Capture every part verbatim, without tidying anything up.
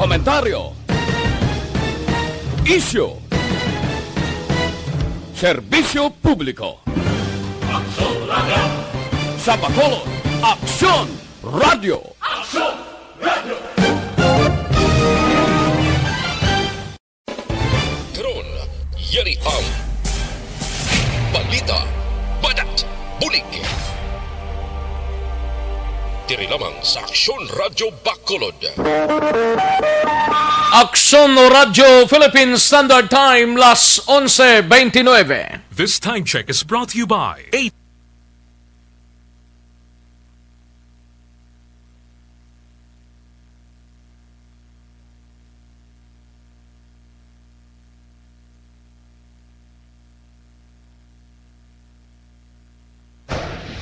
Komentaryo. Isyu. Serbisyo publiko. Aksyon Radio. Sa Bacolod, Aksyon Radio. Aksyon Radio. Karon, yari ang balita, banat, bulig. Diri lamang sa Aksyon Radyo Bacolod. Aksyon Radyo Philippine Standard Time, las onse veintinueve. This time check is brought to you by eight.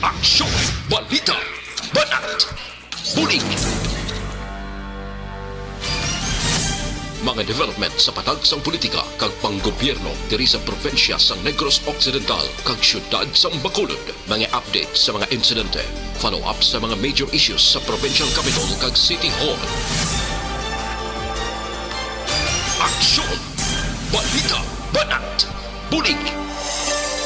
Aksyon, balita, banat, bulig. Mga development sa patag sang politika kag panggobyerno diri sa probinsya sang Negros Occidental kag siyudad sang Bacolod. Mga update sa mga insidente, follow-up sa mga major issues sa provincial capital kag city hall. Aksyon! Balita! Banat! Bulig!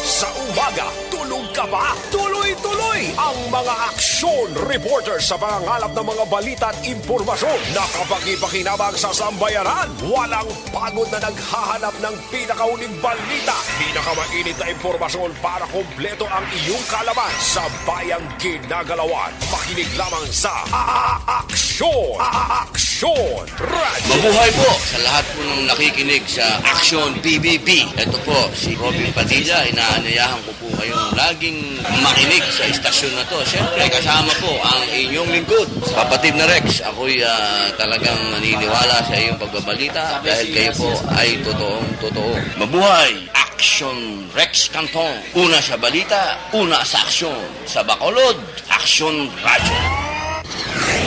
Sa umaga, tulog ka ba? Tuloy-tuloy ang mga aksyon reporter sa pangangalap ng mga balita at impormasyon. Nakapaki-pakinabang sa sambayanan. Walang pagod na naghahanap ng pinakahuling balita, pinakamainit na impormasyon para kompleto ang iyong kaalaman sa bayang ginagalawan. Makinig lamang sa A-, A-, Aksyon! A-, A-, Aksyon Radio! Mabuhay po sa lahat po ng nakikinig sa Aksyon B B B. Ito po si Robin Padilla. Inaanyayahan ko po kayong laging makinig sa istasyon na to. Siyempre, kasama po ang inyong lingkod, kapatid na Rex. Ako'y, ah, talagang naniniwala sa iyong pagbabalita dahil kayo po ay totoong totoo. Mabuhay! Aksyon Rex Canton. Una sa balita, una sa aksyon. Sa Bacolod, Aksyon Radyo.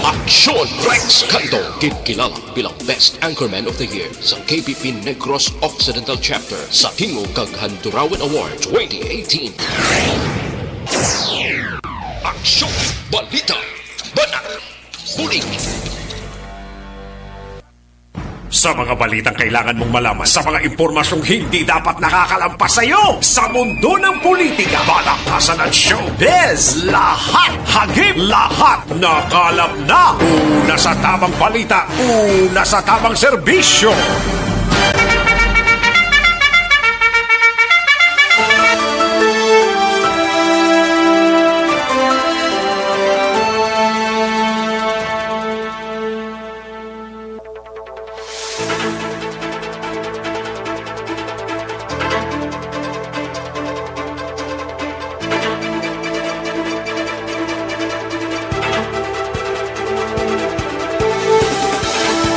Aksyon Rex Canton, ginkilala bilang Best Anchorman of the Year sa K P P Negros Occidental Chapter sa tingog kag Handurawan Award twenty eighteen. Aksyon, balita, banat, bulig. Sa mga balitang kailangan mong malaman, sa mga impormasyong hindi dapat nakakalampas sa iyo, sa mundo ng politika, balakasan at showbiz, lahat hagip, lahat nakalap na. Una sa tamang balita, una sa tamang serbisyo.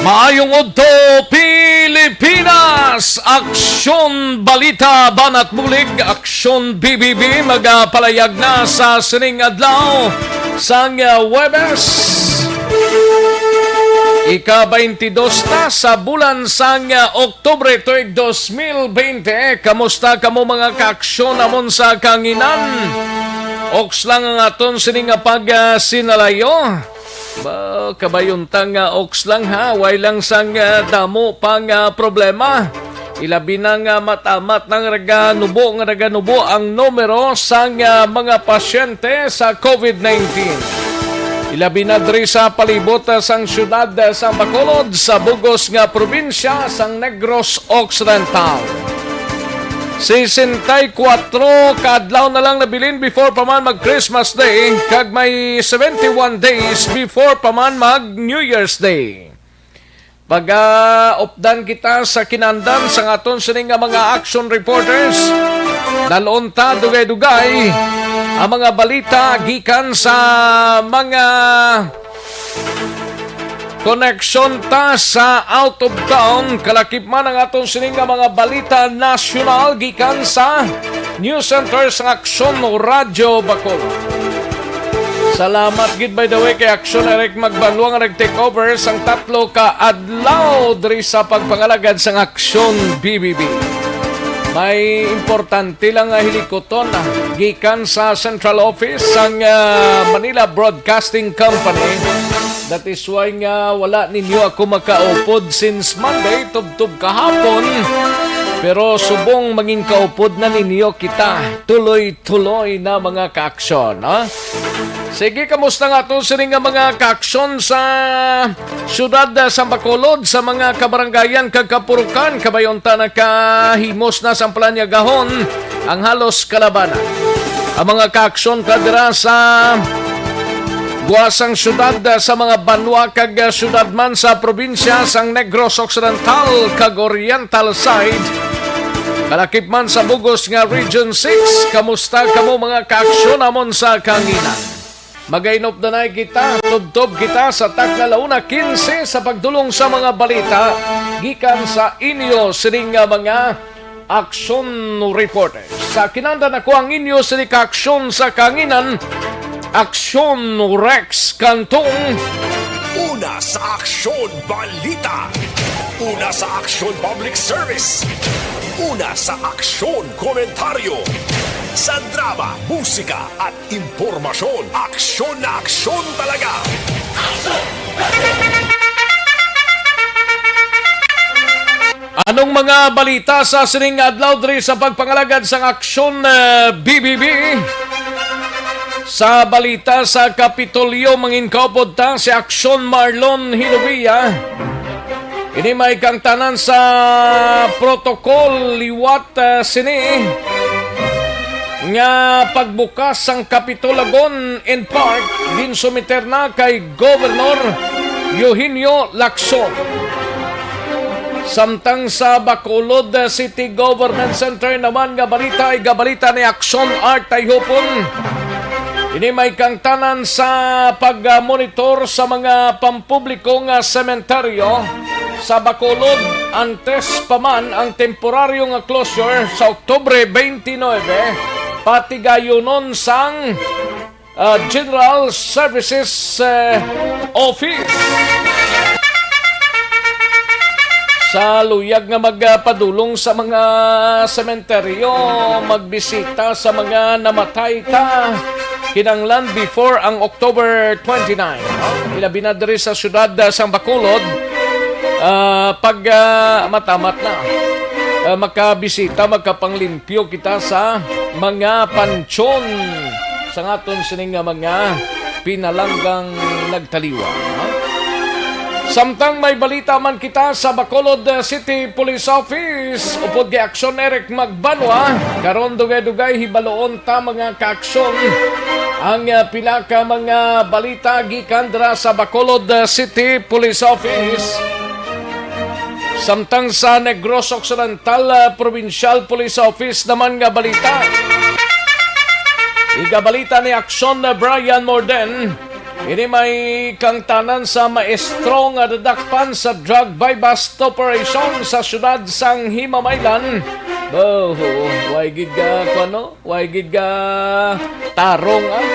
Maayong udto, Pilipinas! Aksyon, balita, banat, bulig, Aksyon B B B, magapalayag na sa sining adlaw sang, ah, Huwebes, ika twenty-dos na sa bulan sang, ah, Oktubre tuig dos mil bente. Kamusta kamo, mga kaaksyon, amon sa kahanginan? Oks lang ang aton sini nga pagsinalayo. Ba, kabayuntang nga oks lang, ha, way lang sang, ah, damo pang, ah, problema. Ilabi na nga mat-amat nang naganubo nga naganubo ang numero sang, ah, mga pasyente sa covid nineteen. Ilabi na diri sa palibot, ah, sang siyudad, ah, sa Bacolod, sa bug-os nga probinsya sang Negros Occidental. Sesenta y cuatro ka adlaw na lang nabilin before pa man mag Christmas Day, kag may seventy-one days before pa man mag New Year's Day. Pag-updan kita sa kinandan sang aton sini nga mga action reporters. Dal-on ta dugay-dugay ang mga balita gikan sa mga koneksyon ta sa out of town. Kalakip man ang aton sini nga mga balita nasyonal gikan sa News Center sang Aksyon Radyo Bacolod. Salamat gid, by the way, kay Aksyon Eric Magbanwa nga nag-take over sang tatlo ka adlaw diri sa pagpangalagad sang Aksyon B B B. May importante lang nga hilikuton, ah, gikan sa Central Office sang, ah, Manila Broadcasting Company. That is why nga wala ninyo ako makaupod since Monday, tubtob kahapon. Pero subong mangin kaupod na ninyo kita, tuloy-tuloy na mga kaaksyon, ha? Sige, kamusta nga to sini nga mga kaaksyon sa siyudad, ah, sa Bacolod, sa mga kabarangayan kag kapurukan? Kabayon ta nakahimos na sang palanyagahon ang halos kalabanan. Ang mga kaaksyon ka dira sa guwasang siyudad, ah, sa mga banwa kag, ah, siyudad man sa probinsya sang Negros Occidental kag Oriental side, kalakip man sa bugos nga Region six. Kamusta kamo, mga kaaksyon namon sa kanginan? Magainop na nay kita, tubtob kita sa takna la una quince sa pagdulong sa mga balita gikan sa inyo sining nga mga aksyon reporters. Sa kinanda nako ang inyo sini ka aksyon sa kanginan, Aksyon Rex Cantong. Una sa Aksyon Balita. Una sa Aksyon Public Service. Una sa Aksyon Komentaryo. Sa drama, musika, at impormasyon, aksyon na aksyon talaga. Anong mga balita sa sining adlaw diri sa pagpangalagad sang Aksyon, eh, B B B? Sa balita sa Kapitolyo, mangin kaupod ta si Aksyon Marlon Hinovia. Ini may kangtanan sa protocol liwat, eh, sini nga pagbukas sang Kapitol Lagon and Park ginsumiter na kay Governor Eugenio Lacson. Samtang sa Bacolod City Government Center naman nga balita, igabalita ni Aksyon Art Tayhupon. Ini may kangtanan sa pag-monitor sa mga pampubliko nga sementeryo sa Bacolod antes pa man ang temporaryo nga closure sa Oktubre twenty-nine, patigayunon sang, ah, General Services, eh, Office. Sa luyag nga magpadulong sa mga sementeryo, magbisita sa mga namatay ta, kinahanglan before ang October twenty-nine. Ilabi na diri sa siyudad, ah, sang Bacolod, ah, pag, ah, matamat na, ah, makabisita, magkapanglimpyo kita sa mga pansyon sa aton sining nga mga pinalanggang nagtaliwa, ha? Samtang may balita man kita sa Bacolod, uh, City Police Office, upod kay Aksyon Eric Magbanwa, karon dugay-dugay hibaluon ta, mga kaaksyon, ang, uh, pila ka mga balita gikan dira sa Bacolod, uh, City Police Office. Samtang sa Negros Occidental, ah, Provincial Police Office naman nga balita, igabalita ni Aksyon na Brian Morden, ini may kangtanan sa maestro nga nadakpan sa drug buy-bust operation sa siyudad sang Himamaylan. Bo, way gid ka, kuno? Way gid ka tarong, ah.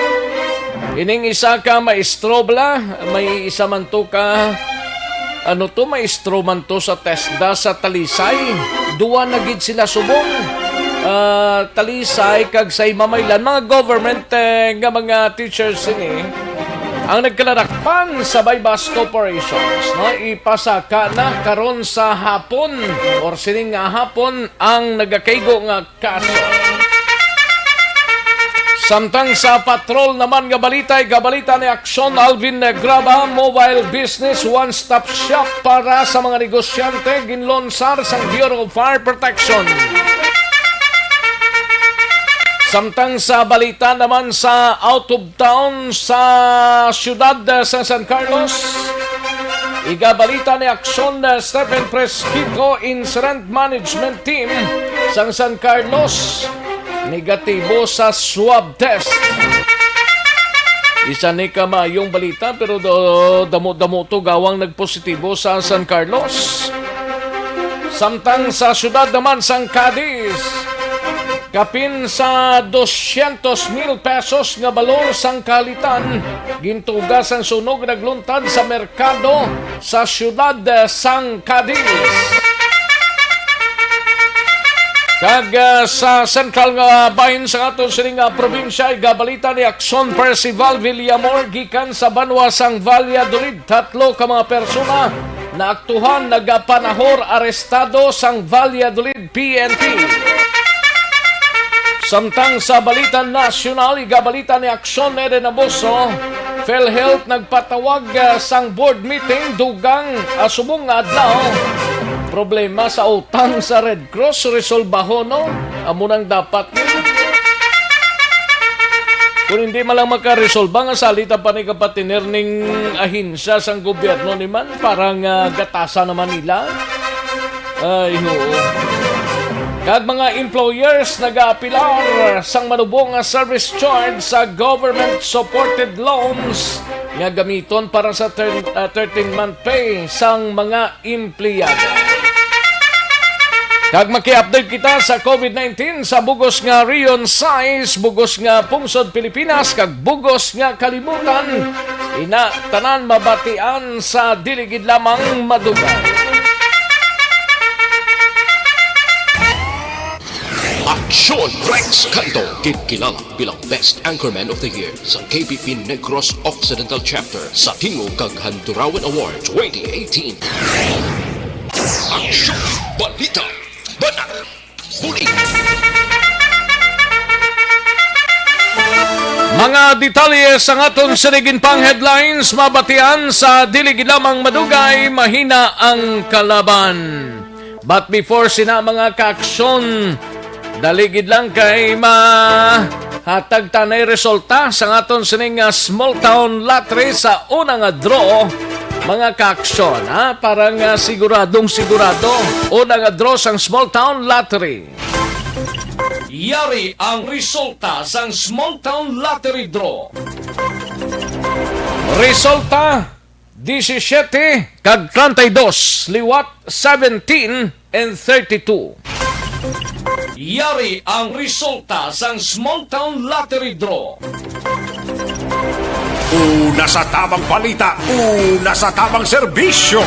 Ining isa ka maestro bala, may isa man to ka, ano to, maestro man to sa TESDA sa Talisay. Duwa na gid sila subong. Ah, Talisay kag sa Himamaylan, mga government, eh, nga mga teachers sini ang nagkaladakpan sa buy-bust operations, no? Ipasaka na karon sa hapon or sining nga hapon ang nagakaigo nga kaso. Samtang sa patrol naman nga balita, igabalita ni Aksyon Alvin Graba, mobile business one-stop shop para sa mga negosyante, ginlonsar sang Bureau of Fire Protection. Samtang sa balita naman sa out of town sa siyudad, eh, sa San Carlos, igabalita ni Aksyon, eh, Stephen Fresquito, Incident Management Team sang San Carlos, negatibo sa swab test. Isa ni ka maayong balita, pero do-, damo-damo to gawang nagpositibo sa San Carlos. Samtang sa siyudad naman sang Cadiz, kapin sa dosyentos mil pesos nga balor sang kahalitan gintuga sang sunog nagluntad sa merkado sa siyudad, eh, sang Cadiz. Kag, ah, sa sentral nga bahin sa aton sining nga probinsya, igabalita ni Action Percival Villamor gikan sa banwa sang Valladolid. Tatlo ka mga persona naaktuhan, nagapanahor, arestado sang Valladolid P N P. Samtang sa balita nasyonal, igabalita ni Action Eden Abuso, PhilHealth nagpatawag, ah, sang board meeting dugang, ah, subong nga adlaw. Problema sa utang sa Red Cross, resolbahon, no? Amo nang dapat. Kung hindi man lang makaresolba, nga salita pa ni kapatiner ning ahensya sang gobyerno ni man, parang, ah, gatasan naman nila. Ay, oo. Kag mga employers nagaapilar sang manubo nga service charge sa government-supported loans nga gamiton para sa ter-, ah, thirteen-month pay sang mga empleyado. Kag maki-update kita sa covid nineteen sa bugos nga rehiyon, sais bugos nga pungsod Pilipinas kag bugos nga kalibutan. Ina, tanan mabatian sa dili gid lamang madugay. Aksyon Rex Canto, gid kilala bilang Best Anchorman of the Year sa K P P Negros Occidental Chapter sa Tingog kag Handurawan Award twenty eighteen. Aksyon! Balita! Banat! Bulig! Mga detalye sang aton sining pang headlines mabatian sa dili gid lamang madugay, mahina ang kalaban. But before sina, mga kaaksyon, dali gid lang kay mahatag tanay resulta sang aton sining nga small town lottery sa una nga draw, mga kaaksyon, ha? Para nga siguradong sigurado, una nga draw sang small town lottery. Yari ang resulta sang small town lottery draw. Resulta, disisiete kag treinta y dos, liwat seventeen and thirty-two. Yari ang resulta sang small town lottery draw. Una sa tamang balita, una sa tamang serbisyo.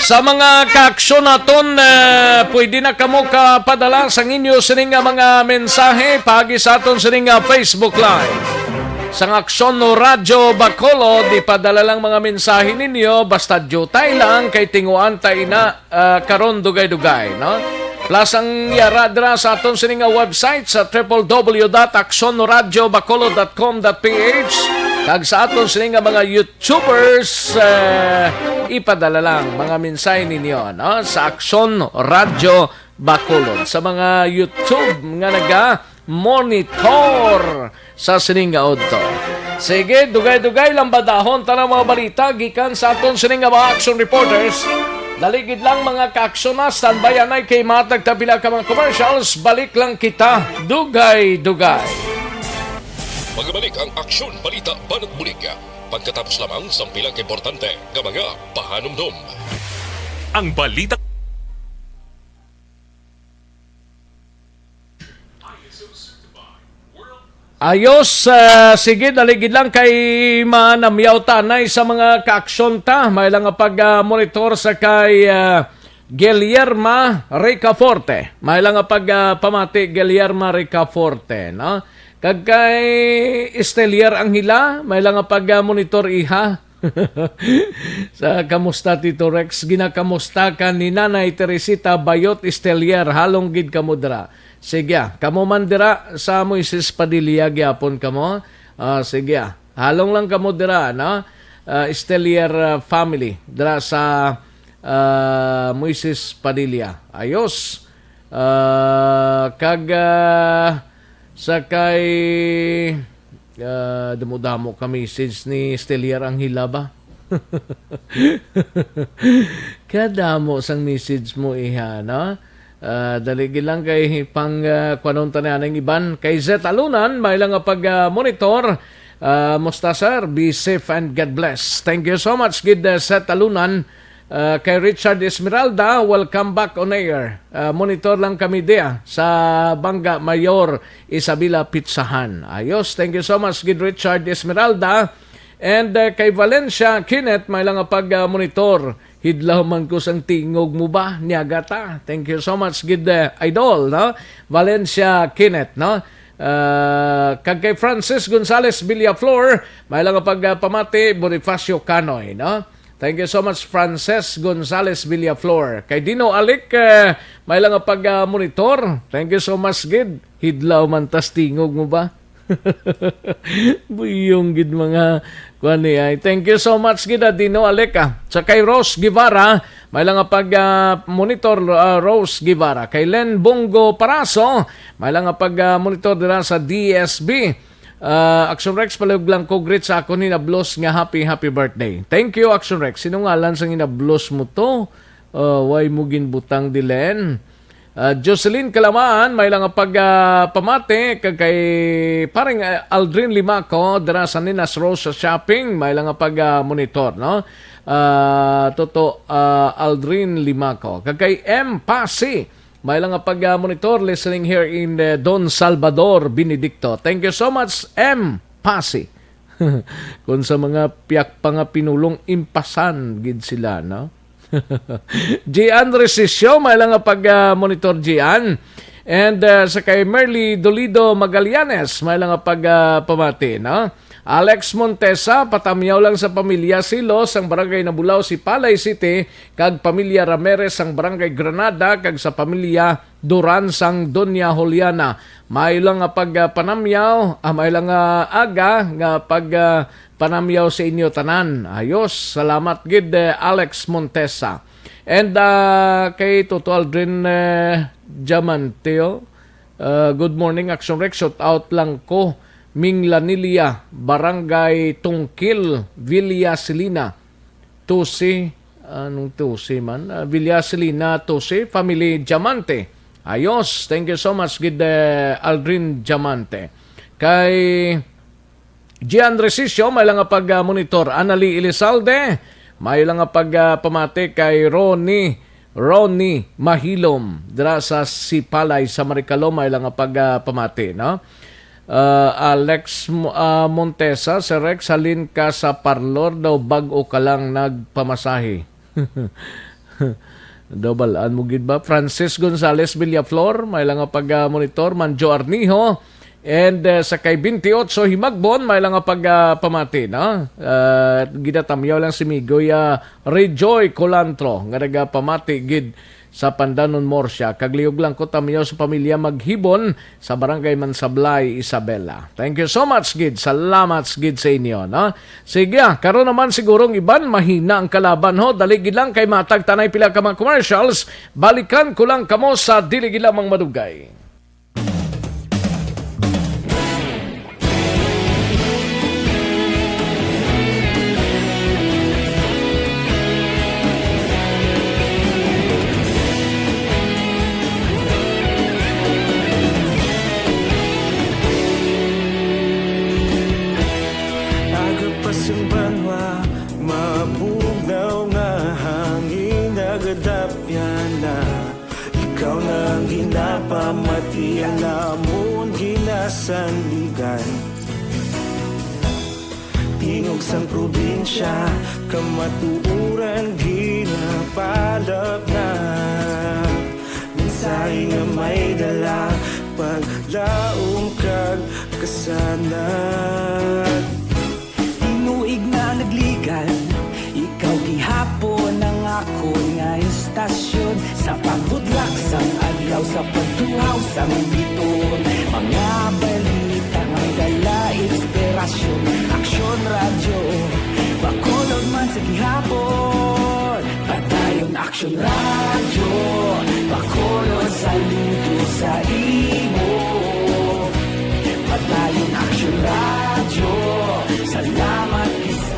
Sa mga kaaksyon naton, eh, pwede na kamo kapadala sang inyo sining nga mga mensahe paagi sa aton sining nga Facebook Live. Sang Aksyon no Radyo Bacolod, ipadala lang mga mensahe ninyo, basta diutay lang kay tinguan ta ina, ah, karon dugay-dugay, no? Plus ang yara dira sa aton sini nga website sa triple w dot aksyon radyo bacolod dot com dot p h, kag sa aton sini nga mga YouTubers, eh, ipadala lang mga mensahe ninyo, no? Sa Aksyon Radyo Bacolod. Sa mga YouTube nga naga-monitor sa sining nga udto. Sige, dugay-dugay lang badahon ta ng mga balita gikan sa aton sining nga mga action reporters. Dali gid lang, mga kaaksyon, na standby anay kay matag ta pila ka mga commercials. Balik lang kita dugay-dugay. Magbalik ang Aksyon Balita Banat Bulig pagkatapos lamang sang pila ka importante nga mga pahanumdom. Ang balita. Ayos, ah, sige, dali gid lang kay manamyaw ta anay sa mga kaaksyon ta. May lang nga pag, ah, monitor sa kay, ah, Guillerma Ricaforte. May lang nga pag, ah, pamati, Guillerma Ricaforte, no? Kag kay Estelier Anghila, may lang nga pag, ah, monitor iha. Sa kamusta, Tito Rex? Ginakamusta ka ni Nanay Teresita Bayot Estelier? Halong gid kamo dira. Sige, ah, kamo man dira sa Moises Padilla gyapon kamo. Ah, sige, ah. Halong lang kamo dira, no? Ah, Estelier, ah, family dira sa, ah, Moises Padilla. Ayos. Ah, kag, ah, sa kay Ah, damo-damo ka message ni Stelier Anghila ba? Kadamo sang message mo, iha, no? Ah, dali gid lang kay pang, ah, kuwanon ta na ning iban. Kay Zet Alunan, may lang nga pag, ah, monitor. Ah, musta, sir? Be safe and God bless. Thank you so much, gid, ah, Zet Alunan. Ah, kay Richard Esmeralda, welcome back on air. Ah, monitor lang kami diya sa Bangga Mayor, Isabela Pizzahan. Ayos, thank you so much, gid Richard Esmeralda. And, uh, kay Valencia Kenneth, may lang nga pag, uh, monitor. Hidlaw man ko sang tingog mo ba? Niyaga ta. Thank you so much, gid, uh, idol, no? Valencia Kenneth, no? Uh, kag kay Francis Gonzales Villaflor, may lang nga pag, uh, pamati, Bonifacio Canoy, no? Thank you so much, Frances Gonzales Villaflor. Kay Dino Alic, uh, may lang nga pag, uh, monitor. Thank you so much, gid. Hidlaw man tas tingog mo ba? Buyong gid mga kuan ni ay. Thank you so much gid, ah, Dino Alec, ah. Sa kay Rose Guevara, may lang nga pag, ah, monitor, ah, Rose Guevara. Kay Len Bongo Paraso, may lang nga pag, ah, monitor dira sa D S B. Ah, Action Rex, palihog lang ko greet sa akon hinablos nga happy, happy birthday. Thank you, Action Rex. Sino ngalan sang hinablos mo to? Ah, way mo ginbutang, Dilen? Ah, Jocelyn Kalamaan, may lang nga pag, ah, pamati kag kay parang, ah, Aldrin Limaco dira sa Ninas Rosa Shopping, may lang nga pag, ah, monitor, no? Ah, Toto, ah, Aldrin Limaco. Kag kay M Pasi, may lang nga pag, ah, monitor, listening here in, eh, Don Salvador Benedicto. Thank you so much, M Pasi. Kung sa mga piyak pa nga pinulong, impasan gid sila, no? Gian Resisio, may lang nga pag, ah, monitor, Gian. And, ah, sa kay Merly Dolido Magallanes, may lang nga pag, ah, pamati, no? Alex Montesa, patamyaw lang sa pamilya Silos sang Barangay Nabulao, Sipalay City, kag pamilya Ramirez sang Barangay Granada, kag sa pamilya Duran sang Doña Juliana. May lang nga pag, ah, panamyaw, ah, may lang nga aga nga pag, ah, panamyaw sa inyo tanan. Ayos, salamat gid, eh, Alex Montesa. And, ah, kay Toto Aldrin, eh, Diamanteo, ah, good morning, Action Rex. Shout out lang ko, Ming Lanilia, Barangay Tungkil, Villa Silina. Tusi, anong Tusi man? Ah, Villa Silina Tusi, family Diamante. Ayos, thank you so much gid, eh, Aldrin Diamante. Kay Gian Resisio, may lang nga pag, ah, monitor. Annalie Elizalde, may lang nga pag, ah, pamati kay Ronnie, Ronnie Mahilom, dira sa Sipalay sa Maricalo, may lang nga pag, ah, pamati, no? Ah, Alex Mo-, ah, Montesa, Sir Rex, halin ka sa parlor daw, bag-o ka lang nagpamasahe. Daw bal-an mo gid ba? Francis Gonzales Villaflor, may lang nga pag, ah, monitor, Manjo Arnijo, and, eh, sa kay twenty-eight Himagbon, may lang nga pag, ah, pamati, no? Ah, ginatamyaw lang si Migoy, ah, Rejoy Colantro, nga nagapamati gid sa Pandanon Murcia, kag lihog lang ko tamyaw sa pamilya Maghibon sa Barangay Mansablay, Isabela. Thank you so much gid. Salamat gid sa inyo, no? Sige, ah, karon naman siguro ang iban mahina ang kalaban, ho. Dali gid lang kay matag ta nay pila ka mga commercials. Balikan ko lang kamo sa dili gid lamang madugay. Aga pa sang banwa, mabugnaw nga hangin, nagadapyan na. Ikaw na ang ginapamati, ang amon ginasandigan. Tingog sang probinsya, kamatuoran ginapalapnap. Mensahe nga may dala, paglaom kag kasanag. Tinuig na nagligan, ikaw gihapon ang akon nga istasyon. Sa pagbudlak sang adlaw, sa pagtuhaw sang biton, mga balita nga dala inspirasyon. Aksyon Radyo, Bacolod man sa gihapon. Padayon Aksyon Radyo, Bacolod, saludo sa imo. Padayon Aksyon Radyo, salamat kisa.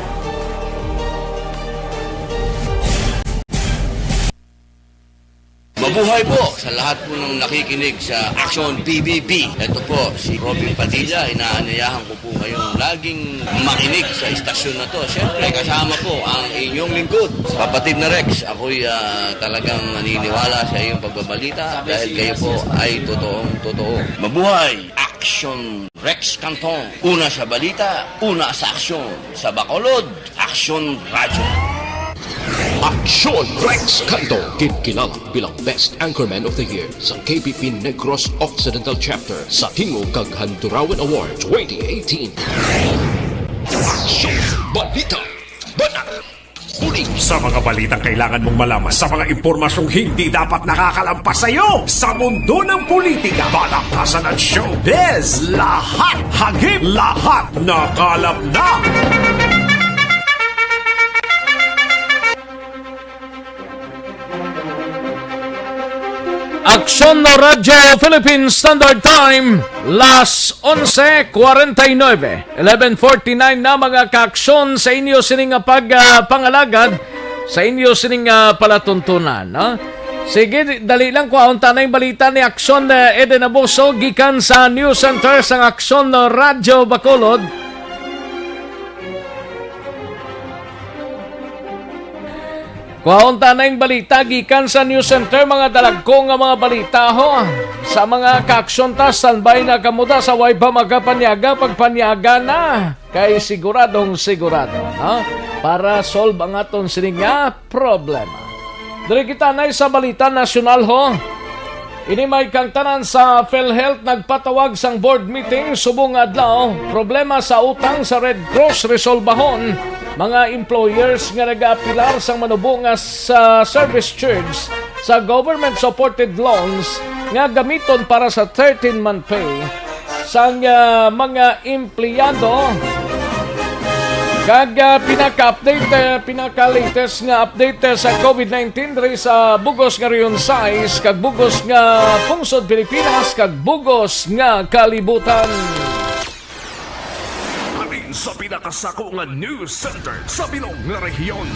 Mabuhay po sa lahat po ng nakikinig sa Action P B B. Ito po si Robin Padilla. Inaanyayahan ko po kayong laging makinig sa istasyon na to. Siyempre, kasama po ang inyong lingkod, kapatid na Rex. Ako'y, ah, talagang naniniwala sa iyong pagbabalita dahil kayo po ay totoong totoo. Mabuhay! Aksyon Rex Canton. Una sa balita, una sa aksyon. Sa Bacolod, Aksyon Radyo. Aksyon Rex Canton, ginkilala bilang Best Anchorman of the Year sa K P P Negros Occidental Chapter sa Tingog kag Handurawan Award twenty eighteen. Aksyon Balita. Banat. Uling sa mga balitang kailangan mong malaman, sa mga impormasyong hindi dapat nakakalampas sa iyo sa mundo ng politika, balaktasan at showbiz. Lahat hagip, lahat nakalap na. Aksyon Radyo Philippine Standard Time, las onse cuarenta y nueve. Eleven forty-nine na, mga kaaksyon, sa inyo sining nga pag, ah, pangalagad, sa inyo sining nga palatuntunan, no? Sige, dali lang, kuhaon ta na yung balita ni Aksyon, eh, Eden Abuso gikan sa News Center sang Aksyon Radyo Bacolod. Kuhaon ta na yung balita gikan sa News Center, mga dalagko nga mga balita, ho. Sa mga kaaksyon ta, standby na kamo ta, sa way pa makapanyaga, pagpanyaga na. Kay siguradong sigurado, ha? Para solve ang aton sini nga problema. Diri kita na sa balita nasyonal, ho. Ini may kang tanan sa PhilHealth nagpatawag sang board meeting subong nga adlaw. Problema sa utang sa Red Cross resolbahon. Mga employers nga nagaapilar sang manubo nga sa service charge sa government-supported loans nga gamiton para sa thirteen-month pay sang, ah, mga empleyado. Kag, ah, pinaka-update, ah, pinaka-latest nga update, ah, sa COVID nineteen diri sa bugos nga Region sais kag bugos nga pungsod Pilipinas kag bugos nga kalibutan. Halin sa pinakasako nga news center sa bilog nga rehiyon.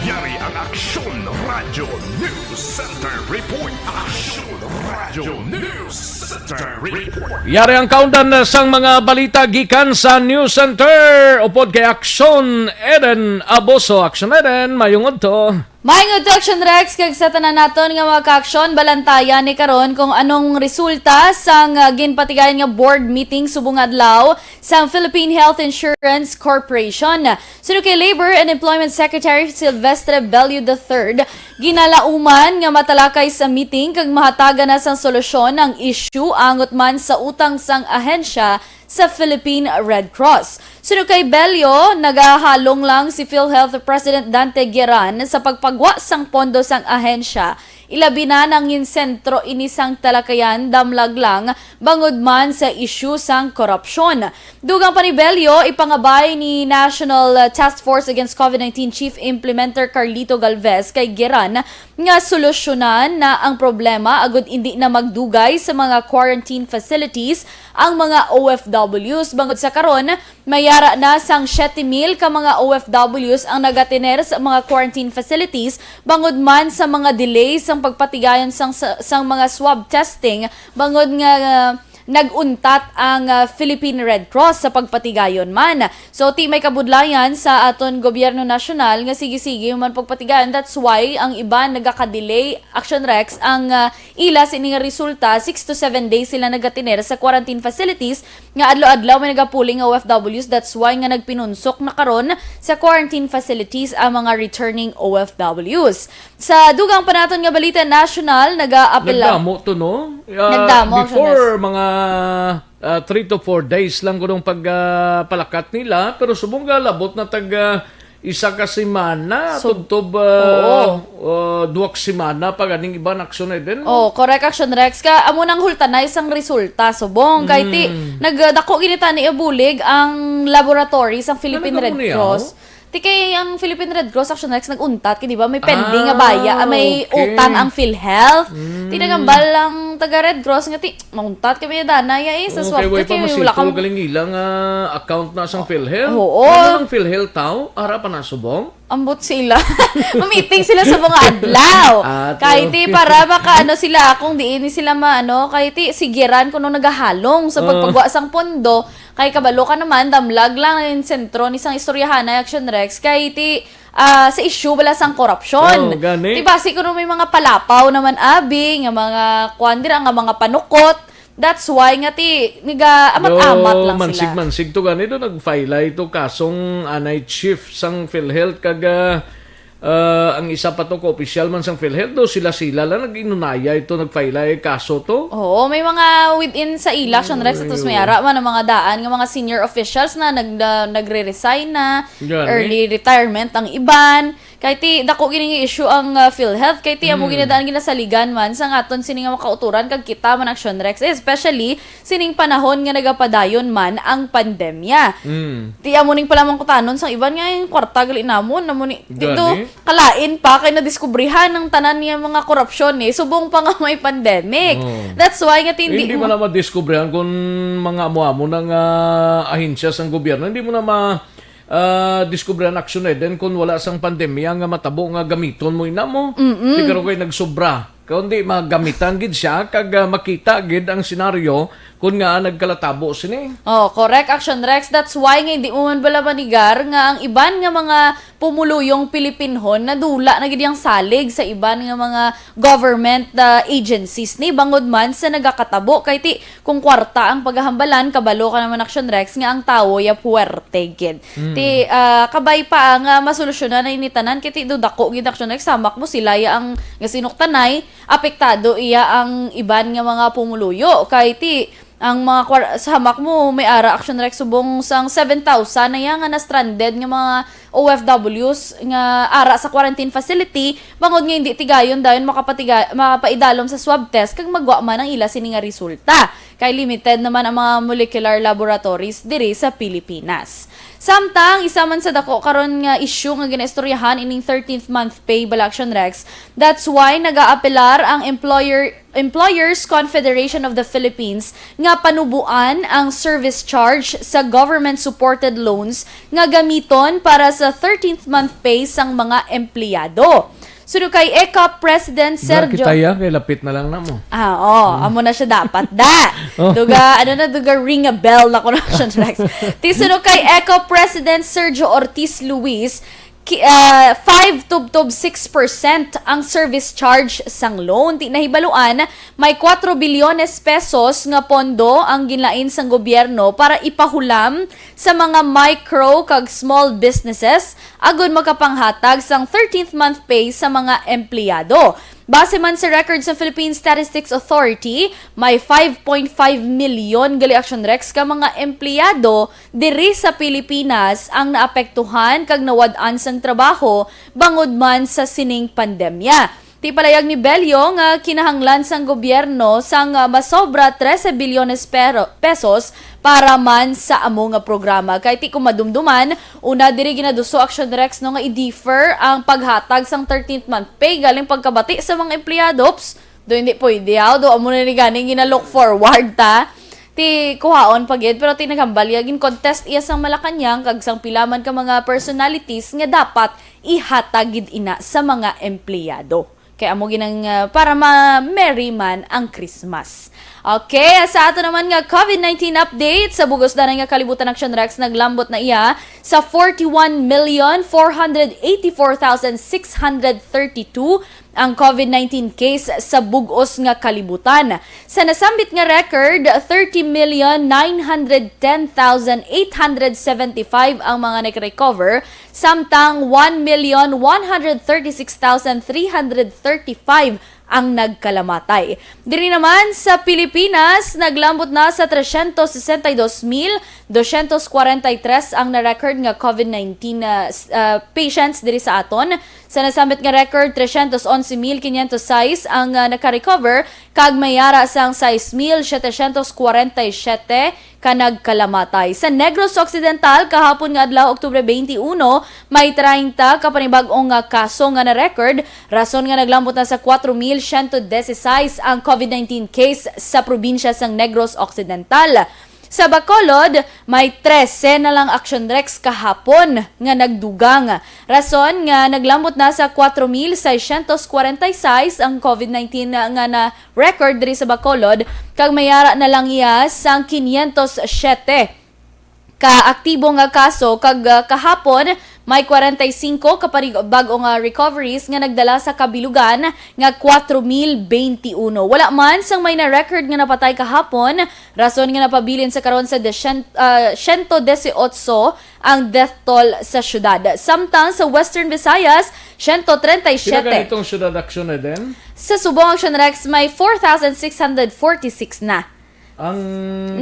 Yari ang Aksyon Radyo News Center Report. Aksyon Radyo News Center Report. Yari ang kaundan sang mga balita gikan sa News Center. Upod kay Aksyon Eden Abuso. Aksyon Eden, mayong udto. Maayong udto, Action Rex, kag sa tanan naton nga mga ka-aksyon, balantayan ni karon kung anong resulta sang, ah, ginpatigayon nga board meeting subong adlaw sang Philippine Health Insurance Corporation. Suno kay Labor and Employment Secretary Silvestre Bello the third, ginalauman nga matalakay sa meeting kag mahatagan na sang solusyon ang issue angot man sa utang sang ahensya sa Philippine Red Cross. Suno kay Bello, nagahalong lang si PhilHealth President Dante Guieran sa pagpagwa sang pondo sang ahensya, ilabi na nang ginsentro ini sang talakayan damlag lang bangod man sa isyu sang korupsyon. Dugang pa ni Bello, ipangabay ni National Task Force Against COVID nineteen Chief Implementer Carlito Galvez kay Guieran nga solusyonan na ang problema agud indi na magdugay sa mga quarantine facilities ang mga O F Ws. Bangod sa karon, may ara na sang siyete mil ka mga O F Ws ang nagatener sa mga quarantine facilities bangod man sa mga delay sang pagpatigayon sang, sa, sang mga swab testing bangod nga, ah, nag-untat ang, ah, Philippine Red Cross sa pagpatigayon man. So, ti may kabudlayan sa aton gobyerno nasyonal nga sige-sige man pagpatigayon. That's why ang iban nagaka-delay, Action Rex, ang, ah, ila sini nga resulta, six to seven days sila nagatener sa quarantine facilities, nga adlaw-adlaw may nagapuling nga O F Ws. That's why nga nagpinunsok na karon sa quarantine facilities ang mga returning O F Ws. Sa dugang pa naton nga balita nasyonal, nagaapil lang. Nagdamo to, no? Ah, Nagdamo, before, Jonas. mga, ah, three to four days lang kunong pag, ah, palakat nila, pero subong nga labot na tag, ah, isa ka semana, So, tubtob, ah, oo. ah, duwak semana pa ganing iban aksyon na din. Oh, correct, Action Rex. Ka, amo nang hultanay sang resulta, subong. Kay ti, Mm. nagdako gini tani ibulig ang laboratory sang Philippine Talaga Red mo niya, Cross. oh? Ti kay ang Philippine Red Cross, Action Rex, nag-untat kay, di ba, may pending nga Ah, baya, ah, may okay. utang ang PhilHealth. Mm. Ti nagambal ang taga Red Cross nga ti, mauntat kami na dana ya, eh, sa Okay, swab way test, pa kay masito wala kang galing ilang, ah, account na sang PhilHealth. Oo. Ano ang PhilHealth, tao? Ara pa na subong? Ambot sila. Mamiting sila sa mga adlaw. Ah, Kay true. ti, para makaano sila, kung diin ni sila maano, kay ti, sigiran kuno nagahalong sa Ah. pagpagwa sang pondo. Kay kabalo ka naman, damlag lang ang sentro ni sang istoryahanay, Action Rex. Kay ti, ah, sa issue bala sang korupsyon. Oh, gani. Di ba, siguro may mga palapaw naman, abi, nga mga, kuwan dira, nga mga panukot. That's why nga ti, niga-amat-amat lang sila. Mansig-mansig to gani do, nag-file ito kasong anay chief sang PhilHealth kag, ah, ah, ang isa pa to ka opisyal man sang PhilHealth do, sila-sila lang nag-inunaya ito, nag-file kaso to. Oo, may mga within sa ila, Action Rex, tapos may ara man ang mga daan nga mga senior officials na nag-, na, nagre-resign na, Gani. Early retirement ang iban. Kay ti, dako gini nga issue ang, ah, PhilHealth. Kay ti, amo Mm. ginadaan ginasaligan man sa aton sini nga makauturan kag kita man Action Rex, especially sining panahon nga nagapadayon man ang pandemya. Mm. Ti, amo ning palamang kutanon sang iban nga yung kwarta gali namon, amo ni, dito, Gani. kalain pa kay nadiskubrihan ang tanan niya mga korupsyon eh. Subong pa nga may pandemic. Oh. That's why nga ti, Hindi hindi mo mo na madiskubrihan kung mga amo-amo na nga ahensya sang gobyerno. Hindi mo na ma, ah, diskubre ang aksyon eh. Then kung wala sang pandemya nga matabo nga gamiton mo ina mo, Mm-mm. di karon kay nagsobra. Kundi magamitan gid siya kag, ah, makita gid ang senaryo kung nga nagkalatabo sini. Oh, correct, Action Rex. That's why nga hindi mo man bala manigar nga ang iban nga mga pumuluyong Pilipinhon nadula na gid ang salig sa iban nga mga government, ah, agencies ni bangod man sa nagakatabo kay ti kung kwarta ang paghahambalan, kabalo ka naman, Action Rex, nga ang tawo ya puwerte gid. Mm. Ti, ah, kabay pa nga masolusyonan na ini tanan, kay ti do dako gid, Action Rex, hamak mo sila ya ang nga sinuktanay, apektado iya ang iban nga mga pumuluyo. Kay ti, ang mga kwar-, sa hamak mo, may ara, Action Rex, subong sang seven thousand na iya nga na-stranded nga mga O F Ws nga ara sa quarantine facility, bangod nga hindi tigayon dayon makapatiga-, makapaidalom sa swab test kag magwa man ang ila sini nga resulta. Kay limited naman ang mga molecular laboratories diri sa Pilipinas. Samtang, isa man sa dako karon nga issue nga ginaistoryahan ining thirteenth month pay bala, Action Rex. That's why nagaapelar ang employer, Employers Confederation of the Philippines nga panubuan ang service charge sa government-supported loans nga gamiton para sa thirteenth month pay sang mga empleyado. Suno kay ECOP President Sergio. Kita ya, kay lapit na lang na mo. Ah, oh, amo na siya dapat da. Oh. Duga, ano na, duga ring a bell na ko na siya next. Ti suno kay ECOP President Sergio Ortiz Luis, ki-, ah, five tubtob six percent ang service charge sang loan. Ti nahibaluan, may kuwatro bilyones pesos nga pondo ang ginlain sang gobyerno para ipahulam sa mga micro kag small businesses agud makapanghatag sang thirteenth month pay sa mga empleyado. Base man sa record sa Philippine Statistics Authority, may five point five milyon gali, Action Rex, ka mga empleyado diri sa Pilipinas ang naapektuhan kag nawad-an sang trabaho bangod man sa sining pandemya. Ti palayag ni Bello nga kinahanglan sang gobyerno sang, ah, masobra trese bilyones pero, pesos para man sa amo nga programa. Kay ti kung madumduman, una diri ginaduso, Action Rex, no, nga i-defer ang paghatag sang thirteenth month pay galing pagkabati sa mga empleyado. Ops, do hindi pwede, aw, do amo na ni ganing gina-look forward ta. Ti kuhaon pa gid, pero ti naghambal iya, gin-contest iya sang Malacañang kag sang pila man ka mga personalities nga dapat ihatag gid ina sa mga empleyado. Kay amo ginang, ah, para ma-merry man ang Christmas. Okay, sa ato naman nga COVID nineteen update, sa bug-os danay nga kalibutan, Action Rex, naglambot na iya sa forty-one million four hundred eighty-four thousand six hundred thirty-two ang COVID nineteen case sa bug-os nga kalibutan. Sa nasambit nga record, thirty million nine hundred ten thousand eight hundred seventy-five ang mga nag-recover, samtang one million one hundred thirty-six thousand three hundred thirty-five ang nagkalamatay. Diri naman sa Pilipinas, naglambot na sa trescientos sesenta y dos mil doscientos cuarenta y tres ang na-record nga COVID nineteen, ah, s-, ah, patients diri sa aton. Sa nasambit nga record, trescientos once mil quinientos seis ang, ah, naka-recover, kag may ara sang sais mil setecientos cuarenta y siete ka nagkalamatay. Sa Negros Occidental, kahapon nga adlaw, Oktubre twenty-one, may treinta ka panibag-ong nga kaso nga na-record, rason nga naglambot na sa cuatro mil ciento dieciséis ang COVID nineteen case sa probinsya sang Negros Occidental. Sa Bacolod, may trese na lang, Action Rex, kahapon nga nagdugang. Rason nga naglambot na sa cuatro mil seiscientos cuarenta y seis ang COVID nineteen nga na-record diri sa Bacolod, kag may ara na lang iya sang quinientos siete ka aktibo nga kaso, kag, ah, kahapon May kwarenta y singko ka panig-, bag-o nga recoveries nga nagdala sa kabilugan nga kwatro mil benti uno. Wala man sang may na-record nga napatay kahapon, rason nga napabilin sa karon sa desyen-, ah, siyento disiotso ang death toll sa syudad. Samtang sa Western Visayas, siyento trenta y siyete. Pila ganitong syudad, Action Eden? Sa subong, Action Rex, may four thousand six hundred forty-six na. Ang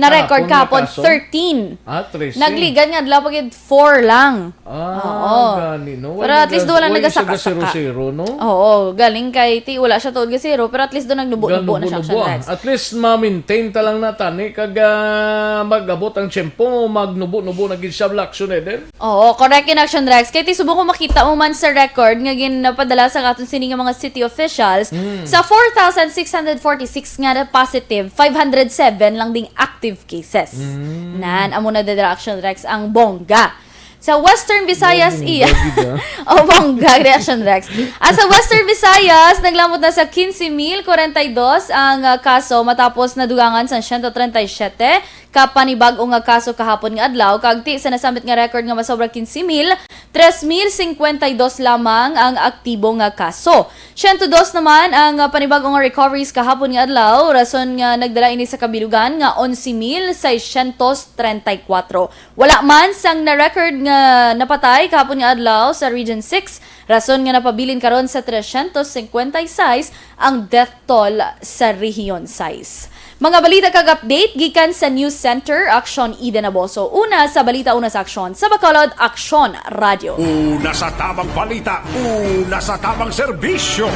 na-record kahapon, kahapon, kaso? Thirteen. Ah, tracing. Nagligan nga adlaw pa gid, four lang. Ah, oo. Gani, no? Pero at least duha lang nagasaka-saka. Zero-zero, no? Oo, galing kay ti wala siya tuod ga zero, pero at least doon nagnubo-nubo na siya, Action Rex. At least ma-maintain ta lang na tani kag, ah, mag-abot ang tiyempo, magnubo-nubo na gid siya, Action Eden. Oo, correct in Action Rex. Kay ti subong ko makita mo man sa record nga ginapadala sa aton sini nga mga city officials, mm, sa four thousand six hundred forty-six nga na positive, five hundred seven lang ding active cases. Mm. Nan, amo na dira, Action Rex, ang bongga. Sa Western Visayas, bongga iya. Gid, ah. O, bongga, Action Rex. Ah, sa Western Visayas, naglamot na sa quince mil kwarenta y dos ang, ah, kaso matapos nadugangan sa siyento trenta y siyete ka panibag-o nga kaso kahapon nga adlaw, kag ti sa nasambit nga record nga masobra quince mil, tres mil cincuenta y dos lamang ang aktibo nga kaso. Siyento dos naman ang, ah, panibag-o nga recoveries kahapon nga adlaw, rason nga nagdala ini sa kabilugan nga onse mil seiscientos treinta y cuatro. Wala man sang na-record nga napatay kahapon nga adlaw sa Region six, rason nga napabilin karon sa trescientos cincuenta y seis ang death toll sa Rehiyon sais. Mga balita kag update gikan sa News Center, Aksyon Eden Aboso. Una sa balita, una sa aksyon. Sa Bacolod, Aksyon Radyo. Una sa tamang balita, una sa tamang serbisyo.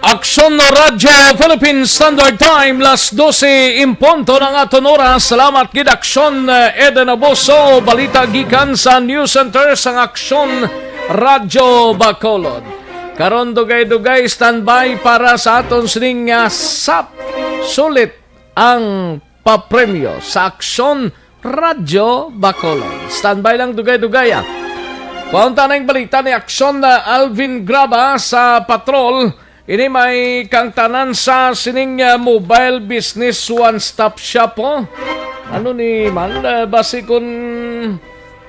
Aksyon Radyo Philippine Standard Time, las dose en punto na ang aton oras. Salamat gid, Aksyon, eh, Eden Aboso. Balita gikan sa News Center sang Aksyon Radyo Bacolod. Karon, dugay-dugay, standby para sa aton sining, ah, sap. Sulit ang papremyo sa Aksyon Radyo Bacolod. Standby lang, dugay-dugay, ah. Kuhaon ta na ang balita ni Aksyon, ah, Alvin Graba sa Patrol. Ini may kaangtanan sa sining, ah, mobile business one-stop shop, oh. Ano ni man, ah, basi kun,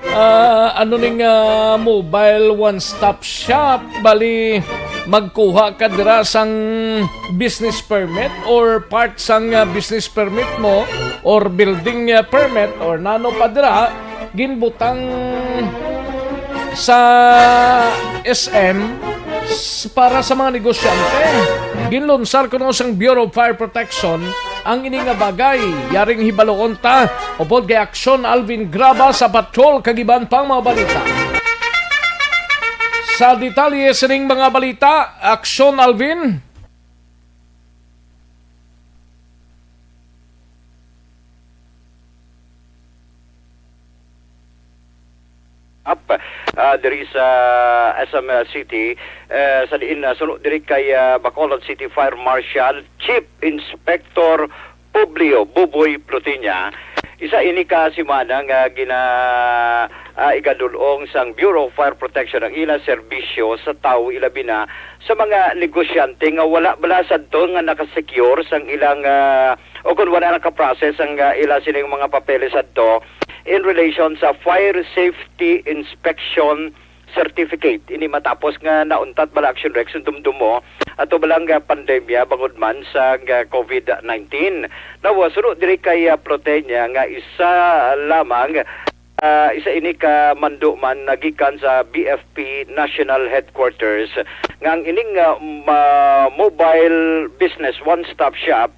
ah, ano ning, ah, mobile one-stop shop, bali magkuha ka dira sang business permit or part sang, ah, business permit mo or building, ah, permit or nano pa dira, ginbutang sa S M s-, para sa mga negosyante. Ginlunsar kuno sang Bureau of Fire Protection ang ini nga bagay. Yaring hibaluon ta, upod kay Aksyon Alvin Graba sa Patrol kag iban pang mga balita. Sa detalye sining mga balita, Aksyon Alvin. Up, ah, diri sa S M City, eh, sa diin, ah, suno diri kay, ah, Bacolod City Fire Marshal Chief Inspector Publio Buboy Plutiña. Isa ini ka semana nga gina, ah, igadul-ong sang Bureau of Fire Protection ang ila serbisyo sa tawo, ilabi na sa mga negosyante nga wala bala sadto nga nakasecure sang ilang, ah, o kung wala nakaprocess ang, ah, ila sining mga papeles sadto in relation sa fire safety inspection certificate. Ini matapos nga nauntat bala, Action Rex, ang dumdumo ato bala nga pandemya bangod man sa nga covid nineteen. Nawa, suno diri kay, ah, Plutiña nga isa lamang, ah, isa ini ka mando man nagikan sa B F P National Headquarters nga ang ining, ah, ma-, mobile business one-stop shop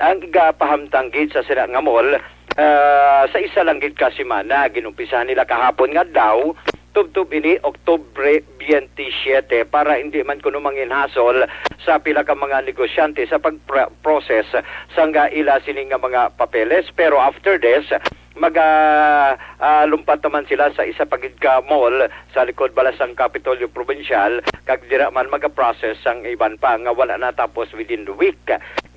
ang igapahamtang gid sa sila nga mall, ah, sa isa lang gid ka semana. Ginumpisahan nila kahapon nga adlaw, tubtob ini Oktubre twenty-seven, para hindi man kuno manginhasol sa pila ka mga negosyante sa pag-process sang ila sini nga mga papeles. Pero after this, maga, ah, lumpat naman sila sa isa pa gid ka mall sa likod bala sang Kapitolyo Provincial, kag dira man maga-process ang iban pa nga wala natapos within the week.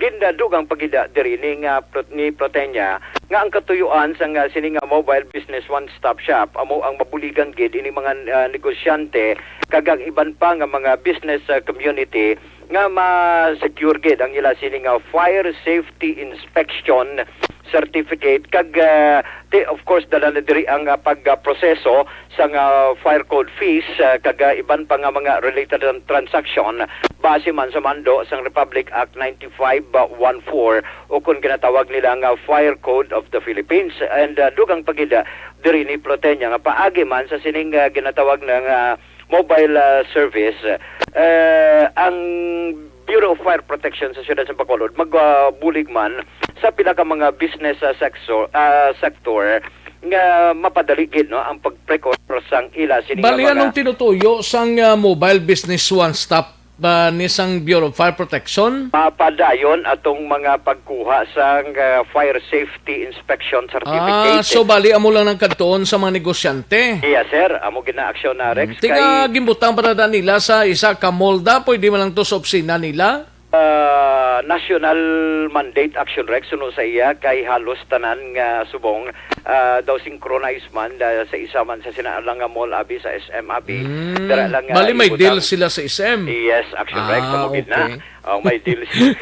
Gindadugang pa gid diri ni nga Pro-, ni Plutiña nga ang katuyuan sang, ah, sini nga mobile business one-stop shop amo ang mabuligan gid ini mga, ah, negosyante kag ang iban pa nga mga business, ah, community nga ma-secure gid ang ila sini nga fire safety inspection certificate, kag, ah, ti-, of course, dala na diri ang, ah, pagproseso sang, ah, fire code fees, ah, kag, ah, iban pa nga mga related tran-, transaction base man sa mando sang Republic Act ninety-five one four, o kon ginatawag nila nga Fire Code of the Philippines. And, ah, dugang pa gid, ah, diri ni Plotenia nga paagi man sa sining, ah, ginatawag na nga mobile, ah, service, eh, ang Bureau of Fire Protection sa siyudad sa Bacolod magbulig man sa pila ka mga business, ah, sekso-, ah, sector nga mapadali gid, no, ang pag-procure sang ila sini nga Bali, mga anong tinutuyo sang, ah, Mobile Business One Stop, ah, ni sang Bureau of Fire Protection? Mapadayon atong mga pagkuha sang, ah, fire safety inspection certificate. Ah, so bali amo lang nang kadtuon sa mga negosyante? Yes, sir. Amo gid na aksyon na, Rex. Hmm, ti nga kay ginbutang pa na nila sa isa ka mall da, pwede man lang to sa opisina nila? Ah, national mandate action, Rex, suno sa iya kay halos tanan nga subong, ah, daw synchronize man, ah, sa isa man sa sina lang nga mall abi, sa S M abi. Hmm. Dara lang nga Bali, may ibutang deal sila sa S M? Yes, action, Rex, Ah, amo gid na. okay. Oh, may deal sila.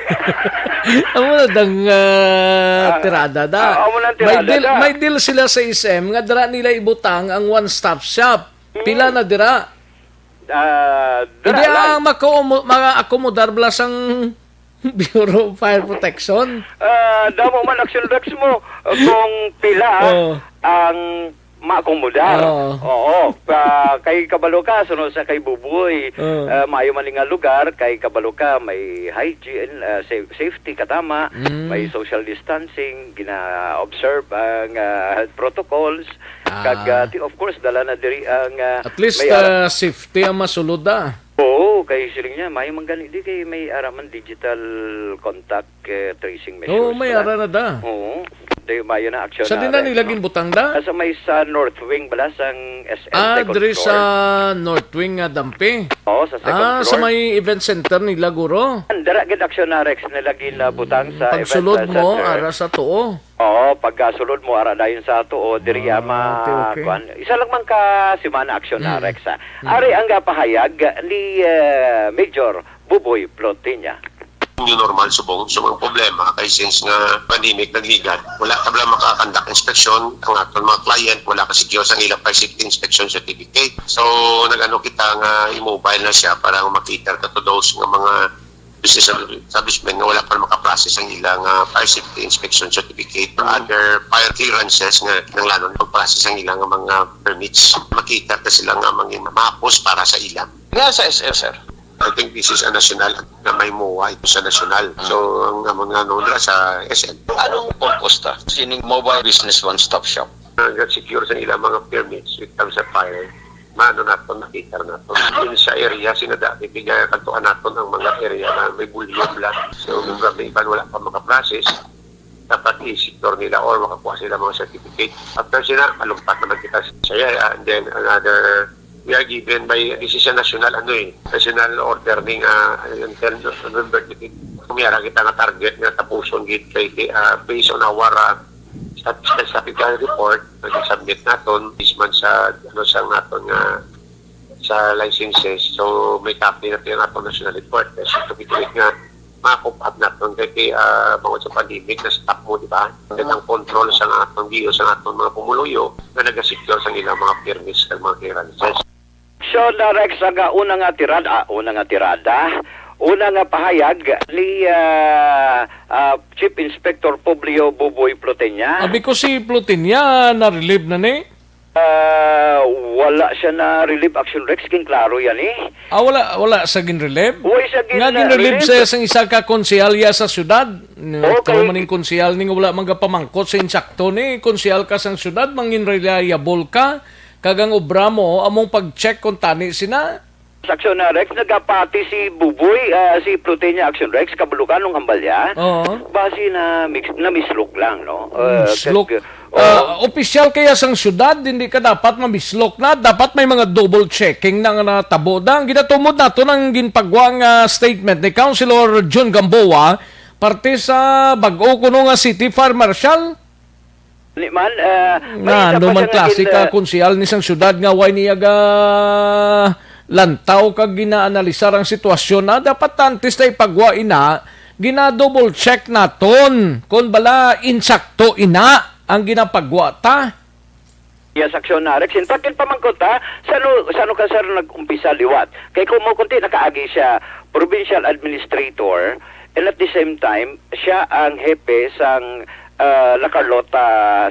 Amo na dang, ah, Ah, tirada da. ah, amo na ang May tirada deal, da. may deal sila sa S M nga dara nila ibutang ang one-stop shop. Pila Mm. na dira? Ah, Hindi dara lang. ang mako-, ma-, akomodar bala sang Bureau of Fire Protection? Ah, damo man action, Rex, mo, ah, kung pila Oh. ang maakomodar. Oo. Oo. Pa, kay kabalo ka, sunod sa kay Buboy, Oo. ah, maayo man ni nga lugar, kay kabalo ka, may hygiene, ah, sa-, safety katama, Mm. may social distancing, gina-observe ang, ah, health protocols, Ah. kag, ah, ti-, of course, dala na diri ang, ah, At least, may ara- ah, safety ang masulod, ah. Oo, kay siling niya, may man gani di kay may ara man digital contact, eh, tracing measures Oo, may pala. ara na da. Oo. Di, mayo na action Sa na di na aray, nila no? ginbutang da? Ah, sa may sa North Wing bala, sang S M Ah, second diri floor. sa North Wing nga dampi. Oo, sa second Ah, sa floor. may event center nila, guro? Dara gid action na, Rex, nila ginabutang sa event Pagsulod mo, center. ara sa tuo. Oo, pagkasulod mo, ara dayon sa tuo, diri Ah, ama, okay, okay. kuan. Isa lang man ka semana action na, Mm. Rex, ha. Mm. Ari ang gapahayag ni, eh, Major Buboy Plotenia. New normal subong. So, ang problema kay since nga pandemic nagligad, wala ka bala makakandak inspection. Ang aton mga client, wala ka secure sang ilang fire safety inspection certificate. So, nag-ano kita nga i-mobile na siya para makita ka to those nga mga business establishment nga wala pa makaprocess ang ilang, ah, fire safety inspection certificate or Mm. other fire clearances nga kinahanglanon pag-process ang ilang mga permits. Makita ka sila nga mangin-, mahapos para sa ilang. Nga sa S L, sir? I think this is a national na may MOA ito sa national. Mm. So, ang amon nga nung sa S L. Anong purpose ta sining Mobile Business One Stop Shop? Nag-secure sa ilang mga permits with terms of fire. Maano naton, makita naton. Yun sa area, sino dati, kaya kantuan naton ang mga area na may volume lang. So, kung may iban wala pa makaprocess, dapat i-secure nila or makakuha sila mga certificate. After sila, malumpat naman kita sa iya, and then another, we are given by, this is a national, ano eh, national order ning, ah, until November thirty. Kumiyara kita nga target nga tapuson gid kay, ah, based on our, ah, stat-, statistical report, nag-submit naton, this month sa, ano, sa naton nga sa licenses. So, may copy na tayo nga itong national report. Kasi ito, ito nga, ma-cope up natin. Kaya, ah, bangod sa pandemic, na-stop mo, di ba? Then, ang control sa nga atong biyo, sa atong mga pumuluyo, na nag-secure sa ilang mga permits ng mga clearances. So, na Rex, ang, ah, una nga tirada, ah, una nga tirada, una nga pahayag ni, ah, ah, Chief Inspector Publio Buboy Plotenia. Abi ko si Plotenia, na-relieve na ni? Ah, wala siya na relieve action, Rex. Ginklaro yan, eh. Ah, wala, wala sa ginrelieve? Wala siya Nga ginrelieve ginrelieve. sa isang isa ka konsehal ya sa syudad. Okay. Tuo man ning konsehal ning wala magapamangkot sa insakto ni konsehal ka sang syudad, mangin reliable ka, kag ang obra mo, among pag-check kung tani sina. Sa aksyon na, Rex, nagapati si Buboy, ah, si Plotenia Action, Rex, kabalo ka nung hambal niya. Oo. Basi na mix, na mislok lang, no? Hmm, Ah, slok. kag-, Ah, oo. Opisyal kaya sang syudad, hindi ka dapat mamislok na. Dapat may mga double checking na nga natabo. Da, ang ginatumod nato ng ginpagwa nga statement ni Councilor John Gamboa, parte sa bag-o kuno nga City Fire Marshal. Ni man, ah, may Nga, isa ano pa man siya nga klase gin-, ka ah, konsehal ni sang syudad nga way niya ga lantaw kag ginaanalisar ang sitwasyon na dapat antes na ipagwa ina, gina-double check naton kon bala insakto ina ang ginapagwa ta. Yes, Aksyon, ah, Rex. In fact, ginpamangkot, ah, sano, sano ka, sir, nag-umpisa liwat? Kay kung mo kunti, nakaagi siya, provincial administrator, and at the same time, siya ang hepe sang, ah, La Carlota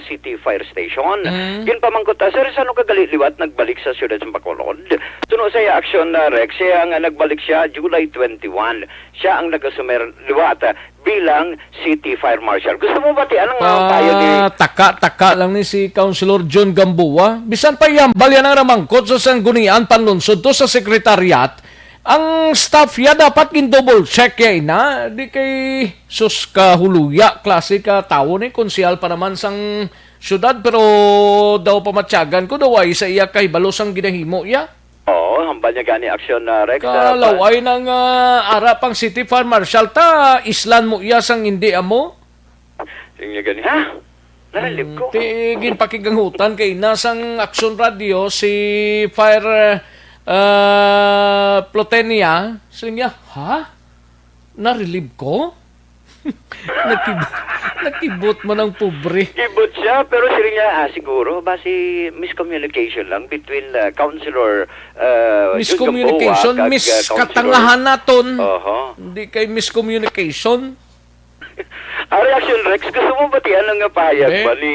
City Fire Station. Mm. Ginpamangkot, ah, sir, sano ka gali liwat nagbalik sa siyudad sa Bacolod? Suno sa iya aksyon, ah, Rex, siya nga nagbalik siya July twenty-one. Siya ang nag-asumer liwat, ah, bilang City Fire Marshal. Gusto mo batian ang, ah, payo ni Pataka-taka lang ni si Councilor John Gamboa. Bisan pa iyang balya nang ramangkot sa Sanggunian panlunsod to sa sekretariat, ang staff ya dapat gin-double check ya ina. Di kay sus ka huluya, klase ka tawo ni, konsehal pa naman sang syudad, pero daw pamatyagan ko daw ay sa iya kahibalo sang ginahimo ya. Oo, hambal niya gani aksyon, ah, Rex, ah, pa- Kalaw-ay nang, ah, ara pang City Fire Marshal ta, islan mo iya sang hindi amo. Sing niya gani, ha? Nalib ko. Mm, ti ginpakiganghutan kay nasang Aksyon Radio si Fire, ah, Plotenia. Sing niya, ha? Narilib ko? Nakib-, nakibot man ang pobre. Kibot siya, pero siling niya, ah, siguro, basi miscommunication lang between, ah, Councilor, ah, Jun Gamboa Miscommunication, kag, ah, Councilor miskatangahan naton. Oho. Hindi kay miscommunication. Ang reaction, Rex, gusto mo batian ang pahayag Eh? ba ni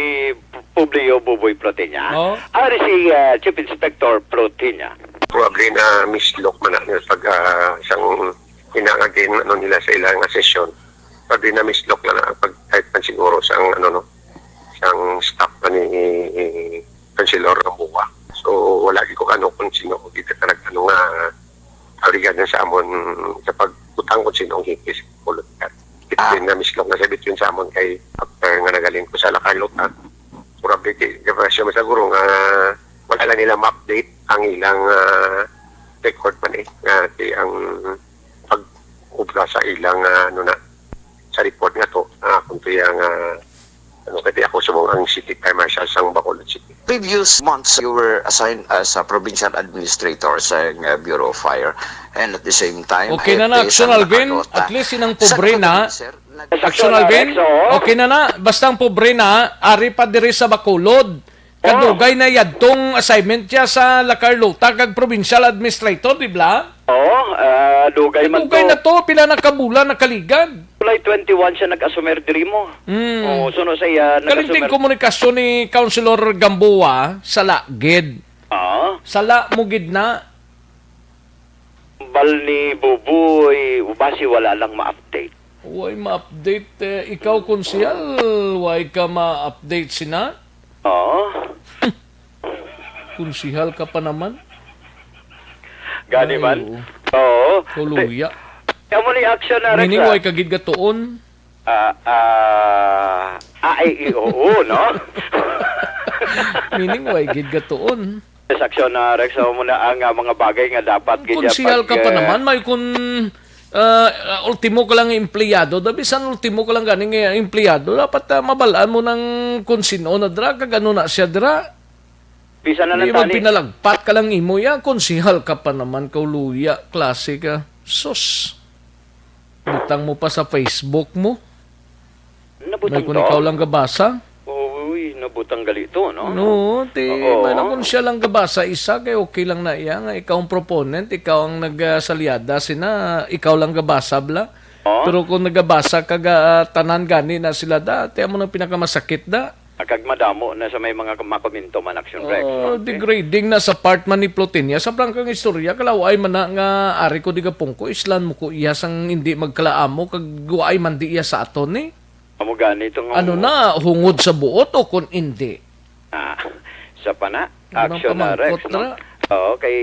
Publio Buboy Plotenia? Oh. Ari si, ah, Chief Inspector Plotenia. Probably na mislook man na nila pag, ah, isang ina nga gin-, ano nila sa ilang session. Probably na mislook na lang ang pag-type man siguro sa ang, ano, no, sa ang staff na ni Councilor Gamboa. So, wala gyud ko ano kung sino ang gid ka nag-, ano nga, aligan sa amon sa pagbutang kung sino ang hipis kulot ka. Between na mislock na sa between sa amon kay after nga nagaling ko sa La Carlota, probably di, di ba siya masaguro nga wala lang nila ma-update ang ilang, ah, record man eh, nga di ang pag-ubra sa ilang, ah, ano na, sa report nga to, ah, kung to yung, ah, ano, kaya ako subong ang city fire marshal sang Bacolod City. Previous months, you were assigned as a provincial administrator sa, uh, Bureau of Fire, and at the same time, Okay na na, hepe Action sang Alvin. Nakagota. At least inang Sa pobre na. Katuig, sir, nag- Action Action Alvin, Alex, oo. Okay na na. Basta ang pobre na, ari pa diri sa Bacolod. Oh. Kadugay na yadtong assignment niya sa La Carlota kag provincial administrator, di ba? Oo, ah, dugay man Kadugay to. Na to, pila na ka bulan nakaligad. July twenty-one siya nag-asumer diri mo. Hmm. Oo, suno sa iya, Kalimting nag-asumer. Komunikasyon ni Councilor Gamboa, sala gid. Oo. Sala mo gid na. Bal ni Buboy, basi wala lang ma-update. Way ma-update, eh, ikaw, konsehal, way ka ma-update sina? Oo. Konsehal ka pa naman? Gani Ay, man? Oo. Oo. Tuluya. Kamo ni action na Meaning, Rex, ah. Way ka gid gatuon? Ah, ah, ah, ay, oo, no? Meaning, way gid gatuon. Sa aksyon na, Rex, amo na ang, ah, mga bagay nga dapat gid Konsehal ka pa pag, eh, naman, may kun, ah, ultimo ka lang empleyado, da bisan ultimo ka lang ganing, eh, empleyado, dapat, ah, mabalaan mo nang kun sino na dira, kag ano na siya dira. Bisan na Di lang ba tani. Pinalagpat ka lang imo ya, konsehal ka pa naman, kauluya, klase ka. Sus. Butang mo pa sa Facebook mo. Nabutang May kun to? Ikaw lang gabasa? Uy, nabutang gali to, no? No, ti, Oo. May na kun siya lang gabasa, isa, kay okay lang na iya, nga ikaw ang proponent, ikaw ang nagsalyada, sina, ikaw lang gabasa, bla. Oo. Pero kung nagabasa ka, ga, tanan gani na sila, da, ti amo nang pinakamasakit, da. Kag madamo na sa may mga makomento man, Action Rex, Oo, no? Degrading na sa part man ni Plotenia. Sa prangkang istorya, kalaw-ay man na nga ari ko di gapungko, islan mo ko iya sang hindi magkalaamo, kag guwaay man di iya sa aton, eh. Amo gani to nga Ano mo- na, hungod sa buot o kun indi? Ah, sa pana, Unang action na, Rex, pamangkot no? Na. Oo, kay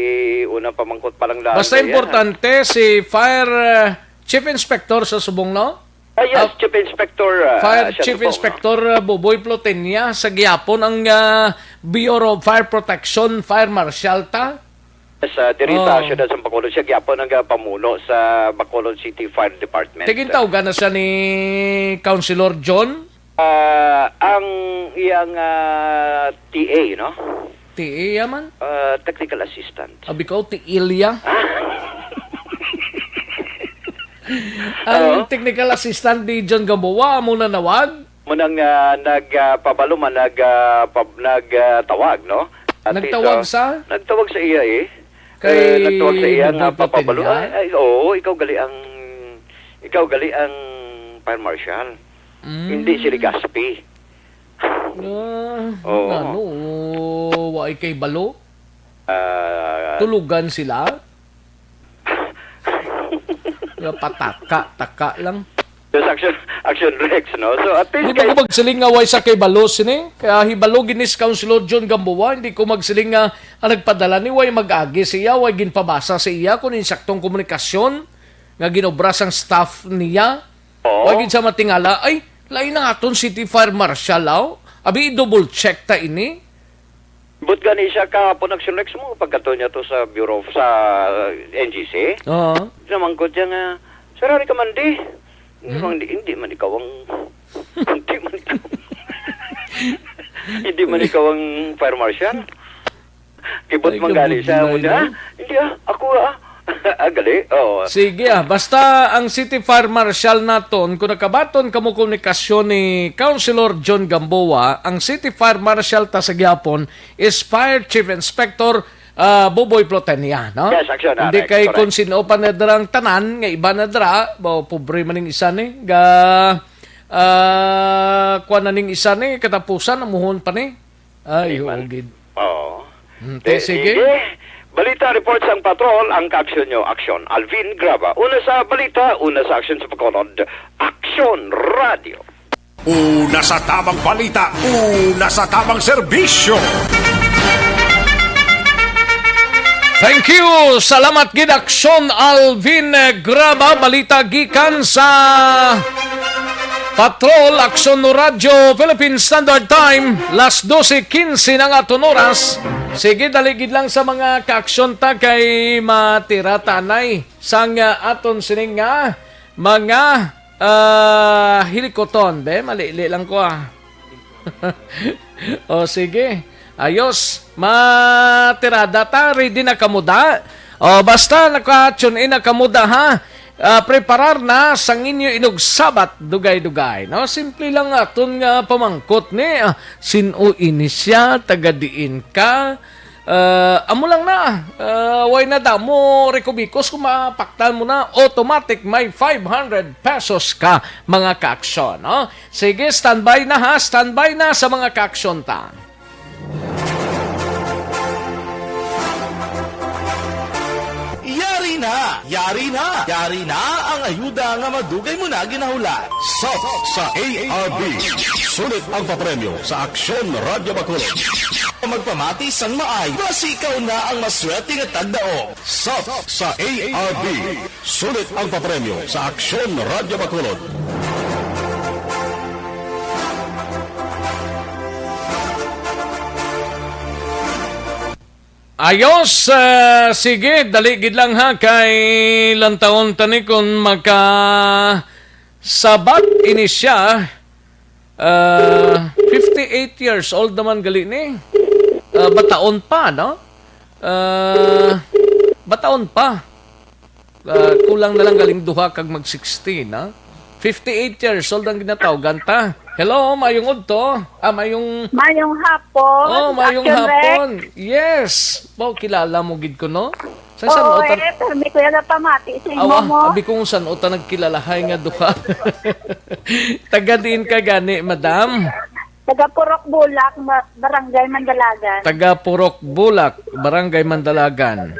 unang pamangkot pa lang daan Basta kaya, importante si Fire, uh, Chief Inspector sa subong, no? Ah, yes, Ah, Chief Inspector, ah, Fire siya Chief subong, no? Inspector, uh, Boboy Plotenia, sa gihapon ang, uh, Bureau of Fire Protection, Fire Marshal ta. Yes, ah, diri sa Oh. Siyudad sa Bacolod, siya gyapon ang, ah, pamuno sa Bacolod City Fire Department. Tigintawgan na siya ni Councilor John? Ah, ang iyang, ah, T A, no? T A ya man? Ah, technical assistant. Abi ko, tiil ya. Ah? Ang Oo. technical assistant ni John Gamboa, amo nanawag? Mo nang, ah, nag, ah, pabalo man, nag, ah, pab-, nag, ah, tawag, no? At Nagtawag least, ah, sa? Nagtawag sa iya, eh. Kay Eh, nagtawag sa iya Buboy nga papabalo. Platenia? Ay, ay, oo, ikaw gali ang, ikaw gali ang fire marshal. Mm. Hindi si Legaspi. Ah, Oo. Ano, wa kay balo? Ah, Tulugan sila? Nga pataka-taka lang. Just action, action Rex, no? So, at least Di ba kay ko magsiling nga way sa kay balo sini? Kaya hibalo gid ni si Councilor John Gamboa, hindi ko magsiling nga ang nagpadala ni way mag-agi siya, way ginpabasa sa iya kung insaktong komunikasyon nga ginobra sang staff niya. Oo. Way gid sa matingala, ay, lain ang aton city fire marshal, aw. Abi, i-double check ta ini. But gani siya kahapon, Action Rex mo, pagkadto niya to sa Bureau of, sa N G C. Oo. Namangkot siya nga, "Sir, ari ka man di?" Hmm? Hindi, hindi man ikaw ang, hindi man ikaw, hindi man ikaw ang fire marshal. Kibot Ay, man gani siya, kabudlay, no? "Ah, hindi ah, ako ah." Ah, gali, oo. Sige ah, basta ang City Fire Marshal naton, kung nakabaton kamo komunikasyon ni Councilor John Gamboa, ang City Fire Marshal ta sa gihapon is Fire Chief Inspector, ah, Buboy Plotenia, no? Yes, action, Hindi Alex, kay correct. Kung sino pa na dira ang tanan, nga iba na dira, ba, pobre man ning isa ni, ga, ah, kuwan na ning isa ni, katapusan, amuhon pa ni. Ay, Di man. Oo, gid. Oo. Hmm, Te, te, sige. Sige. Balita report sang patrol, ang kaaksyon nyo, aksyon. Alvin Graba, una sa balita, una sa aksyon sa Bacolod, Aksyon Radio. Una sa tamang balita, una sa tamang serbisyo. Thank you. Salamat gid, Aksyon Alvin Graba. Balita gikan sa Patrol, Aksyon Radyo, Philippine Standard Time, las doce quince na ang aton oras. Sige, dali gid lang sa mga kaaksyon ta kay matira ta anay sang, ah, aton sining nga mga, ah, hilikoton. Be, malili lang ko, ah. O, sige. Ayos. Matirada ta. Ready na kamo da? O, basta naka-tune in na kamo da, ha? Ah, preparar na sang inyo inugsabat, dugay-dugay, no? Simple lang aton nga pamangkot ni, ah, sin-o ini siya, taga diin ka? Ah, amo lang na. Ah, way na damo, Rico Bicos, kung mapaktan mo na, automatic may five hundred pesos ka, mga kaaksyon, no? Sige, standby na ha, standby na sa mga kaaksyon ta. Yari na! Yari na! Yari na ang ayuda nga madugay mo na ginahulat. Sap sa A R B. Sulit ang papremyo sa Aksyon Radyo Bacolod. Magpamati sang maay, basi ikaw na ang maswerte nga tagdaog. Sap sa A R B. Sulit ang papremyo sa Aksyon Radyo Bacolod. Ayos, ah, sige, dali gid lang ha, kay lantawon tani kung maka sabat ini siya. Ah, fifty-eight years old naman gali ni. Ah, bataon pa, no? Ah, bataon pa. Ah, kulang na lang galing duha kag mag sixty, no? Fifty-eight years old ang ginatawgan ta. Hello, mayong udto. Ah, mayong Mayong hapon, Oh, mayong Action Rex. Hapon. Yes. Wow, kilala mo gid ko, no? Sa Oo, san-o ta eh, permi ko yan napamati sa imo Awa, mo. Abi ko kung san-o ta nagkilalahay nga duha. Taga diin ka gani, madam? Taga Purok Bulak, ma-, Barangay Mandalagan. Taga Purok Bulak, Barangay Mandalagan.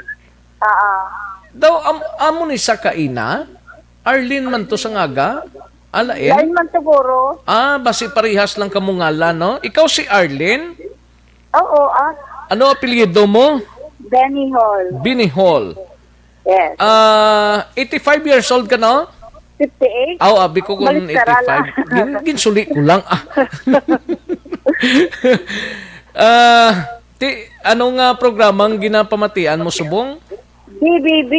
Oo. Daw, am-, amo ni sa kaina? Arlene man to sa ngaga? Ala, eh? Lain man siguro. Ah, basi parihas lang kamo ngalan, no? Ikaw si Arlene? Oo, ah. Ano apelyido mo? Benny Hall. Benny Hall. Yes. Ah, eighty-five years old ka, no? Fifty-eight. Aw, abi ko kung Balik sa eighty-five. Rala. Gin-, ginsuli ko lang, ah. Ah, ti, ano nga programa ang ginapamatian mo subong? B B B.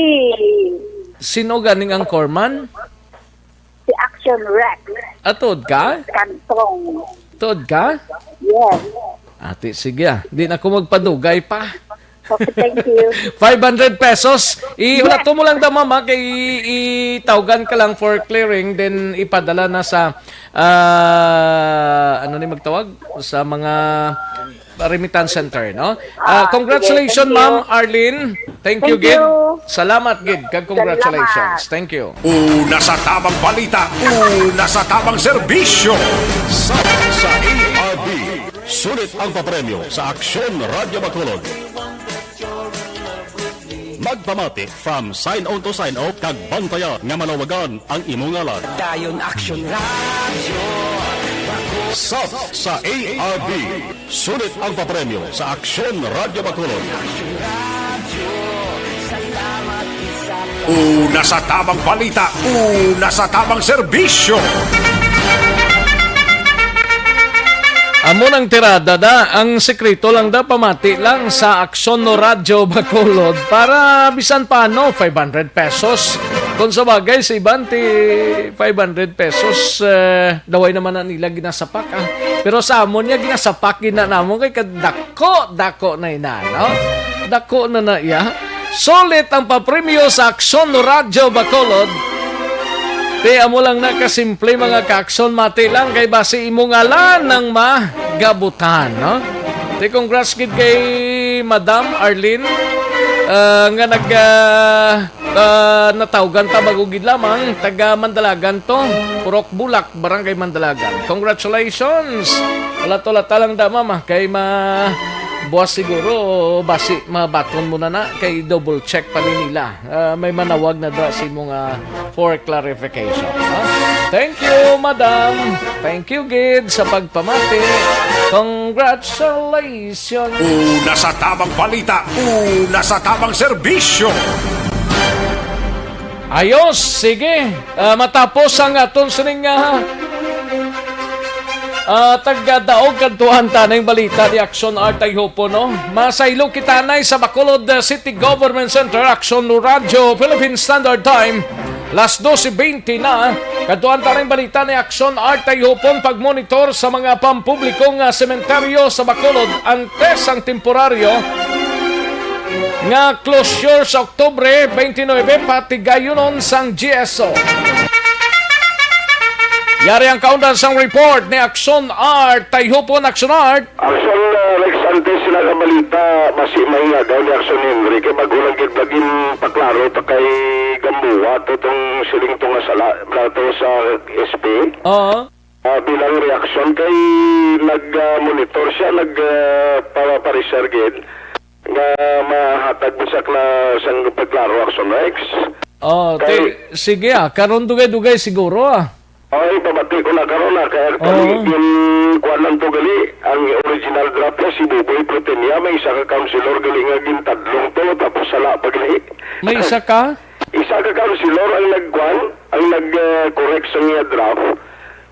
Sino ganing anchorman? Si Action Rex. Ah, tuod ka? Kantong. Tuod ka? Yes. Ati, sige, ah. Di na ko magpadugay pa. Okay, thank you. Five hundred pesos. I-, Yes. Ulato mo lang daw, mama, kay i-, itawgan ka lang for clearing, then ipadala na sa, ah, ano ni magtawag? Sa mga remittance center, no? Ah, Ah, sige, congratulations, thank you. Ma'am Arlene. Thank you, Thank gid. you. Salamat, gid, kag congratulations. Salamat. Thank you. Una sa tamang balita, una sa tamang serbisyo. Sa, sa A R B, sulit ang papremyo sa Aksyon Radyo Bacolod. Magpamati from sign on to sign off kag bantaya nga malawagan ang imo ngalan. Dayon Aksyon Radyo. Sa, sa A R B, sulit ang papremyo sa Aksyon Radyo Bacolod. Aksyon Radyo. Salamat isa pa. Una sa tamang balita, una sa tamang serbisyo. Amo nang tirada da, ang sekreto lang da, pamati lang sa Aksyon no Radyo Bacolod para bisan paano, five hundred pesos. Kung sa bagay, sa iban, ti five hundred pesos, eh, daway naman na nila ginasapak, ah. Pero sa amon niya, ginasapak gina namon kay kadako, dako na ina, no? Dako na na iya. Sulit ang papremyo sa Aksyon no Radyo Bacolod. Ti amo lang na kasimple, mga kaaksyon, mati lang kay basi imo ngalan ang magabutan, no? Ti congrats gid kay Madam Arlene, ah, nga nag, ah, ah, natawgan ta bago gid lamang, taga Mandalagan to, Purok Bulak, Barangay Mandalagan. Congratulations! Wala to lata lang da, mama, kay ma-, buwas siguro, basi mabaton mo na na, kay double check pa ni nila. Ah, may manawag na da si mga for clarification, ha? Thank you, madam. Thank you, gid, sa pagpamati. Congratulations. Una sa tamang balita, una sa tamang serbisyo. Ayos, sige. Ah, matapos ang aton sining, ah, ah, taga-daog, kadtuan ta ning balita ni Aksyon Art Tayhopo, no? Masaylo kita anay sa Bacolod, ah, City Government Center, Aksyon Radyo, Philippine Standard Time, las doce veinte na. Kadtuan ta ning balita ni Aksyon Art Tayhopon, pagmonitor sa mga pampubliko nga sementeryo sa Bacolod antes ang temporaryo nga closure sa Oktubre twenty-nine, patigayunon sang G S O. Yari ang kaundan sang report ni Aksyon Art. Tayhopon, Aksyon Art. Aksyon, uh, Rex, antes sila nga balita, basi mahinga daw ni Aksyon Henry, kay bago lang gid laging paklaro ta kay Gamboa, to tong siling to nga sala, to sa S P. Oo. Ah, bilang reaksyon kay nag, ah, monitor siya, nag, ah, pa-, pareser gid nga mahatag mo sa kla-, sang pagklaro, Aksyon Rex. Oh, Kay ti-, sige, ah, karon dugay-dugay siguro, ah. Ay, pabati ko na karon, ah, kay actually, Oo. gin-, kuwan lang to gali, ang original draft niya, si Buboy Protiña, may isa ka councilor gali nga gintadlong to, tapos sala pa gali. May isa ka? Isa ka councilor ang nagkuwan, ang nag, ah, correct sa niya draft,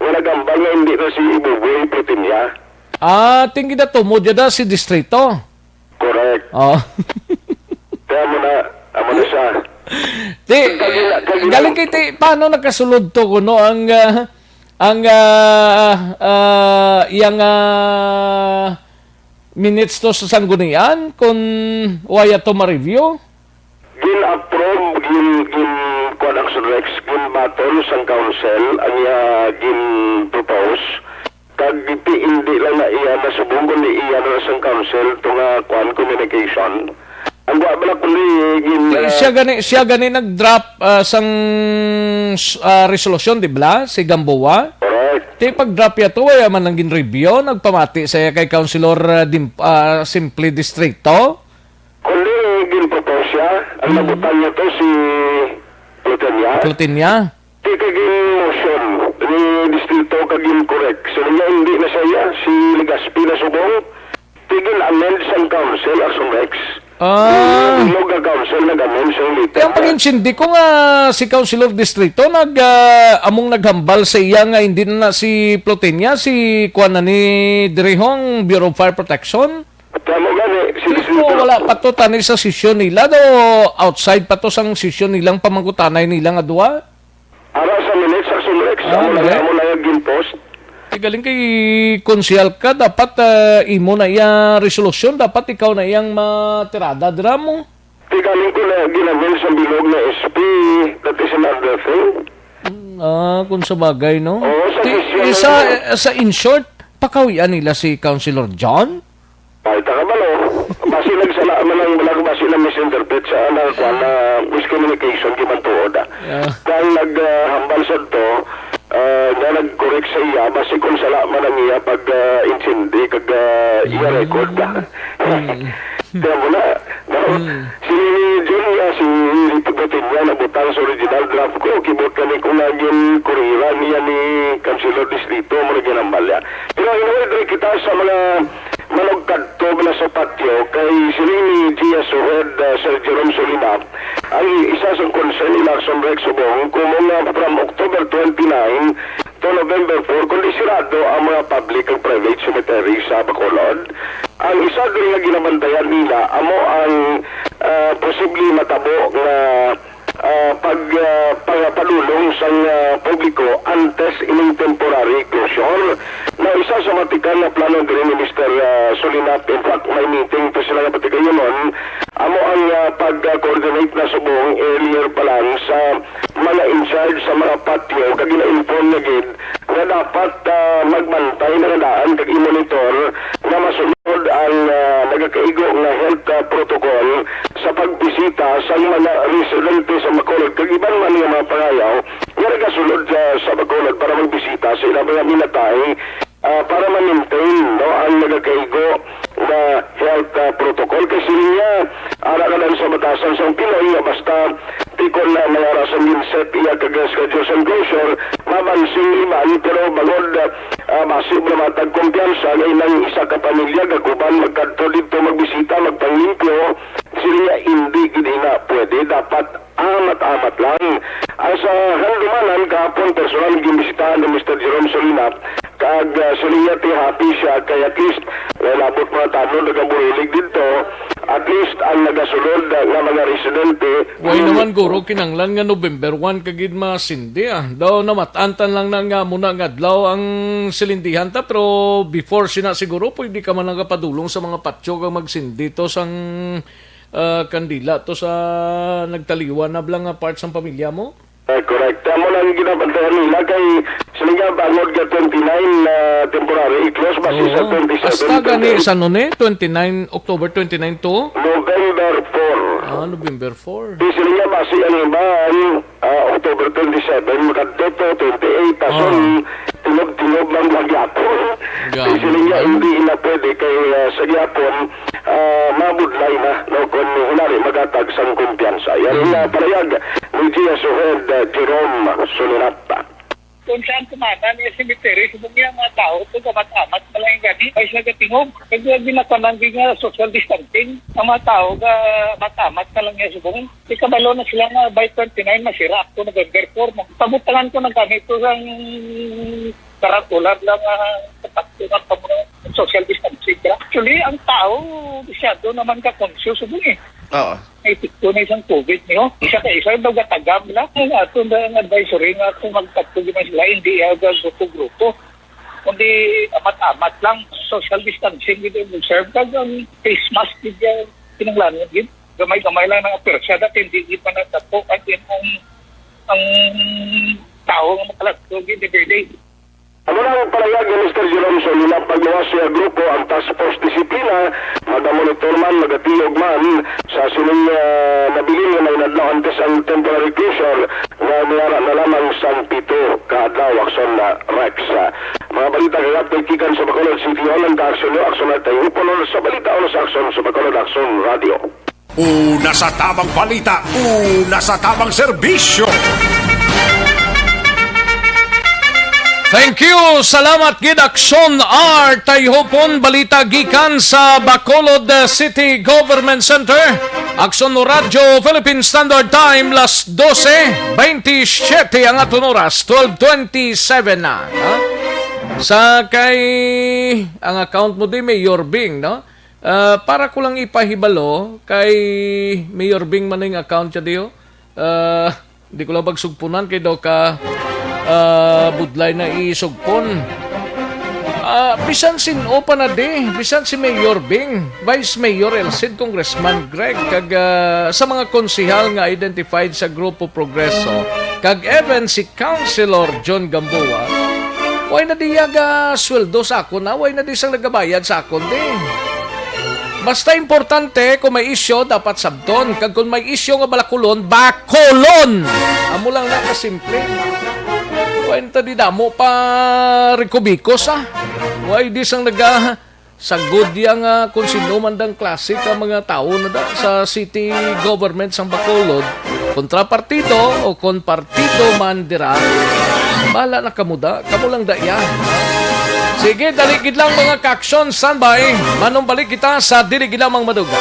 nga nagambal nga hindi na si Buboy Protiña. Ah, tingin na to mo dyan na si Distrito. Correct. Oh. Kaya mo na, amo na siya. Ti, Kagina-, kagina- galing kay ti, paano nakasulod to kuno ang, ah, ang, ah, ah, iyang, ah, minutes to sa sanggunian kung waya to ma-review? Gin-approve, gin, gin, kuwan, Action Rex, gin-battle sang council ang iya gin-propose. Kag ti hindi lang na iya nasubong, kundi iya na sang council to nga, kuwan, communication. Ang wa bala kundi gin, Ti, ah, siya gani, siya gani nag-drop, ah, sang, ah, resolusyon, di bala? Si Gamboa? Correct. Ti pag-drop niya to, wala man lang gin-review, nagpamati sa iya kay Councilor, ah, Dim-, ah, Simply Distrito? Kundi gin-propose siya, ang Mm. nabutang niya to si Plutenia. Plutenia? Ti kag in motion ni distrito kag in correct. So, niya hindi na siya, si Legazpi na subong. Ti gin-amend sang council, Action Rex. Ah. Yung local council nag-amend sa later. Kaya ang pag-intindi ko nga si Councilor Distrito nag, ah, among naghambal sa iya nga hindi na, na si Plutenia, si kuan na ni dirihong Bureau of Fire Protection. Kamo gani, si Tipo, Distrito. Wala pa to tani sa sesyon nila do, outside pa to sang sesyon nilang pamangkutanay nila nga duha. Ara sa minutes, Action Rex, Ah, amo na, mali. Amo na yung gin-post. Ti Galing kay konsehal ka, dapat, ah, imo na iya resolusyon, dapat ikaw na iyang matirada dira mo. Ti galing ko na ginamil sa bilog na S P, that is another thing. Mm, ah, kung sa bagay, no? Oo, sa Ti-, session isa, na yun. Eh, sa in short, pakawian nila si Councilor John? Ay, ta kabalo. Basi nagsala man ang balag, basi na misinterpret sa, ano, kwan, na miscommunication, di man tuod, ah. Yeah. Kang nag, ah, hambal sa to, ah, nga nag-correct sa iya, basi kung sala man ang iya pag, ah, intindi, kag, ah, iya Mm. record, ah. Mm. Kaya mo na, no? Mm. Si Nini Jun nga, si Lito Gutilla, nabutang sa original draft ko, kibot kani ko nga gin-kuriran niya ni Councilor Distrito, mo na ginambal niya. Pero anyway, diri kita sa mga manugkadto na sa patio kay siling ni Gia Suhed, uh, Sir Jerome Solinap, ang isa sa concern ni Lacson Rex Ubong, kumong nga from October twenty-nine to November four, kundi sirado ang mga public ug private cemetery sa Bacolod. Ang isa diri nga ginabantayan nila amo ang, uh, posible matabo nga ah, pag, ah, pagapadulong sang, ah, publiko antes ining temporary closure. Na isa sa matikang nga plano diri ni Mister, ah, Solinap. In fact, may meeting to sila nga patikayonon. Amo ang, ah, pag-coordinate na subong earlier pa lang sa mga in charge sa mga patio, kag gina-inform na gid nga dapat, ah, magbantay na nga daan kag i-monitor nga masunod ang, ah, nagakaigo nga health, ah, protocol sa pagbisita sang mga residente sa Bacolod kag iban man nga mga pangayaw nga nagasulod, ah, sa Bacolod para magbisita sa ilang mga minatay, ah, para ma-maintain, no, ang nagakaigo nga health, ah, protocol. Kay siling niya, ara ka lang sa batasan sang Pinoy nga basta tikon na may arasan gin-set iya kag schedule sang closure, mabansing iban, pero bangod, ah, basi mamatag kumpiyansa nga ilang isa ka pamilya gakuban magkadto didto magbisita, magpanglimpyo, siling niya, hindi gid ina pwede. Dapat amat-amat lang. Ang sa Handumanan, kahapon, personal gimbisitahan ni Mister Jerome Solinap, kag, ah, siling niya, ti happy siya, kay at least, may labot mga tanod, nagaburulig didto. At least, ang nagasulod, ah, nga mga residente, Why mm. naman, guro, kinanglan nga November one ka gid masindi, ah. Daw namat-an ta lang na nga muna nga adlaw ang silindihan ta, pero before sina siguro, pwede ka man nagapadulong sa mga patyo kag magsindi to sang, ah, kandila to sa nagtaliwan na bala nga part sang pamilya mo? Eh, correct. Amo lang ginabantayan nila kay sila nga bangod nga twenty-nine na temporary i-close, basi sa Oo. twenty-seven, Hasta gani twenty-eight. Sa nun eh, twenty-nine, October twenty-nine to? November four. Ah, November four. Di sila nga basi ang iban, ah, October twenty-seven, makadto to twenty-eight, kason Ah. tinulob-tinulob lang sa gyapon. Gamo Di sila nga man. Hindi na pwede kay, ah, sa gyapon, ah, mabudlay na, no, kung hinari magatag sang kumpiyansa. Yan ang, Mm. ah, pahayag ni G S O Head, ah, Jerome Solinap. Kung saan kumana niya cemetery, subong niya mga tao, ito gamat-amat na lang yung gani, ay siya gatingog. Kaya ginatanan din nga social distancing. Ang mga tao, gamat-amat na lang niya subong. Ikabalo na sila nga by twenty-nine, masira ako November four. Pabutangan ko ng ganito sang tarantula lang nga tatakto ng pamuna social distancing. Actually, ang tao, masyado naman ka conscious subong eh. Oo. May epekto na isang covid niyo. Isa ka isa, daw gatagam lang. Ang ato na ang advisory nga kung magpatog man sila, hindi iya grupo-grupo. Kundi amat-amat lang, social distancing, gid ang observe. Kag ang face mask, gid ang kinahanglan, gid. Gamay-gamay lang ang apersa, dati hindi, gid pa natapo. At yun ang, ang tao nga makalatog, gid, everyday. Amo na ang pahayag ni Mister Jerome Solinap, pagluwas sa grupo ang Task Force Disiplina, magamonitor man, magatiyog man sa sining, ah, nabilin nga may nadlaw antes ang temporary closure nga niara na lamang sang pito ka adlaw, Aksyon na Rex. Mga balita kag update gikan sa Bacolod City Hall, ang Aksyon News, Aksyon na tayo, punol sa balita o sa Aksyon sa Bacolod, Aksyon Radio. Una sa tamang balita, una sa tamang serbisyo. Thank you. Salamat gid, Aksyon R. Tayhupon, balita gikan sa Bacolod City Government Center. Aksyon Radyo Philippine Standard Time, las dose bentisiete ang aton oras, twelve twenty-seven na. Ha? Sa kay ang account mo di, Mayor Bing, no? Ah, para ko lang ipahibalo, kay Mayor Bing man ang account siya diyo. Ah, di ko lang pagsugpunan kay daw ka, ah, budlay na isugpon. Ah, bisan sin-o pa na di, bisan si Mayor Bing, Vice Mayor Elcid, Congressman Greg, kag, ah, sa mga konsehal nga identified sa Grupo Progreso, kag even si Councilor John Gamboa, way na diya ga sweldo sa akon, na way na di sang nagabayad sa akon, di. Basta importante, kung may isyu, dapat sabton. Kag kung may isyu nga balakulon, bakulon! Amo lang na kasimple. Kwenta di damo pa rikubikos, ah. Way di sang naga sagod diya nga kung sino man dang klase ka mga tawo na da sa city government sang Bacolod, kontra partido o kon partido man dira. Bala na kamo da, kamo lang da iya. Sige, dali gid lang, mga ka-aksyon, standby. Manumbalik kita sa dili gid lamang maduga.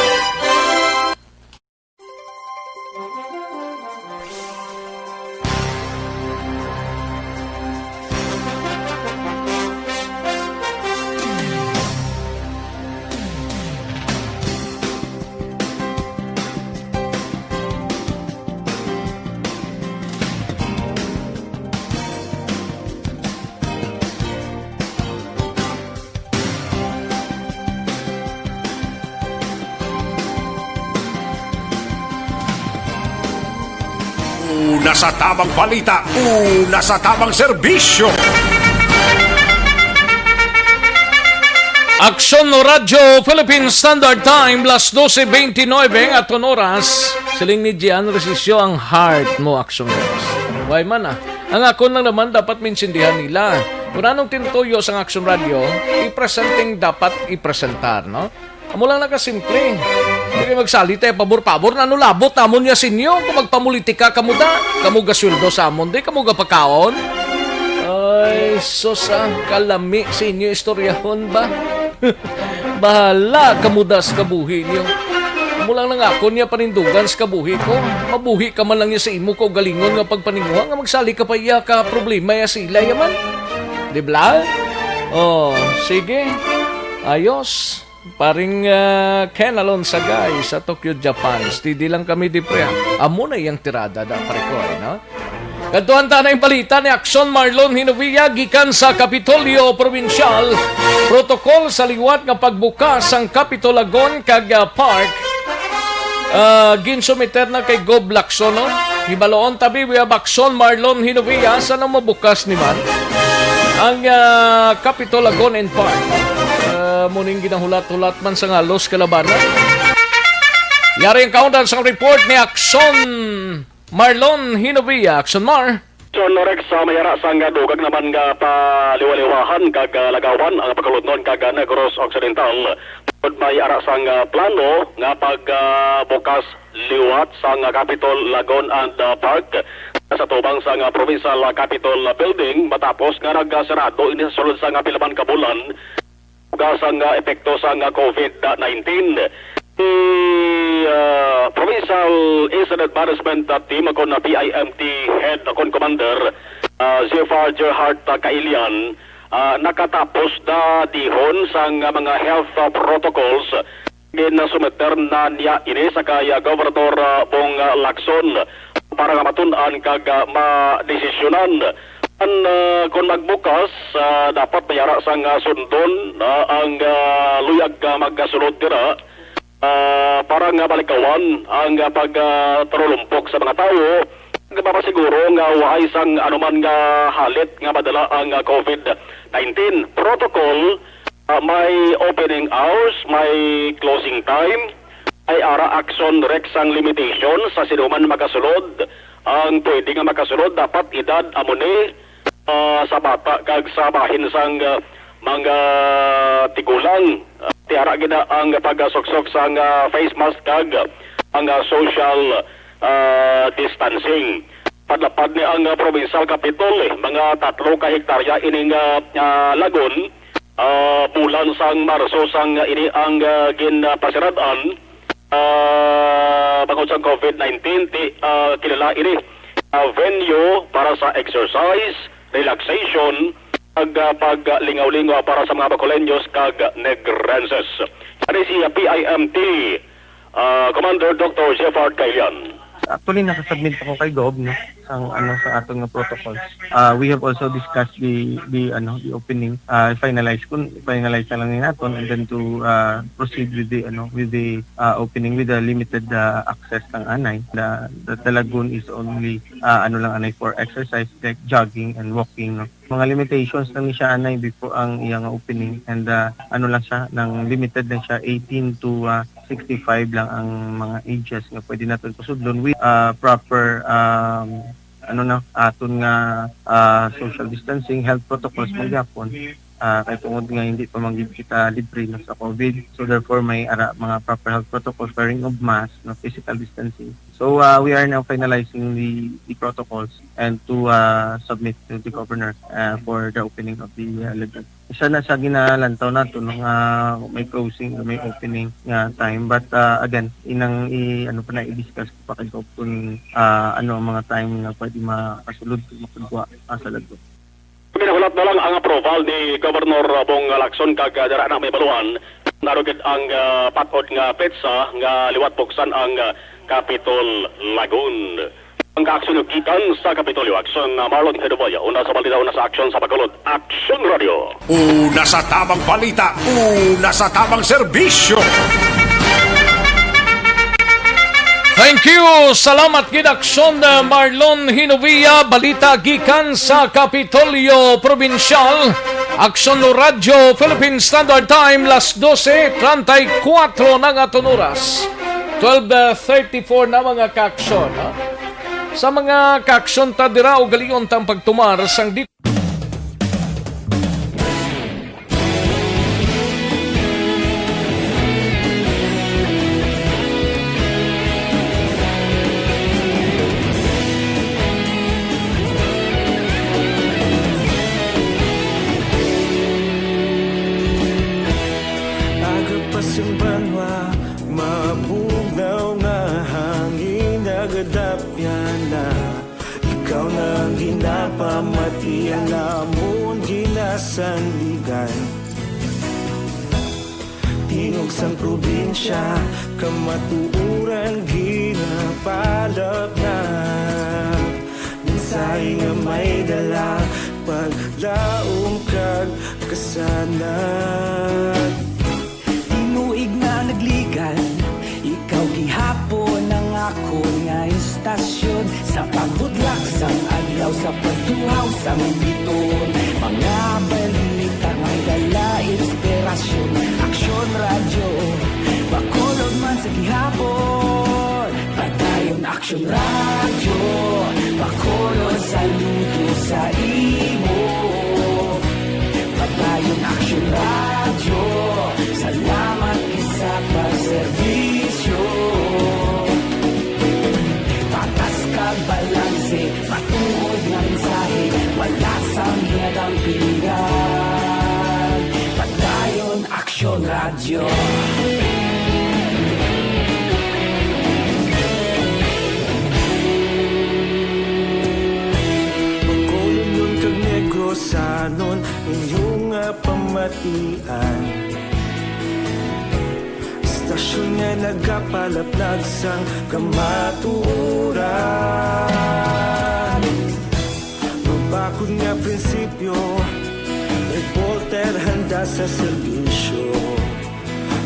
Una sa tamang balita, una sa tamang serbisyo. Aksyon no Radyo Philippine Standard Time, las doce veintinueve ang aton oras. Siling ni Gian Resisio, ang heart mo, Aksyon Girls. Why man, ah? Ang akon lang naman dapat maintindihan nila. Kung anong tintuyo sang Aksyon Radio, i-presenting dapat i-presentar, no? Amo lang na kasimple. Dili magsali tayo pabor-pabor. Ano labot namon niya sa inyo? Kung magpamulitika kamo da, kamo gasweldo sa amon, di kamo gapakaon. Ay, sus, ah, kalami sa inyo istoryahon ba? Bahala kamo da sa kabuhi niyo. Amo lang nang akon niya panindugan sa kabuhi ko. Mabuhi ka man lang niya sa imo kaugalingon nga pagpaninguha nga magsali ka pa iya ka problema ya sa ila ya man. Di bla? Oh, sige. Ayos. Paring, ah, Ken Alonsagay sa Tokyo, Japan. Steady lang kami, di pre, ah. Amo na iyang tirada da, pare ko, eh, no? Kadtuan ta na yung balita ni Aksyon Marlon Hinovia gikan sa Kapitolyo Probinsyal. Protokol sa liwat nga pagbukas sang Capitol Lagon kag, ah, Park. Ah, ginsumiter na kay Gob Lacson, no? Hibaloon tabi, we have Aksyon Marlon Hinovia. Sa nang mabukas ni man ang, ah, Capitol Lagon and Park. Ah, muning ginahulat-hulat man sa ngalos kalabanan. Yari ang kaundan sang report ni Aksyon Marlon Hinovia. Aksyon Mar. John Rex, sa may ara sang dugag naman nga paliwaliwahan kag, ah, lagawan ang Bacolodnon kag, ah, Negros Occidental. Tungod may ara sang, ah, plano nga pag, ah, bukas liwat sang, ah, Capitol Lagoon and, ah, Park sa tubang sang, ah, Provincial, ah, Capitol Building matapos nga nagsarado ini sa sulod sang, ah, pila man ka bulan. Bugas ang, ah, epekto sang, ah, COVID nineteen. Si, ah, Provincial Incident Management, ah, Team, kon, ah, P I M T Head, kon Commander, ah, Zephyr Gerhart, ah, Kailian, ah, nakatapos na dihon sang, ah, mga health, ah, protocols. Ginasumiter na niya ini sa kay, ah, Gobernador, ah, Bong, ah, Lacson para nga matun-an kag, ah, madesisyonan. An, ah, kon magbukas, ah, dapat may ara sang, ah, sundon, ah, ang, ah, luyag nga magasulod dira, ah, para nga malikawan ang, ah, pag, ah, tarulumpok sa mga tawo, nga mapasiguro nga waay sang anuman nga halit nga madala ang, ah, COVID nineteen. Protocol, ah, may opening hours, may closing time, may ara action rek sang limitation sa sinuman makasulod. Ang pwede nga makasulod dapat edad amo ni, ah, sa bata kag sa bahin sang, ah, mga tigulang. Ah, tiara gid na ang pagsuksok sang, ah, face mask kag ang, ah, social, ah, distancing. Padlapad ni ang, ah, provincial capitol, eh, mga tatlo ka hektarya ining, ah, ah, lagon. Ah, bulan sang Marso sang ini ang, ah, ginpasirad-an, ah, bangod sang COVID nineteen, ti, ah, kilala ini, ah, venue para sa exercise, relaxation, ag, ah, paglingaw-lingaw para sa mga Bacoleños kag Negrenses. Kani si P I M T, ah, Commander Doctor Jeffard Kailian. Actually, nakasubmit ako kay Gov, no, sang, ano, sa aton nga protocols. Ah, we have also discussed the, the, ano, the opening. Ah, finalize kun, finalize na lang ni naton, and then to, ah, proceed with the, ano, with the, ah, opening with the limited, ah, access sang anay. The, the, the lagoon is only, ah, ano lang, anay, for exercise, like jogging and walking, no. Mga limitations lang ni siya, anay, before ang iya nga opening. And, ah, ano lang siya, nang limited lang siya, eighteen to, ah, sixty-five lang ang mga ages nga pwede naton pasudlon with, ah, proper, um, ano na, aton nga, ah, social distancing, health protocols man gyapon. Ah, kay tungod nga hindi pa man gid kita libre na sa COVID, so therefore may ara mga proper health protocols, wearing of mask, no, physical distancing. So, ah, we are now finalizing the, the protocols and to, ah, submit to the governor, ah, for the opening of the, ah, lagoon. Isa na sa ginalantaw nato, no, nga may closing, may opening nga time. But, ah, again, inang i-, ano pa na, i-discuss ko pa kay Gov kung, ah, ano ang mga time nga pwede makasulod, makagwa, ah, sa lagoon. Ginahulat na lang ang approval ni Governor Bong Lacson kag, ah, dira na may baluhan. Narugid ang, ah, patod nga petsa nga liwat buksan ang, ah, Capitol Lagoon. Ang kaaksyon gikan sa Kapitolyo, aksyon na Marlon Hedoboya. Una sa balita, una sa aksyon sa Bacolod. Aksyon Radio. Una sa tamang balita, una sa tamang serbisyo. Thank you. Salamat gid, Aksyon, uh, Marlon Hinovia. Balita gikan sa Kapitolyo Probinsyal. Aksyon Radyo Philippine Standard Time, las dose treinta y cuatro na nga aton oras. Twelve thirty-four na, mga kaaksyon, ha? Sa mga kaaksyon ta dira, ugalion tang pagtumar sang di- Aga pa sang banwa, mabugnaw nga hangin, nagadapyan na. Ikaw na ang ginapamati, ang amon ginasandigan. Tingog sang probinsya, kamatuoran ginapalapnap. Mensahe nga may dala, paglaom kag kasanag. Tinuig na nagligan, ikaw gihapon ang akon nga istasyon. Sa pagbutlak sang adlaw, sa pagtuhaw sang biton, mga balita may dala inspirasyon. Aksyon Radyo, Bacolod man sa gihapon. Padayon Aksyon Radyo, Bacolod, saludo sa imo. Padayon Aksyon Radyo, salamat gid sa pagserbisyo. Patas kag balanse, matuod nga mensahe, wala sang ginadampigan. Padayon Aksyon Radyo. Bacolodnon kag Negrosanon, inyo nga pamatian. Istasyon nga nagapalaplag sang kamatuoran. Mabakod nga prinsipyo, reporter handa sa serbisyo.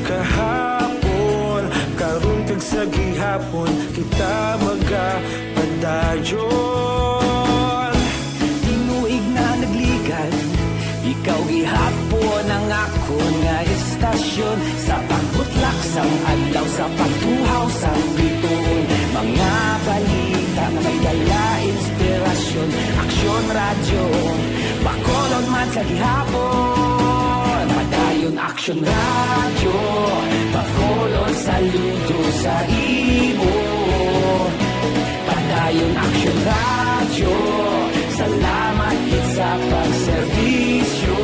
Kahapon, karon kag sa gihapon, kita magapadayon. Tinuig na nagligan, ikaw gihapon ang akon nga istasyon. Sa pagbutlak sang adlaw, sa pagtuhaw sang biton, mga balita nga may dala inspirasyon. Aksyon Radyo, Bacolod man sa gihapon. Padayon Aksyon Radyo, Bacolod, saludo sa imo. Padayon Aksyon Radyo, salamat gid sa pagserbisyo.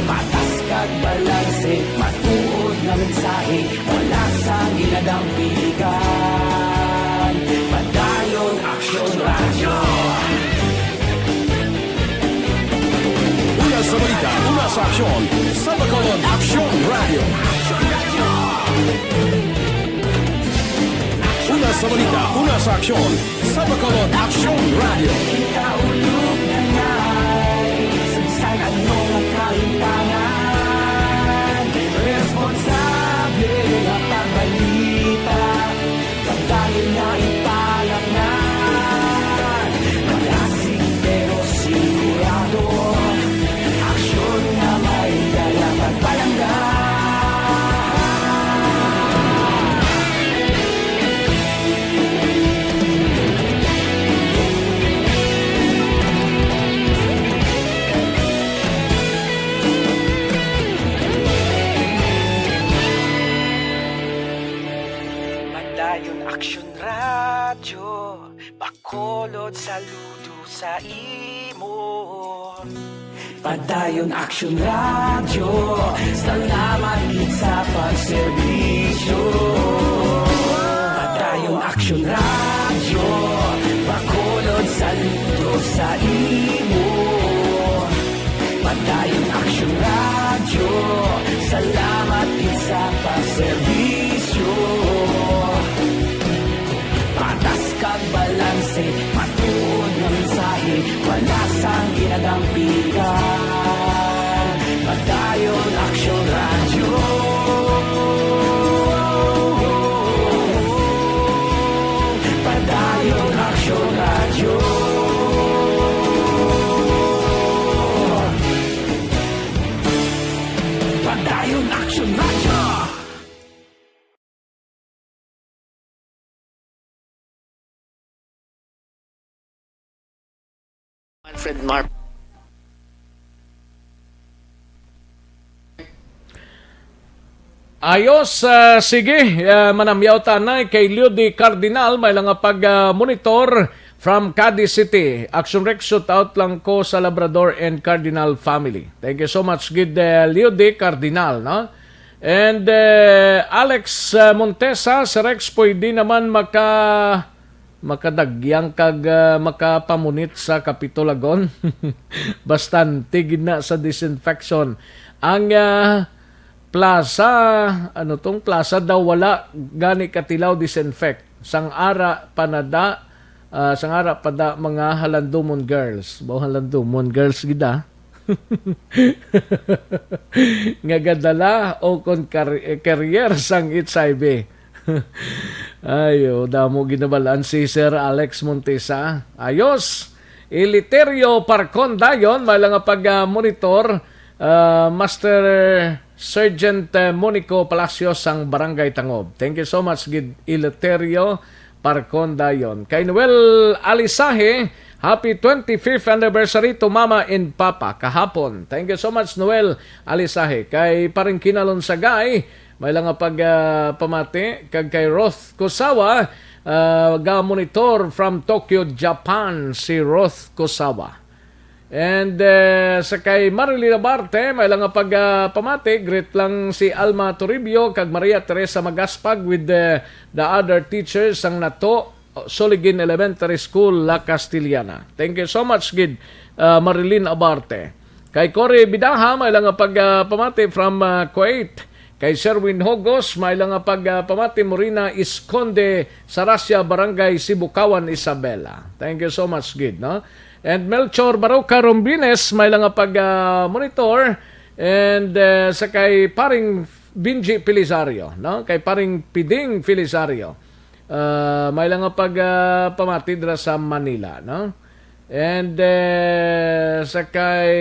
Patas kag balanse, matuod nga mensahe, wala sang ginadampigan. Padayon Aksyon Radyo. Una sa balita, una sa aksyon, sa Bacolod, Aksyon Radyo. Sa balita, una sa aksyon, sa Bacolod Aksyon Radio. Kita ulog na ngay, sa bisan ano nga kahintangan, responsable nga pagbalita, pagdayon nga ipalaknan, malasig pero sigurado, aksyon nga may dala pagpalangga. Padayon Aksyon Radyo, Bacolod, saludo sa imo. Padayon Aksyon Radyo, salamat gid sa pagserbisyo. Padayon Aksyon Radyo, Bacolod, saludo sa imo. Padayon Aksyon Radyo, salamat gid sa pagserbisyo. Patas kag balanse, matuod nga mensahe, wala sang ginadampigan. Padayon Aksyon Radyo. Padayon Aksyon Radyo. Padayon Aksyon Radyo. Manfred Mar. Ayos, ah, sige, ah, manamyaw tanay kay Leody Cardinal, may lang nga pag, ah, monitor from Cadiz City. Action Rex, shout out lang ko sa Labrador and Cardinal family. Thank you so much, gid, eh, Leody Cardinal, no? And, eh, Alex, ah, Montesa, si Rex, pwede naman maka-, makadagyang kag, ah, makapamunit sa Kapitolagon. Bastante gid na sa disinfection. Ang, ah, plaza, ano tong plaza daw wala gani katilaw disinfect. Sang ara panada, ah, sang ara pada mga halandumon girls. Baw halandumon girls gid, ah. Nga gadala o kon kar-, carrier sang H I V. Ayo, damo ginabalaan si Sir Alex Montesa. Ayos. Eleuterio Parcon dayon, may lang nga pag, ah, monitor, ah, Master Sergeant, eh, Monico Palacios sang Barangay Tangob. Thank you so much, gid Eleuterio Parcon dayon. Kay Noel Alisahe, happy twenty-fifth anniversary to Mama and Papa kahapon. Thank you so much, Noel Alisahe. Kay Paring Kinalon Sagay, may lang nga pag, ah, pamati. Kag kay Roth Kusawa, ah, ga-monitor from Tokyo, Japan, si Roth Kusawa. And, eh, sa kay Marilyn Abarte, may lang nga pag, ah, pamati, greet lang si Alma Toribio kag Maria Teresa Magaspag with the, the other teachers sang Nato Soligin Elementary School, La Castellana. Thank you so much, gid, ah, Marilyn Abarte. Kay Cory Bidaha, may lang nga pag, ah, pamati from, ah, Kuwait. Kay Sherwin Hogos, may lang nga pag, ah, pamati, Morina Isconde, Sarasia, Barangay Sibukawan, Isabela. Thank you so much, gid, no? And Melchor Baroca Rombines, may lang nga pag, ah, monitor. And, eh, sa kay Paring Benji Felisario, no? Kay Paring Piding Felisario. Ah, may lang nga pag, ah, pamati dira sa Manila, no? And, eh, sa kay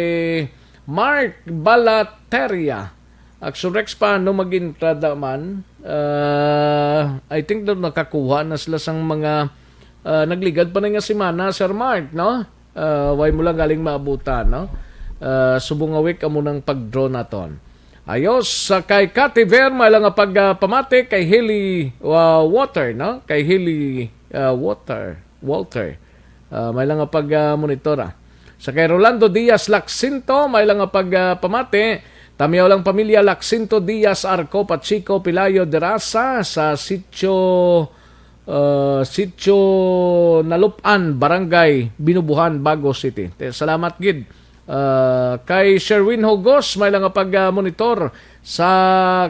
Mark Balateria, Action Rex, paano mag-entrada man? Ah, I think daw nakakuha na sila sang mga, ah, nagligad pa na nga semana, Sir Mark, no? Ah, way mo lang galing maabutan, no? Ah, subong nga week amo nang pag-draw naton. Ayos, sa kay Kativer, may lang nga pag, ah, pamati kay Hilly, ah, Water, no? Kay Hilly, ah, Water, Walter. Ah, may lang nga pag, ah, monitor, ah. Sa kay Rolando Diaz Laxinto, may lang nga pag, ah, pamati. Tamyaw lang pamilya Laxinto Diaz, Arco Pacheco, Pilayo, Derasa, sa sitio, ah, sitio Nalup-an, Barangay Binubuhan, Bago City. Te-, salamat gid. Ah, kay Sherwin Hugos, may lang nga pag, ah, monitor sa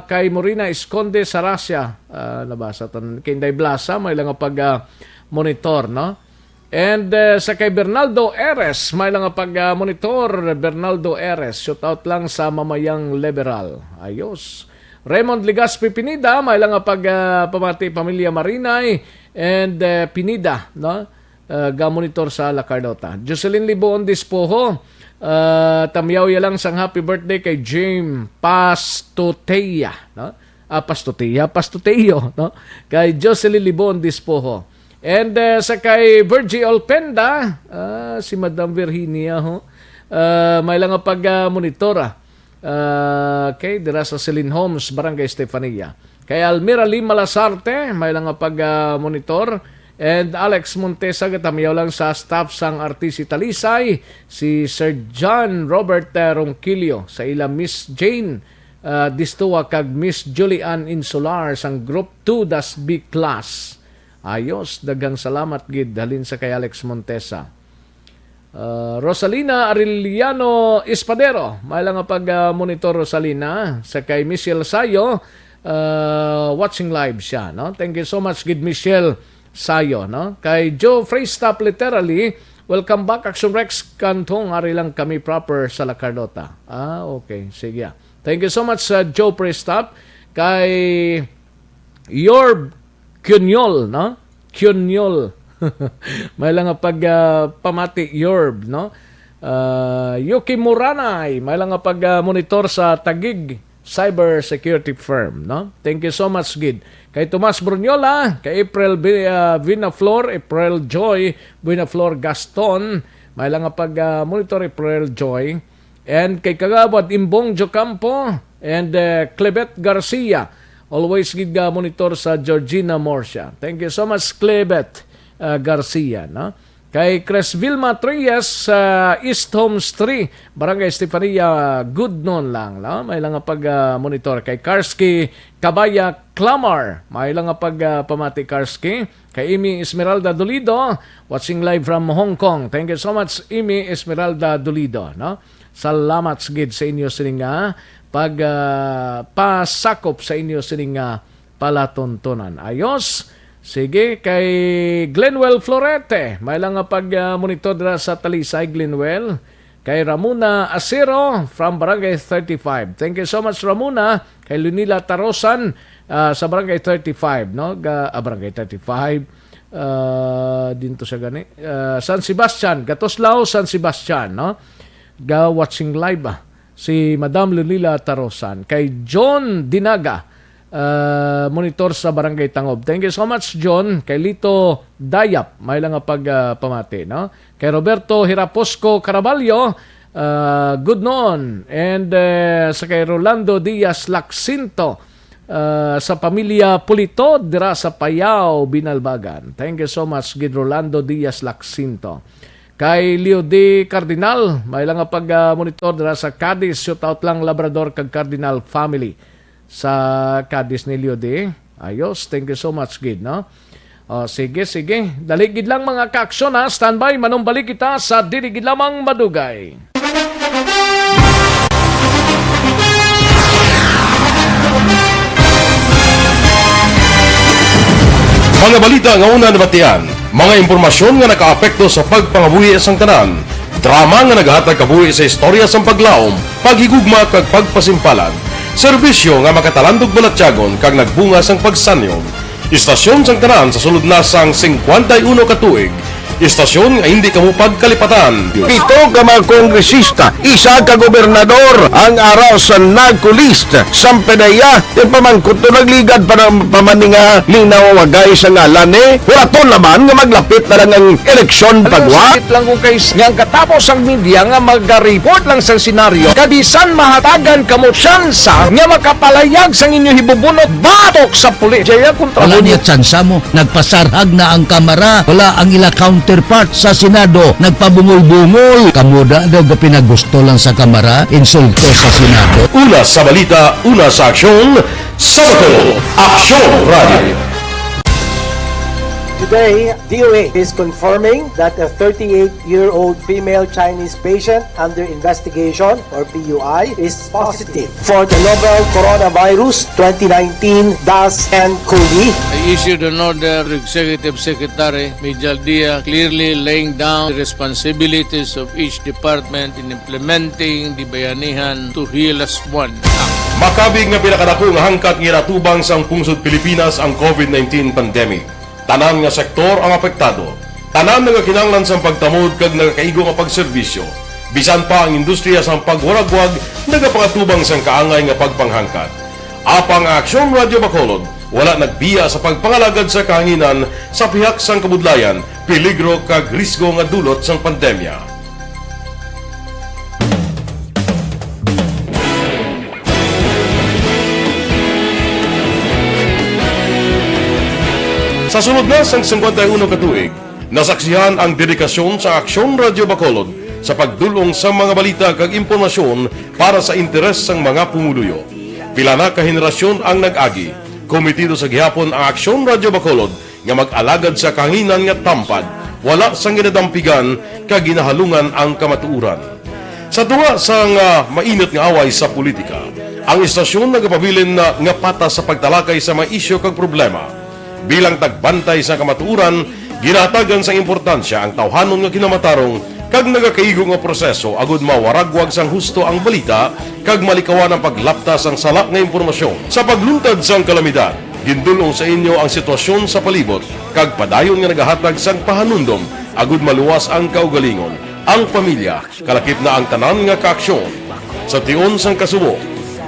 kay Morina Esconde sa Russia. Ah, nabasa tanan. Kay Inday Blasa, may lang nga pag, ah, monitor, no? And, eh, sa kay Bernaldo Eres, may lang nga pag, ah, monitor, Bernaldo Eres. Shout out lang sa Mamayang Liberal. Ayos. Raymond Legaspi Pineda, may lang nga pag, ah, pamati pamilya Marinay and, eh, Pineda, no? Ah, ga-monitor sa La Carlota. Jocelyn Liboon Dispoho, ah, tamyaw ya lang sang happy birthday kay Jim Pastotea, no? Ah, Pastotea, Pastoteo, no? Kay Jocelyn Liboon Dispoho. And, eh, sa kay Virgie Olpenda, ah, si Madam Virginia, ho. Ah, may lang nga pag, ah, monitor, ah. Ah, okay, dira sa Celine Homes, Barangay Estefania. Kay Almira Lima Lasarte, may lang nga pag, ah, monitor. And Alex Montesa, gatamyaw lang sa staff sang R T C Talisay, si Sir John Robert, ah, Ronquillo, sa ila Miss Jane, ah, Distua kag Miss Julian Insular sang Group two das B class. Ayos, daghang salamat gid halin sa kay Alex Montesa. Ah, Rosalina Arellano Espadero, may lang nga pag, ah, monitor, Rosalina, sa kay Michelle Sayo, ah, watching live siya, no? Thank you so much gid, Michelle Sayo, no? Kay Joe Freestop, literally, welcome back, Action Rex Cantong, ari lang kami proper sa La Carlota. Ah, okay, sige, ah. Thank you so much, uh, Joe Freestop. Kay Yorb Cunyol, no? Cunyol. May lang nga pag, ah, pamati, Yorb, no? Ah, Yuki Muranay, may lang nga pag, ah, monitor sa Taguig Cyber Security Firm, no? Thank you so much gid. Kay Tomas Brunyola, kay April Bi-, ah, Vinaflor, April Joy, Vinaflor Gaston, may lang nga pag, ah, monitor, April Joy. And kay Kagawad Imbong Jocampo and, eh, Clevet Garcia. Always gid nga monitor sa Georgina Morsia. Thank you so much, Clevet, uh, Garcia, no? Kay Chris Vilma Trias sa East Homes three, Barangay Estefania, good noon lang, no? May lang nga pag, uh, monitor kay Karski Kabaya Clamar. May lang nga pag, uh, pamati, Karski. Kay Amy Esmeralda Dolido, watching live from Hong Kong. Thank you so much, Amy Esmeralda Dolido, no? Salamat gid sa inyo sining nga pag, ah, pasakop sa inyo sining nga palatuntunan. Ayos. Sige, kay Glenwell Florete, may lang nga pag, ah, monitor dira sa Talisay, Glenwell. Kay Ramona Asiro from Barangay thirty-five. Thank you so much, Ramona. Kay Lunila Tarosan, ah, sa Barangay thirty-five, no? Ga-, ah, Barangay thirty-five. Ah, dinto sa gani. Ah, San Sebastian, Gatoslao, San Sebastian, no? Ga watching live, ah, si Madam Lunila Tarosan. Kay John Dinaga, ah, monitor sa Barangay Tangob. Thank you so much, John. Kay Lito Dayap, may lang nga pag, ah, pamati, no? Kay Roberto Hiraposco Caraballo, ah, good noon. And, eh, sa kay Rolando Diaz Laxinto, ah, sa pamilya Polito, dira sa Payao, Binalbagan. Thank you so much, gid Rolando Diaz Laxinto. Kay Leo D. Cardinal, may lang nga pag, ah, monitor dira sa Cadiz. Shout out lang, Labrador kag Cardinal family sa Cadiz ni Leo D. Ayos, thank you so much, gid, no? O, sige, sige. Dali gid lang, mga kaaksyon, ha. Standby, manumbalik kita sa dili gid lamang madugay. Mga balita nga una nabatian, mga impormasyon nga nakaapekto sa pagpangabuhi sang tanan, drama nga nagahatag kabuhi sa istorya sang paglaom, paghigugma kag pagpasimpalan, serbisyo nga makatalandog balatyagon kag nagbunga sang pagsanyo. Istasyon sang tanan sa sulod na sang singkwenta y uno ka tuig. Istasyon nga hindi kamo pagkalipatan. Pito ka mga kongresista, isa ka gobernador ang ara sa NAGCO list. Sampanaya, yung pamangkot to nagligad pa ng pamaninga, minaw wagay sa ngalan eh. Wala to naman nga maglapit na lang ang eleksyon pagwa. Sakit lang kung kay nga ang katapos ang media nga maga-report lang sa senaryo. Kabisan mahatagan kamo tsansa nga makapalayag sang inyo hibubunot batok sa pulis. Jaya kontra Wala mo niya tsansa mo. Nagpasarhag na ang Kamara. Wala ang ila counterpart sa Senado. Nagpabungol-bungol. Kamo da daw gapinagusto lang sa Kamara, insulto sa Senado. Una sa balita, una sa aksyon, Sabado, Aksyon Radio. Today, D O H is confirming that a thirty-eight-year-old female Chinese patient under investigation, or P U I, is positive for the novel coronavirus twenty nineteen dash N cov. I issued an order to Executive Secretary Mijal Dia, clearly laying down the responsibilities of each department in implementing the Bayanihan to Heal Us One Act. Makabig nga pinakadako nga hangkat nga ginatubang sang pungsod Pilipinas ang covid nineteen pandemic. Tanan nga sektor ang apektado. Tanan nagakinahanglan sang pagtamod kag nagakaigo nga pagserbisyo. Bisan pa ang industriya sang pagwaragwag nagapangatubang sang kaangay nga pagpanghangkat. Apang ang Aksyon Radyo Bacolod wala nagbiya sa pagpangalagad sa kahanginan sa pihak sang kabudlayan, peligro kag risgo nga dulot sang pandemya. Sa sulod na sang singkwenta y uno ka tuig, nasaksihan ang dedikasyon sa Aksyon Radyo Bacolod sa pagdul-ong sa mga balita kag impormasyon para sa interes sang mga pumuluyo. Pila na ka henerasyon ang nag-agi. Komitido sa gihapon ang Aksyon Radyo Bacolod nga mag-alagad sa kahanginan nga tampad, wala sang ginadampigan kag ginahalungan ang kamatuoran. Sa tunga sang, ah, mainit nga away sa politika, ang istasyon nagapabilin na nga patas sa pagtalakay sa mga isyu kag problema. Bilang tagbantay sa kamatuoran, ginahatagan sang importansya ang tawhanon nga kinamatarong kag nagakaigo nga proseso agud mawaragwag sang husto ang balita kag malikawan ang paglapta sang sala nga impormasyon. Sa pagluntad sang kalamidad, gindul-ong sa inyo ang sitwasyon sa palibot kag padayon nga nagahatag sang pahanumdom agud maluwas ang kaugalingon, ang pamilya, kalakip na ang tanan nga kaaksyon. Sa tion sang kasubo,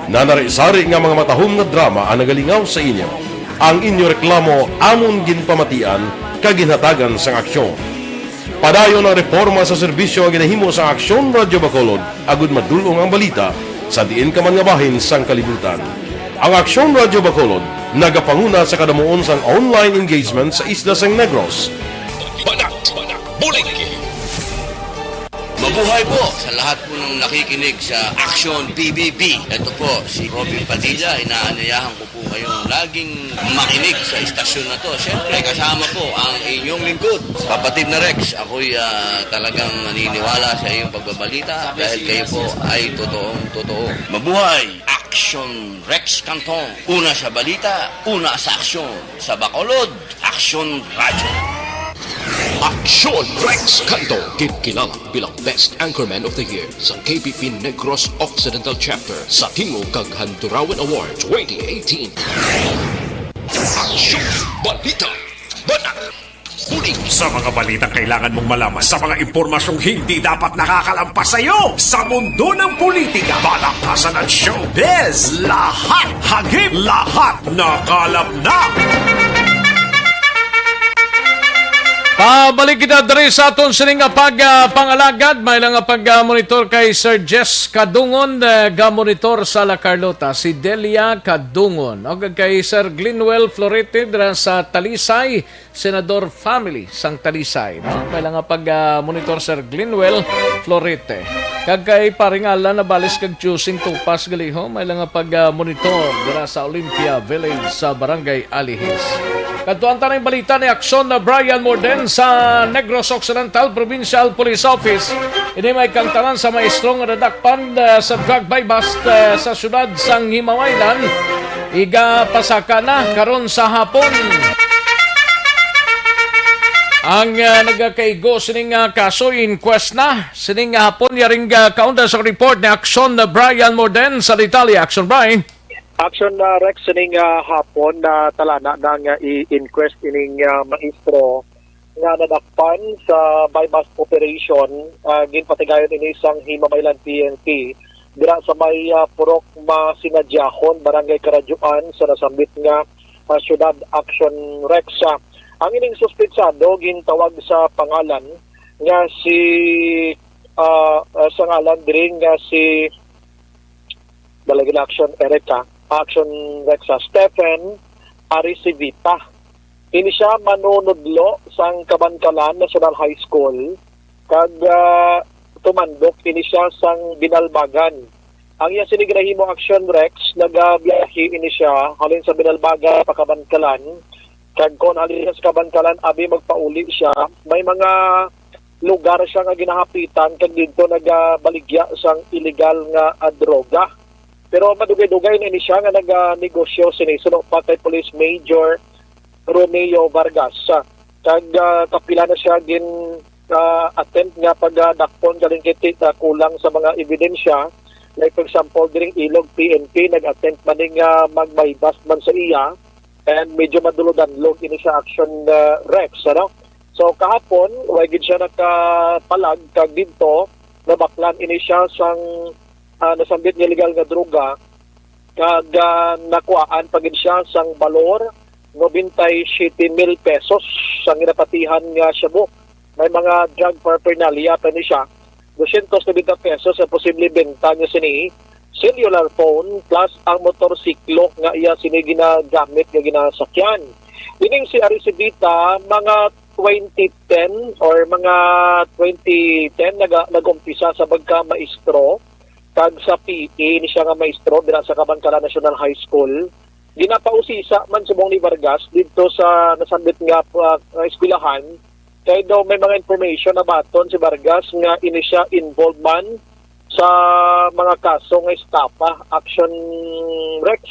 nanari-sari nga mga matahom nga drama ang nagalingaw sa inyo. Ang inyo reklamo amon ginpamatian kag ginhatagan sang aksyon. Padayon ang reporma sa serbisyo nga ginahimo sa Aksyon Radyo Bacolod agud madul-ong ang balita sa diin ka man nga bahin sang kalibutan. Ang Aksyon Radyo Bacolod nagapanguna sa kadamuon sang online engagement sa isla sang Negros. Banat, Banat, Bulig. Mabuhay po sa lahat po ng nakikinig sa Action P B B. Ito po si Robin Padilla. Inaanyayahan ko po kayong laging makinig sa istasyon na to. Siyempre, kasama po ang inyong lingkod, Kapatid na Rex. Ako'y, ah, talagang naniniwala sa iyong pagbabalita dahil kayo po ay totoong totoo. Mabuhay! Action Rex Cantong. Una sa balita, una sa aksyon. Sa Bacolod, Aksyon Radyo. Aksyon Rex Canto, ginkilala bilang Best Anchorman of the Year sa K P P Negros Occidental Chapter sa Tingog kag Handurawan Award twenty eighteen. Aksyon Balita, Banat, Bulig. Sa mga balitang kailangan mong malaman, sa mga impormasyong hindi dapat nakakalampas sa iyo, sa mundo ng politika, balaktasan at showbiz, lahat hagip, lahat nakalap na. Pabalik kita diri sa aton sining nga pag, ah, pangalagad. May lang nga pag, ah, monitor kay Sir Jess Kadungon, ah, ga monitor sa La Carlota, si Delia Kadungon. O kay Sir Glenwell Florete dira sa Talisay, Senador family sang Talisay, no? May lang nga pag, ah, monitor Sir Glenwell Florete. Kag kay Paring Alan Nabales kag Chusing Tupas Galiho, may lang nga pag, ah, monitor dira sa Olympia Village sa Barangay Alihis. Kadtuan ta ning balita ni Aksyon na Brian Morden sa Negros Occidental Provincial Police Office. Ini may kangtanan sa maestro nga nadakpan, ah, sa drug buy-bust, ah, sa siyudad sang Himamaylan. Igapasaka na karon sa hapon. Ang, ah, nagakaigo sining, ah, kaso, inquest na. Sining, ah, hapon, yaring, ah, kaunda sa report ni Aksyon na Brian Morden sa detalye. Aksyon, Brian. Aksyon na, Rex, sining, ah, hapon na talana na nga i-inquest ining, ah, maestro nga nadakpan sa buy-bust operation, ah, ginpatigayon ini sang Himamaylan P N P dira sa may, ah, Purok Masinadyahon, Barangay Karadyoan sa nasambit nga, ah, siyudad. Aksyon Rex. Ah, ang ining suspetsado gintawag sa pangalan nga si, ah, ah, sa ngalan diri nga si Dalagin Action Erica, Action Rexa Stephen Aricivita. Ini siya manunudlo sang Kabankalan National High School kag, ah, tumandok ini siya sang Binalbagan. Ang iya sini ginahimo, Action Rex, nagabiyahe ini siya halin sa Binalbagan pa Kabankalan Kag kon halin sa Kabankalan, abi magpauli siya, may mga lugar siya nga ginahapitan kag didto nagabaligya sang illegal nga, ah, droga. Pero madugay-dugay na ini siya nga naganegosyo sini suno pa kay Police Major Romeo Vargas. Kag, ah, kapila na siya gin, ah, attempt nga pagdakpon galing kay ti-, ah, kulang sa mga ebidensya. Like, for example, diring Ilog P N P nag-attempt man ni nga mag-buy bust man sa iya, and medyo madulo-danlog ini sa action, ah, Rex, ano? So, kahapon, way gid siya nakapalag kag didto nabaklan ini siya sang, ah, nasambit nga illegal nga droga, kag, ah, nakuhaan pa gid siya sang balor nobenta y siyete mil pesos sang ginapatihan nga shabu. May mga drug paraphernalia pa ni siya, dosyentos nobenta pesos sa posible benta niya sini, cellular phone, plus ang motorsiklo nga iya sini ginagamit nga ginasakyan. Ining si Arisibita, mga twenty ten or mga twenty ten naga-, nag-umpisa sa pagka-maestro, kag sa P E ni siya nga maestro dira sa Kabankalan National High School. Ginapausisa man subong ni Vargas didto sa nasambit nga, ah, nga eskwelahan, kay daw may mga information na baton si Vargas nga ini siya involved man sa mga kaso nga estafa, action Rex.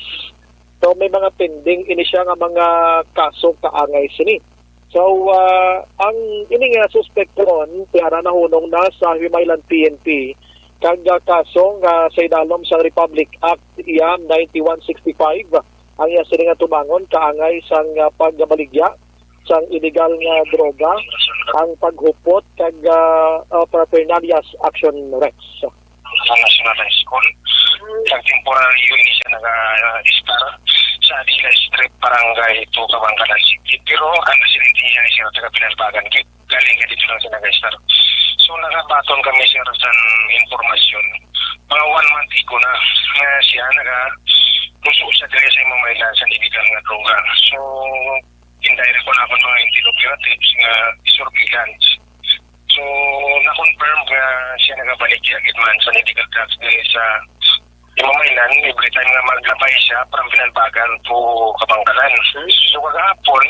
So, may mga pending ini siya nga mga kaso kaangay sini. So, ah, ang ini nga suspect ron, Tiara, nahunong na sa Himaylan P N P, kag, ah, kaso nga sa idalom sang Republic Act, iya ninety-one sixty-five, ang iya sini nga tubangon kaangay sang, ah, pagbaligya sang illegal nga droga, ang paghupot kag, ah, ah, paraphernalias, action Rex. Sa National High School. Kag temporaryo ini siya naga-estar sa Adila Street, Barangay two, Kabankalan City. Pero ang residente niya, sir, taga Pinalbagan. Galing ka dito lang sa nag-start. So, nakabaton kami, sir, sa impormasyon. Mga one month ago na nga siya naga-, puso siya diri sa imong mailan sa illegal nga droga. So, indirect ko na akong mga interrogatives nga surveillance. So, na-confirm nga siya nagabalik siya gid man sa illegal drugs diri sa imong mailan. Every time nga maglabay siya from Pinalbagan to Kabankalan. So, kagahapon,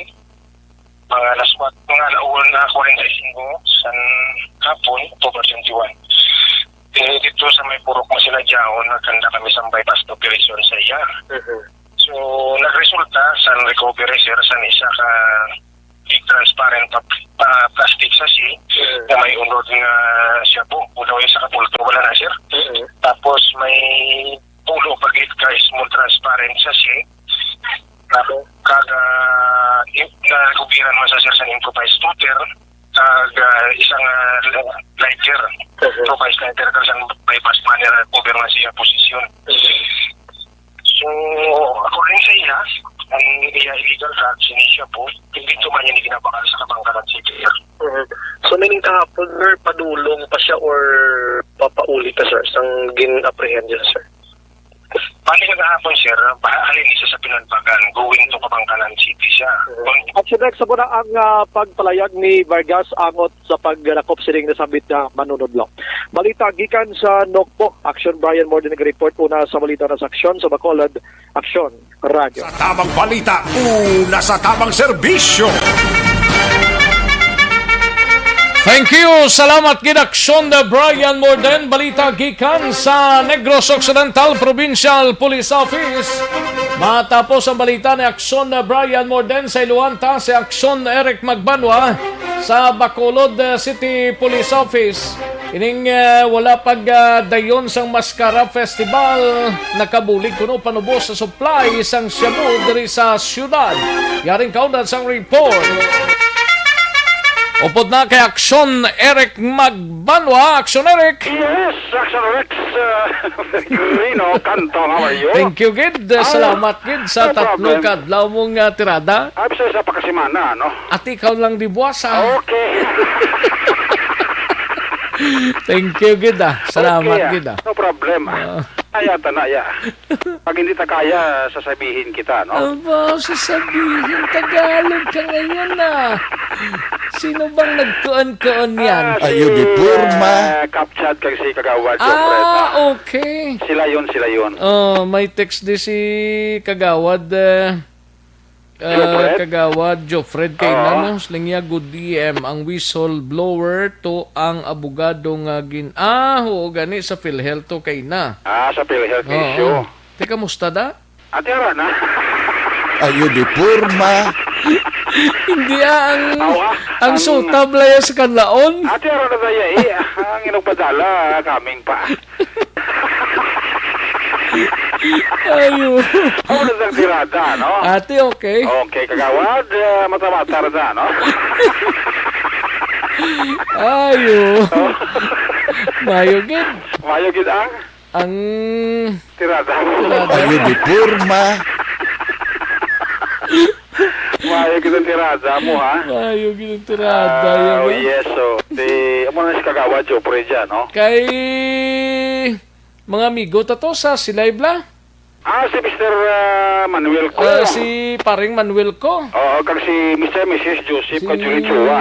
mga alas kwatro, mga ala una, forty-five sa hapon, October twenty-one. Di-, dito sa may Purok Masiladyaon, nagkanda kami sa buy-bust operation sa iya. Mhm. So, nagresulta sa recovery, sir, sa isa ka big transparent pa, pa plastic sachet Mhm. na may unod nga shabu. Wala yung sa kapulto, wala na, sir. Mhm. Tapos may pulo pa gid ka small transparent sachet. Tapos, kag, ah, im-, nakupiran man sa, sir, sa improvised toter, kag, ah, isang, ah, lighter. Mhm. Improvised lighter, kag sa buy-bust money, nakupiran man siya posisyon. Mhm. So, according sa iya, ang iya illegal drugs, ini shabu, hindi to man yung ginabakal sa Kabankalan City, sir. Mhm. So, meaning kahapon, sir, padulong pa siya or papauli pa, sir, sang gin-apprehend niya, sir? Bali, kagahapon, sir, pa-, halin isa sa Pinalbagan, going to Kabankalan City siya. Mhm. At si Rex, amo na ang, ah, pagpalayag ni Vargas angot sa pagdakop sining nasambit nga manunodlo. Balita gikan sa Nokpo. Action Brian Morden nag-report una sa balita na sa Aksyon sa Bacolod. Aksyon, Radyo. Sa tamang balita, una sa tamang serbisyo. Thank you. Salamat gid, Aksyon Brian Morden. Balita gikan sa Negros Occidental Provincial Police Office. Matapos ang balita ni Aksyon Brian Morden, sa iluhan ta si Aksyon Eric Magbanwa sa Bacolod, eh, City Police Office. Ining, eh, wala pag, ah, dayon sang Mascara Festival, nakabulig kuno panubos sa supply sang shabu diri sa syudad. Yaring kaundan sang report. Upod na kay Aksyon Eric Magbanwa. Aksyon Eric. Yes, Aksyon Rex, uh, Rino Cantong, how are you? Thank you gid. Ah, salamat gid sa no tatlo problem. Ka adlaw mong, ah, tirada. Ah, bisa isa pa ka semana, no? At ikaw lang di buwas, ah. Okay. Thank you gid, ah. Salamat Okay, ah. Gid, ah. No problem, ah. Ah. Ay, ata na, ya. Pag hindi ta kaya, sasabihin kita, no? Aba, sasabihin, Tagalog ka ngayon, ah. Sino bang nagkuan-kuan yan? Ah, Ayo, si, di porma. Ah, Kapchad kag si Kagawad Jopret, Ah, ah. Okay. Sila yun, sila yun. Oh, may text di si Kagawad, eh, Ah, Jofred? Kagawad Jofred kay Oo. Nano, siling niya, "Good E M, ang whistleblower to ang abogado nga gin-," ah, oo, gani sa PhilHealth to kay na. Ah, sa PhilHealth Oo. issue. Teka, musta da? Ate, ara na. Ayo di porma. Hindi, ah, ang, Awa, ang ang sutab la ya sa kanlaon. Ate, ara na tayo, eh. Ang inugpadala, coming pa. Ayo. Ako na sang tirada, no? Ate, okay. Okay, kagawad, ah, mata-mata ra na, no? Ayo. Oh. Mayo gid. Mayo gid ang? Ang Tirada. Tirada. Ayo di porma. Mayo gid ang tirada mo, ha? Mayo gid ang tirada, Ah, yan, oh, ah. Yes, oh. Di, amo na si Kagawad Jopre dyan, no? Kay mga amigo ta to sa Silay Bla? Ah, si Mister, ah, Manuel ko. Ah, si Paring Manuel ko. Oo, kag si Mister Missus Joseph Si kag Julie Chua.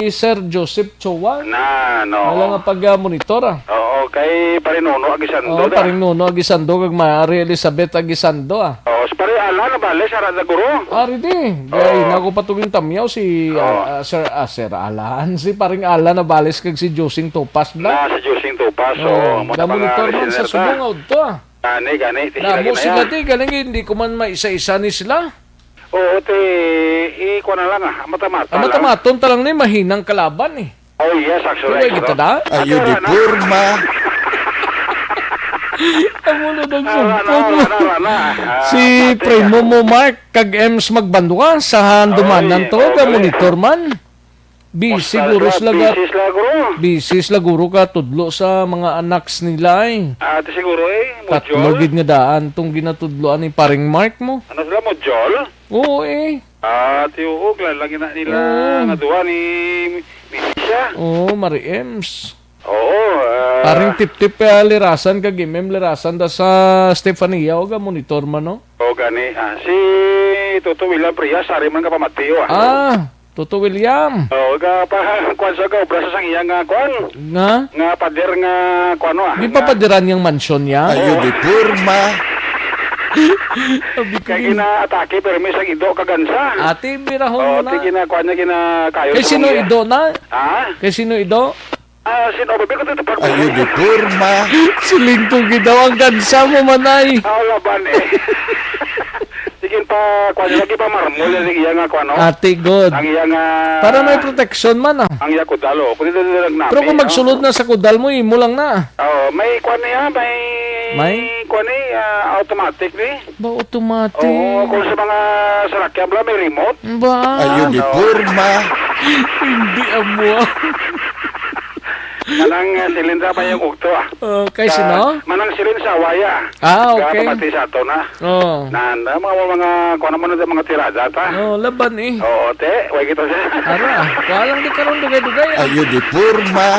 Sir Joseph Chua. Na, no. Wala nga pag-monitor, ah. Oo, kay Pare Nono Aguisando Oo, na. Paring Nono Aguisando kag Mari Elizabeth Aguisando, ah. Oo, si Pare Alan Nabales, ara na guro. Ah, ready. Gay, Oo. nako pa tuging tamyaw si, Oo. ah, ah, Sir, ah, Sir Alan. Si Paring Alan Nabales kag si Josing Topas na. Na, si Josing Topas, Oo, oo, mga mga monitor man sa listener ta. Subong, ah, udto, ah. Gani, gani, ti sila Namo gid na sila, yan. Ti, galing, hindi ko man maisa-isa ni sila. Oo, ti, ikuha na lang, ah, mata-mata Ang lang. Mata-maton ta lang ni, mahinang kalaban, eh. Oh, yes, actually, Tuloy kita actually. na? Ayo di Ano, ano? porma. Ang ulo ng Ano, ano, sumpong. ano, ano, ano? Ah, Si pati Primo ka. mo, Mark, kag Ems Magbanwa, sa handumanan Oy, to, okay. ga monitor man. Busy Musta guro sila? sila ga-, Busy sila, guro. busy sila guro ka tudlo sa mga anaks nila, eh. Ah, ito siguro, eh, Tatlo module. gid nga daan tong ginatudloan ni Paring Mark mo. Ano sila, module? Oo, eh. Ah, tiyo, oh, kilala gina nila Oo. nga duha ni Misisya. Oo, Mari Ems. Oo, ah. Paring Tip-Tip, eh, Lirasan kag Imem Lirasan da sa Stefania, o ga monitor man, no? O, gani, ah. Si Toto William Prias, ari man ka pamatiyo, ah. Ah, Toto William. Oo, ga pa, kuwan sa ga, obra sa sang iya nga, kuwan. Nga? Nga pader nga, kuwan, ah, Di nga pa padiran yang mansyon niya? Ayo Oo. di porma. Sabi ko Kay yun. ginaatake, pero may sang ido kagansa. Ate, birahon Oo, mo na. ti gina, kuwan niya, ginakayo Kay sa sino mga ido na? Ha? Kay sino ido? Ah, sino ba? Biko, ito, pag- Ayo di porma. Siling ko gid daw ang gansa mo, manay. Ah, laban, eh. Sige pa, kuwan, lagi pa marmol, yung iya nga, kuwan, no? Ate, good. Ang iya nga Para may protection man, ah. Ang iya kudalo. Kung dito, dito lang namin, Pero kung no? magsulod na sa kudal mo, imo lang na. Oo, may kuwan niya, may May? kuwan ni, ah, automatic ni. Ba, automatic? Oo, kung sa mga sarakyan bala, may remote. Ba? Ayo di Ano? porma. Hindi amo. Manang, ah, silin sa pa yung ukto, ah. Oh, kay Sa, sino? Manang silin sa Awaya. Ah, Ga okay. pamati sa ato na. Oh. Na, na, mga, mga, kung ano man ang mga tirada ta. Oh, laban eh. Oo, te. Way kita sa Ara, wala lang di karon dugay-dugay, ah. Ayo di porma.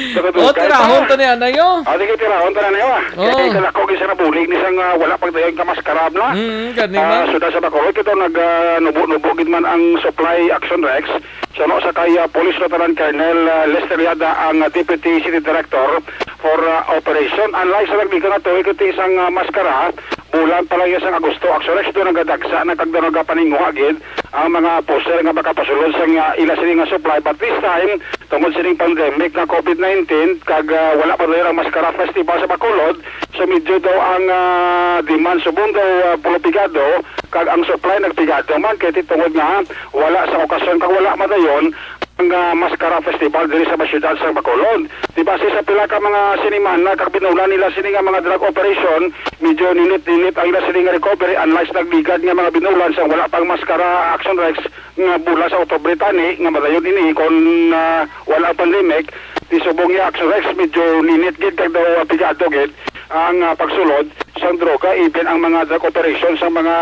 Sa kadugay Oh, tirahon pa. to ni anay, oh. Ah, sige, tirahon ta na niyo, ah. Oh. Kaya kalako, isa na bulig ni sang, ah, wala pagdayon ka maskarab na. Mm, gani Ah, man. Suda sa Bacolod, ito nag, ah, nubo-nubo gid man ang Supply Action Rex. Suno sa kay, ah, Police Lieutenant Colonel, ah, Lester Yada, ang, ah, Deputy City Director for, ah, Operation. Unlike sa nagdika nga tuig, ito isang, ah, maskara, bulan pa lang iya sang Agosto, Action Rex, doon nagadagsa na kag doon nagapaninguha gid ang mga poser nga makapasulod sa nga ila sini nga supply. But this time, tungod sining pandemic nga covid nineteen, kag, ah, wala pa dayon ang Maskara Festival sa Bacolod, so medyo daw ang, ah, demand subong daw, ah, pulo pigado, kag ang supply nagpigado man, kay ti tungod nga wala sa okasyon, kag wala madayon ang, ah, Maskara Festival diri sa syudad sa Bacolod. Di base sa pila ka mga sinimana kag binulan nila sini nga mga drug operation, medyo ninit-ninit ang ila sini nga recovery, unlike sa nagligad nga mga binulan sa wala pang Maskara Action Rex nga bulan sa Oktubre tani nga madayon ini kon, ah, wala ang pandemic. Ti subong ni Action Rex, medyo ninit gid kag daw, ah, pigado gid ang, ah, pagsulod sang droga, even ang mga drug operation sa mga,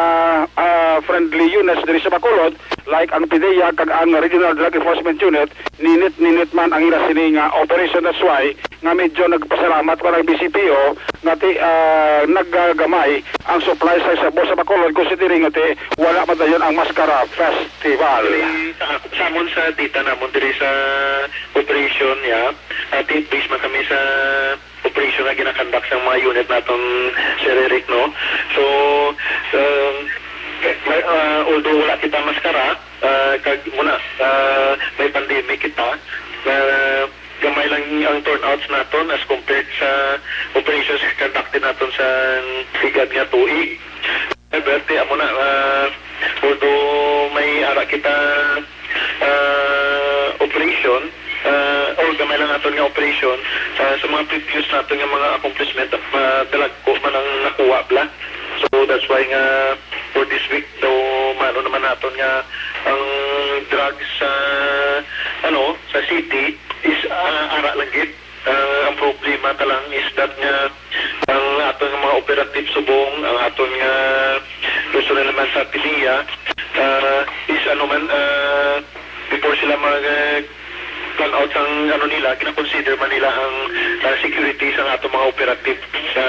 ah, friendly units diri sa Bacolod, like ang PDEA kag ang Regional Drug Enforcement Unit, ninit-ninit man ang ila sini nga operation. That's why nga medyo nagpasalamat ko ang BCPO nga ti, ah, naggamay ang supply sa shabu sa Bacolod, considering nga ti wala madayon ang Maskara Festival. Sa, sa amon, sa data namon diri sa operation niya, ati based man kami sa operation nga ginakandak sa mga unit naton, Sir Eric, no? So, um, Ah, although wala kita maskara, ah, kag muna, ah, may pandemic kita, ah, gamay lang ang turnouts naton as compared sa operations conducted naton sa sigad nga tuig. However, ti amo na, ah, although may ara kita, ah, operation, ah, or gamay lang naton nga operation, ah, sa mga previous naton nga mga accomplishment, ah, dalagko man ang nakuha bla. So that's why nga for this week daw, mano naman naton nga ang drugs sa, ano, sa city is, ah, ara lang gid. Ah, ang problema ta lang is that nga ang aton nga mga operative subong, ang aton nga personnel naman sa PDEA, ah, is ano man, ah, before sila mag, ah, plan out sang ano nila, gina-consider man nila ang, ah, security sa aton mga operative sa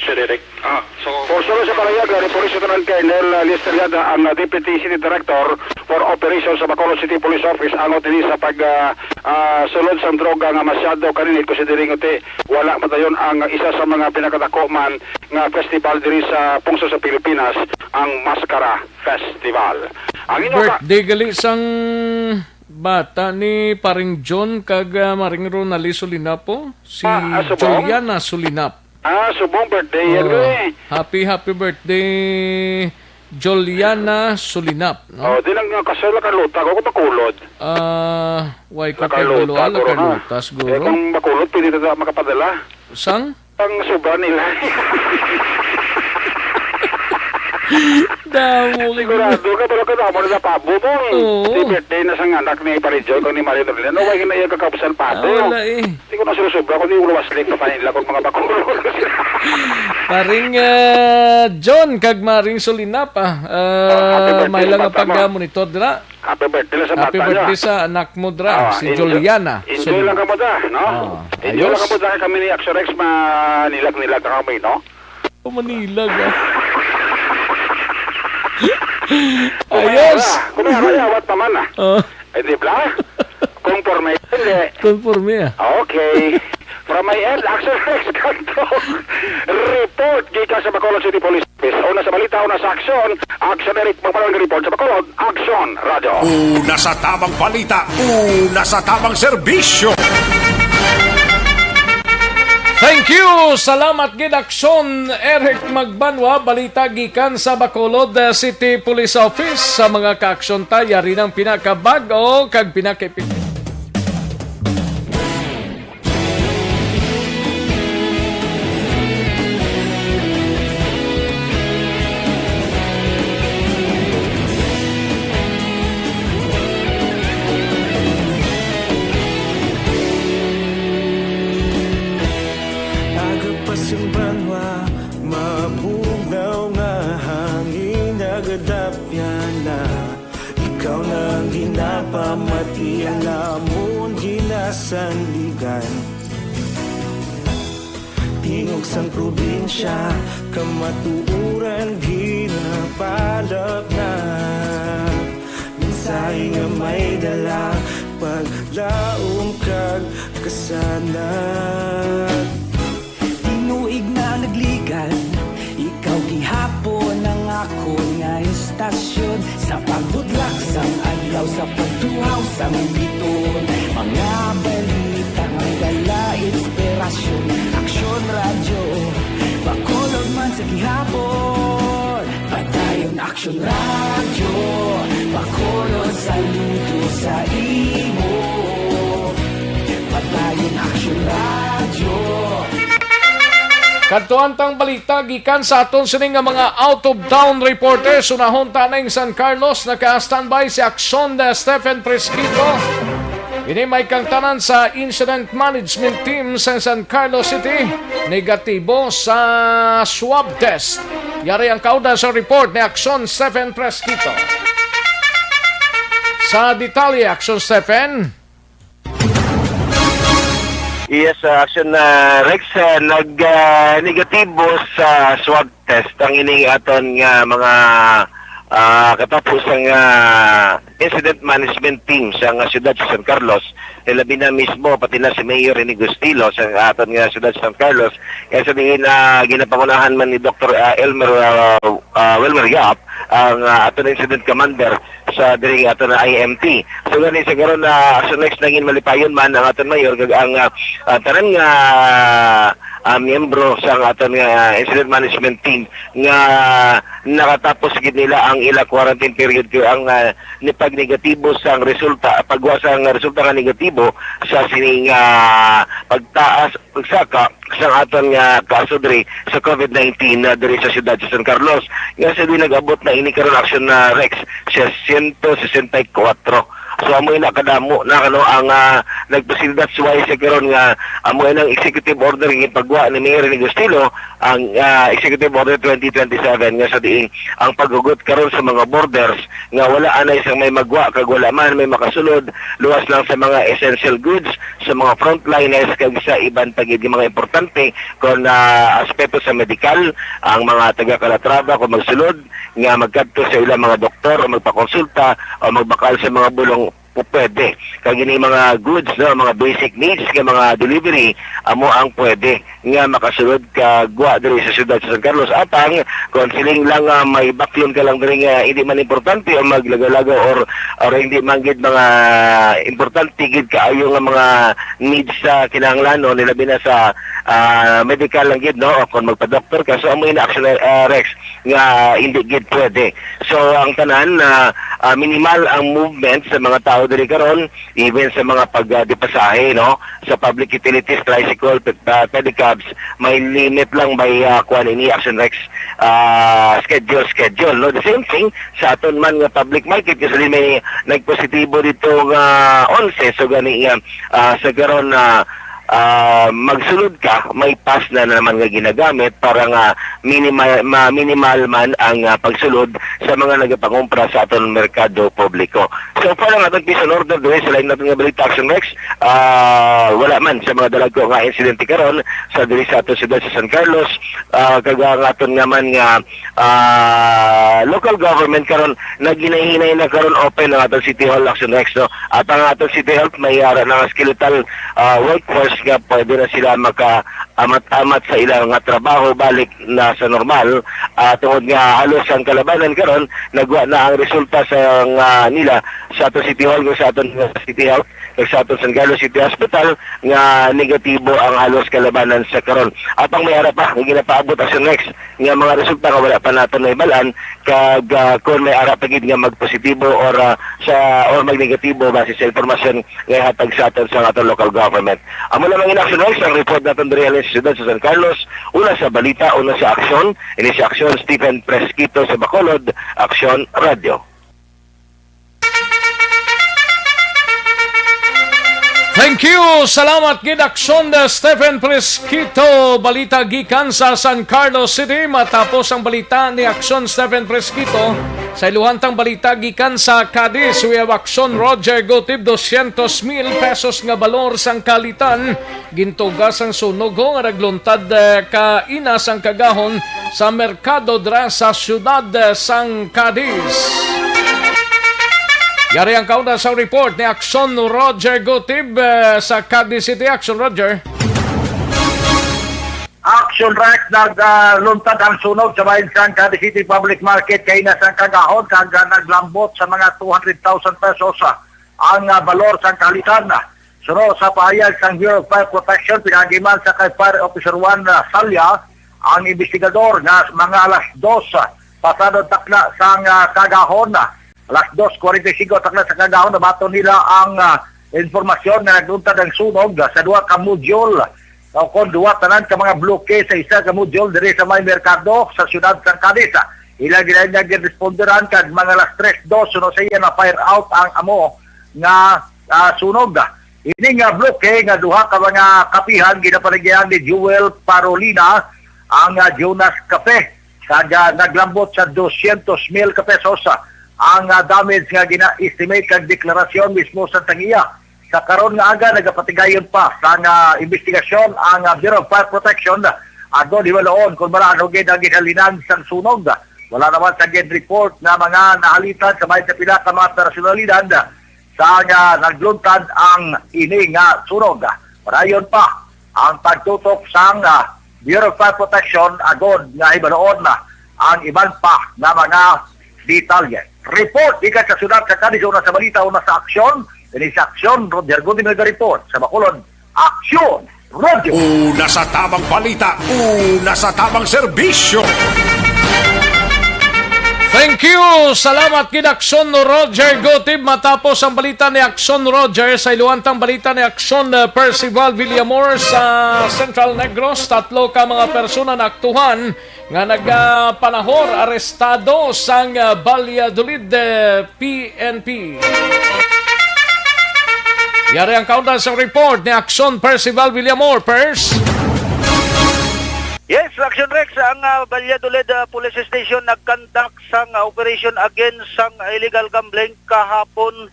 Sir Eric. Ah, so, for sure sa palaya, gani, Police Lieutenant Colonel, ah, Lester Yada, ang, ah, Deputy City Director for Operations sa Bacolod City Police Office, angot ini sa pag, ah, ah, sulod sang droga nga masyado kaninit, considering uti wala madayon ang isa sa mga pinakadako man nga festival diri sa pungsod sa Pilipinas, ang Maskara Festival. Ang inyo ka- Birthday gali sang bata ni Paring John kag, ah, Maring Ronali Sulinapo, si Ah, ah, subong? Juliana Sulinap. Ah, subong birthday yan, Oh, eh. Happy, happy birthday, Juliana Sulinap, no? Oh, di lang nga kasal, nakaluta ko, kung makulod. Ah, why ko kay Nakaluta, Buluan, guro, na. Nakaluta, siguro. Eh, kung makulod, pwede na makapadala. Sang? Ang sobra nila. Damo ka, Sigurado ka, pero kadamo na sa pabo mo. Oo. Di birthday na sang anak ni Pare Joy, kung ni Marie Norlina. No, why na iya kakabsan pabo? Ah, wala eh. Di ko na sila sobra, kundi ulo wasling pa nila kung mga bakulod. Paring, ah, John, kag Maring Solinap, ah. Ah, Oh, happy birthday may sa lang ang bata mo. Pag-monitor dira. Happy birthday lang sa Happy bata niya. Birthday sa anak mo dira, Ah, si enjoy, Juliana enjoy Solinap. Lang kamo da, no? Ah, Enjoy lang ayos. Kamo da, kami ni Action Rex, manilag-nilag na kami, no? Oh, manilag, ah. Kung may Ayos. Ara, kung may ara, yawat naman, ah. Oh. Eh, di ba? Conforme, hindi. Conforme, ah. Okay. From my end, Action Rex Canto. Report gikan sa Bacolod City Police Office. Una sa balita, una sa aksyon. Action Eric Magbanwa report sa Bacolod. Action Radio. Una sa tamang balita, una sa tamang serbisyo. Thank you! Salamat gid, Aksyon Eric Magbanwa. Balita gikan sa Bacolod, uh, City Police Office. Sa mga kaaksyon ta, yari ng pinakabag-o kag pinakaepektibo. Aga pa sang banwa, mabugnaw nga hangin, nagadapyan na. Ikaw na ang ginapamati, ang amon ginasandigan. Tingog sang probinsya, kamatuoran ginapalapnap. Mensahe nga may dala, paglaom kag kasanag. Tinuig na nagligan, ikaw gihapon ang akon nga istasyon. Sa pagbudlak sang adlaw, sa pagtuhaw sang biton, mga balita nga dala inspirasyon. Aksyon Radyo, Bacolod man sa gihapon. Padayon Aksyon Radyo, Bacolod, saludo sa imo. Padayon Aksyon Radyo. Kadtuan tang balita gikan sa aton sini nga mga out-of-town reporters. Unahon ta ning San Carlos, naka-standby si Aksyon, uh, Stephen Fresquito. Ini may kangtanan sa Incident Management Team sa San Carlos City, negatibo sa swab test. Yari ang kauna sa report ni Aksyon Stephen Fresquito. Sa detalye, Aksyon Stephen. Yes, uh, Action, uh, Rex, uh, nag, uh, negatibo sa swab test ang ining aton nga mga Ah, katapos ang, ah, incident management team sa nga siyudad sa San Carlos, nilabi na mismo pati na si Mayor Rene Gustilo sa aton nga siyudad sa San Carlos, kaya sa diin, ah, ginapangunahan man ni Doktor, ah, Elmer, ah, ah, Wilmer Yap ang, ah, aton incident commander sa diri aton na I M T. So gani sa karon na, so next nangin malipayon man ang aton mayor kag ang, ah, ah, tanan nga, ah, miyembro sa aton nga incident management team nga nakatapos gid nila ang ila quarantine period kay ang, ah, ni pag negatibo sang resulta, pagwa sang resulta nga negatibo sa sining, ah, pagtaas, pagsaka sang aton nga kaso diri sa covid nineteen na diri sa siyudad sa San Carlos, nga sa di nag-abot na ini karon, Action na Rex, sa siyento sesenta y kuwatro. So amo na kadamo na, ano, ang, ah, nagpasil. That's why sa karon nga amo na ang executive order nga pagwa ni Mayor Rene Gustilo, ang, ah, Executive Order twenty twenty-seven, nga sa diin ang paghugot karon sa mga borders nga wala anay sang may magwa kag wala man may makasulod, luwas lang sa mga essential goods, sa mga frontliners kag sa iban pa gid nga mga importante kon, ah, aspeto sa medikal, ang mga taga Calatrava kung magsulod nga magkadto sa ilang mga doktor o magpakonsulta o magbakal sa mga bulong, pu-, pwede. Kag ini mga goods, no, mga basic needs nga mga delivery, amo ang pwede nga makasulod kag wa diri sa siyudad sa San Carlos. Apang kung feeling lang nga may baklon ka lang diri nga hindi man importante o maglagaw-lagaw or, or hindi man gid mga importante gid kaayo nga mga needs sa kinahanglanon, nilabi na sa, ah, medical lang gid, no, o kung magpa-doktor ka. So amo na, Action, ah, Rex, nga hindi gid pwede. So ang tanan na, ah, minimal ang movement sa mga tao diri karon, even sa mga pag, ah, di pasahe, no, sa public utilities, tricycle, ped-, ah, pedicabs, may limit lang by, ah, kuan ini, Action Rex, ah, schedule, schedule, no. The same thing sa aton man nga public market, kasi may nagpositibo dito nga onse, so gani nga, ah, sa karon na, ah, magsulod ka, may pass na naman nga ginagamit para nga minimal, ma-, minimal man ang, ah, pagsulod sa mga nagapangumpra sa aton merkado publiko. So far ang aton peace and order diri sa lain naton nga balita, Action Rex, ah, wala man sa mga dalagko nga insidente karon sa diri sa aton siyudad sa San Carlos, ah, kag ang aton nga man nga, ah, local government karon naghinay-hinay na karon open ang aton City Hall, Action Rex, no? At ang aton City Health may ara na nga skeletal, ah, workforce nga pwede na sila makaamat-amat sa ilang nga trabaho balik na sa normal, ah, tungod nga halos ang kalabanan karon nagwa na ang resulta sa nga nila sa aton City Hall, kag sa aton City Health, kag sa aton San Carlos City Hospital nga negatibo ang halos kalabanan sa karon. Apang may ara pa nga ginapaabot, Action Rex, nga mga resulta nga wala pa naton nahibal-an, kag, ah, kon may ara pa gid nga magpositibo or, ah, sa, or magnegatibo base sa impormasyon nga ihatag sa aton sa aton local government. Amo lamang ini, Action Rex, ang report naton diri halin sa siyudad sa San Carlos. Una sa balita, una sa aksyon, ini si Aksyon Stephen Presquito sa Bacolod, Aksyon Radio. Thank you. Salamat gid, Aksyon, uh, Stephen Presquito. Balita gikan sa San Carlos City. Matapos ang balita ni Aksyon Stephen Presquito, sa iluhantang balita gikan sa Cadiz, we have Aksyon Roger Gutib. Dosyentos mil pesos nga balor sang kalitan gintuga sang sunog, ho, nga nagluntad, eh, kaina sang kagahon sa merkado dira sa siyudad, eh, sang Cadiz. Yari ang kauna sa report ni Aksyon Roger Gutib, eh, sa Cadiz City. Aksyon, Roger. Action Rex, nagluntad ang sunog sa bahin sang Cadiz City Public Market kaina sang kagahon, kag, ah, naglambot sa mga two hundred thousand pesos, ah, ang, ah, balor sang kalitan. Suno sa pahayag sang Bureau of Fire Protection, pinaagi man sa kay Fire Officer one, ah, Salya, ang investigador, nga mga alas dos, ah, pasado takna sang, ah, kagahon, ah, alas dos kwarenta y cinco takna sa kagahon, nabaton nila ang, ah, impormasyon nga nagluntad ang sunog, ah, sa duha ka module, o kon duha tanan ka mga bloke sa isa ka module diri sa may merkado sa siyudad sang Cadiz. Ila gid nga ginresponderan kag mga alas tres dos suno sa iya na fire out ang amo nga, ah, sunog. Ini nga bloke nga duha ka mga kapihan ginapaligyahan ni Jewel Parolina ang, ah, Jonas Cafe, kag, ah, naglambot sa dosyentos mil ka pesos, ah, ang, ah, damage nga gina-estimate kag deklarasyon mismo sa tangiya. Sa karon nga aga, nagapatigayon pa sang, ah, investigasyon ang, ah, Bureau of Fire Protection, ah, agod hibaluon kon bala ano gid ang ginhalinan sang sunog. Wala naman sa gid report nga mga nahalitan sa bahin sa pila ka mga personalidad sa nga nagluntad ang ini nga sunog. Padayon pa ang pagtutok sang, ah, Bureau of Fire Protection agod nga hibaluon na ang iban pa nga mga detalye. Report gikan sa syudad sa Cadiz, una sa balita, una sa aksyon. Ini sa aksyon, Roger Gutib nag-report sa Bacolod. Aksyon, Roger. Una sa tamang balita, una sa tamang serbisyo. Thank you. Salamat gid, Aksyon Roger Gutib. Matapos ang balita ni Aksyon Roger, sa iluwantang balita ni Aksyon, uh, Percival Villamor sa Central Negros. Tatlo ka mga persona naaktuhan nga nagapanahor arestado sang, uh, Valladolid, uh, P N P. Yari ang kaundan sa report ni Aksyon Percival Villamor. Pers. Yes, Action Rex, ang, ah, Valladolid, ah, Police Station nag-conduct sang, ah, operation against sang illegal gambling kahapon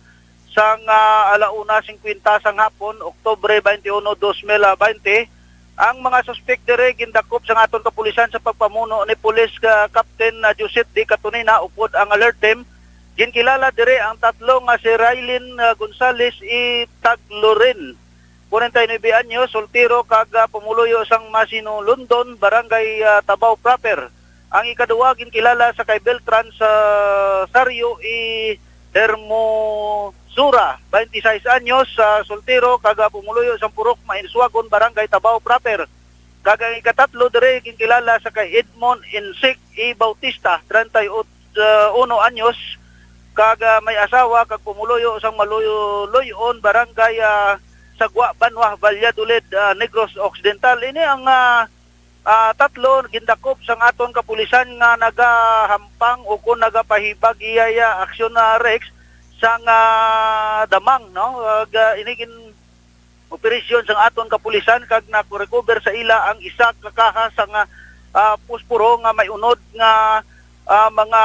sang, ah, ala una singkwenta sang hapon, Oktubre twenty-one, dos mil baynte. Ang mga suspek diri gindakop sang aton kapulisan sa pagpamuno ni Police, ah, Captain, ah, Joseph D. Catonina upod ang alert team. Ginkilala diri ang tatlo nga si Rylin, ah, Gonzales E. Taglorin, forty-nine anyos, soltero kag, ah, pumuluyo sang Masino London, Barangay, ah, Tabao Proper. Ang ikaduha ginkilala sa kay Beltran sa Sario E. Hermosura, twenty-six anyos, ah, soltero kag, ah, pumuluyo sang Purok Mainsuagon, Barangay Tabao Proper. Kag ang ikatatlo diri ginkilala sa kay Edmond Insik E. Bautista, treinta y uno anyos, kag, ah, may asawa kag pumuluyo sang Maluyo-, Luyon, Barangay, ah, Sagwa, Banwa, Valladolid, ah, Negros Occidental. Ini ang, ah, ah, tatlo gindakop sang aton kapulisan nga nagahampang o kon nagapahibag iyaya aksyon na Rex sang, ah, damang, no? Kag, ah, ini gin-, operasyon sang aton kapulisan kag nakurecover sa ila ang isa ka kaha sang, ah, posporo nga may unod nga, ah, mga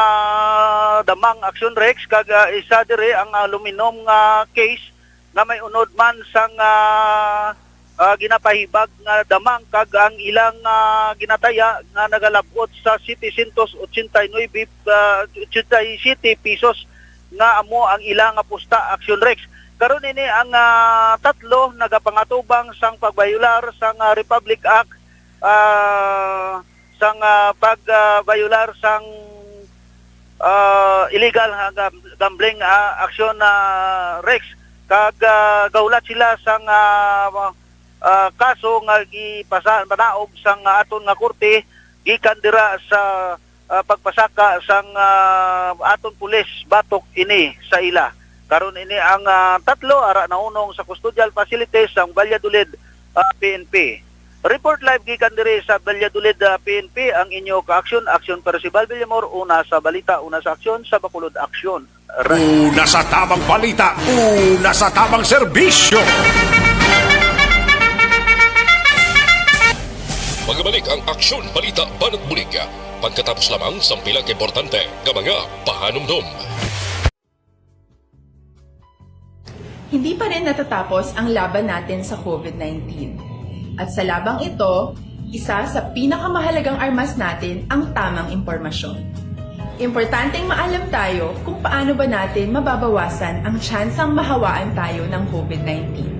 damang aksyon Rex kag, ah, isa diri ang aluminum nga case nga may unod man sang, ah, ah, ginapahibag nga damang kag ang ilang, ah, ginataya nga nagalab-ot sa setecientos ochenta y nuebe, ah, ochenta y siete pesos nga amo ang ila nga pusta, Action Rex. Karon ini ang, ah, tatlo nagapangatubang sang pagbayolar sang, ah, Republic Act, ah, sang, ah, pag, ah, bayolar sang, ah, illegal nga gam-, gambling, ah, aksyon na Rex. Kag, ah, gahulat sila sang, ah, ah, kaso nga gipasa-, panaog sang aton nga korte gikan dira sa ah, pagpasaka sang, ah, aton pulis batok ini sa ila. Karon ini ang, ah, tatlo ara nahunong sa custodial facilities sang Valladolid, ah, P N P. Report live gikan diri sa Valladolid, ah, P N P, ang inyo ka-aksyon, Aksyon Percival Villamor, una sa balita, una sa aksyon, sa Bacolod Aksyon. Una sa tamang balita, una sa tamang serbisyo. Magbalik ang Aksyon Balita Banat Bulig pagkatapos lamang sang pila ka importante nga mga pahanumdom. Hindi pa rin natatapos ang laban natin sa COVID nineteen. At sa labang ito, isa sa pinakamahalagang armas natin ang tamang impormasyon. Importanteng maalam tayo kung paano ba natin mababawasan ang tsansang mahawaan tayo ng COVID nineteen.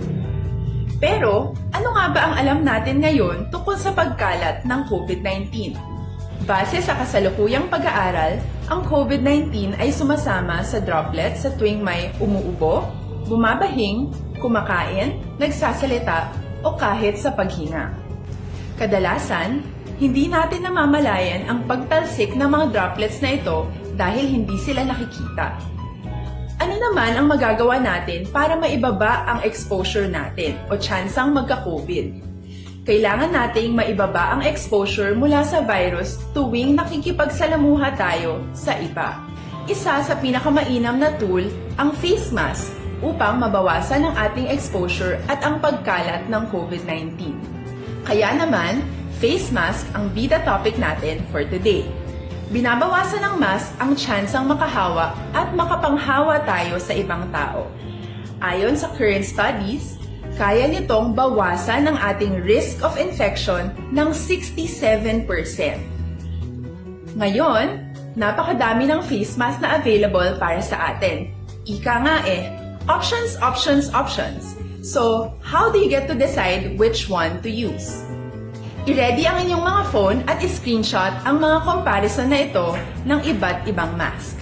Pero, ano nga ba ang alam natin ngayon tungkol sa pagkalat ng COVID nineteen? Base sa kasalukuyang pag-aaral, ang COVID nineteen ay sumasama sa droplets sa tuwing may umuubo, bumabahing, kumakain, nagsasalita, o kahit sa paghinga. Kadalasan, hindi natin namamalayan ang pagtalsik ng mga droplets na ito dahil hindi sila nakikita. Ano naman ang magagawa natin para maibaba ang exposure natin o tsansang magka-COVID? Kailangan nating maibaba ang exposure mula sa virus tuwing nakikipagsalamuha tayo sa iba. Isa sa pinakamainam na tool ang face mask upang mabawasan ang ating exposure at ang pagkalat ng COVID nineteen. Kaya naman, face mask ang bida topic natin for today. Binabawasan ng mask ang tsansang makahawa at makapanghawa tayo sa ibang tao. Ayon sa current studies, kaya nitong bawasan ang ating risk of infection ng sixty-seven percent. Ngayon, Napakadami ng face mask na available para sa atin. Ika nga eh, options, options, options. So, how do you get to decide which one to use? I-ready ang inyong mga phone at i-screenshot ang mga comparison na ito ng iba't ibang mask.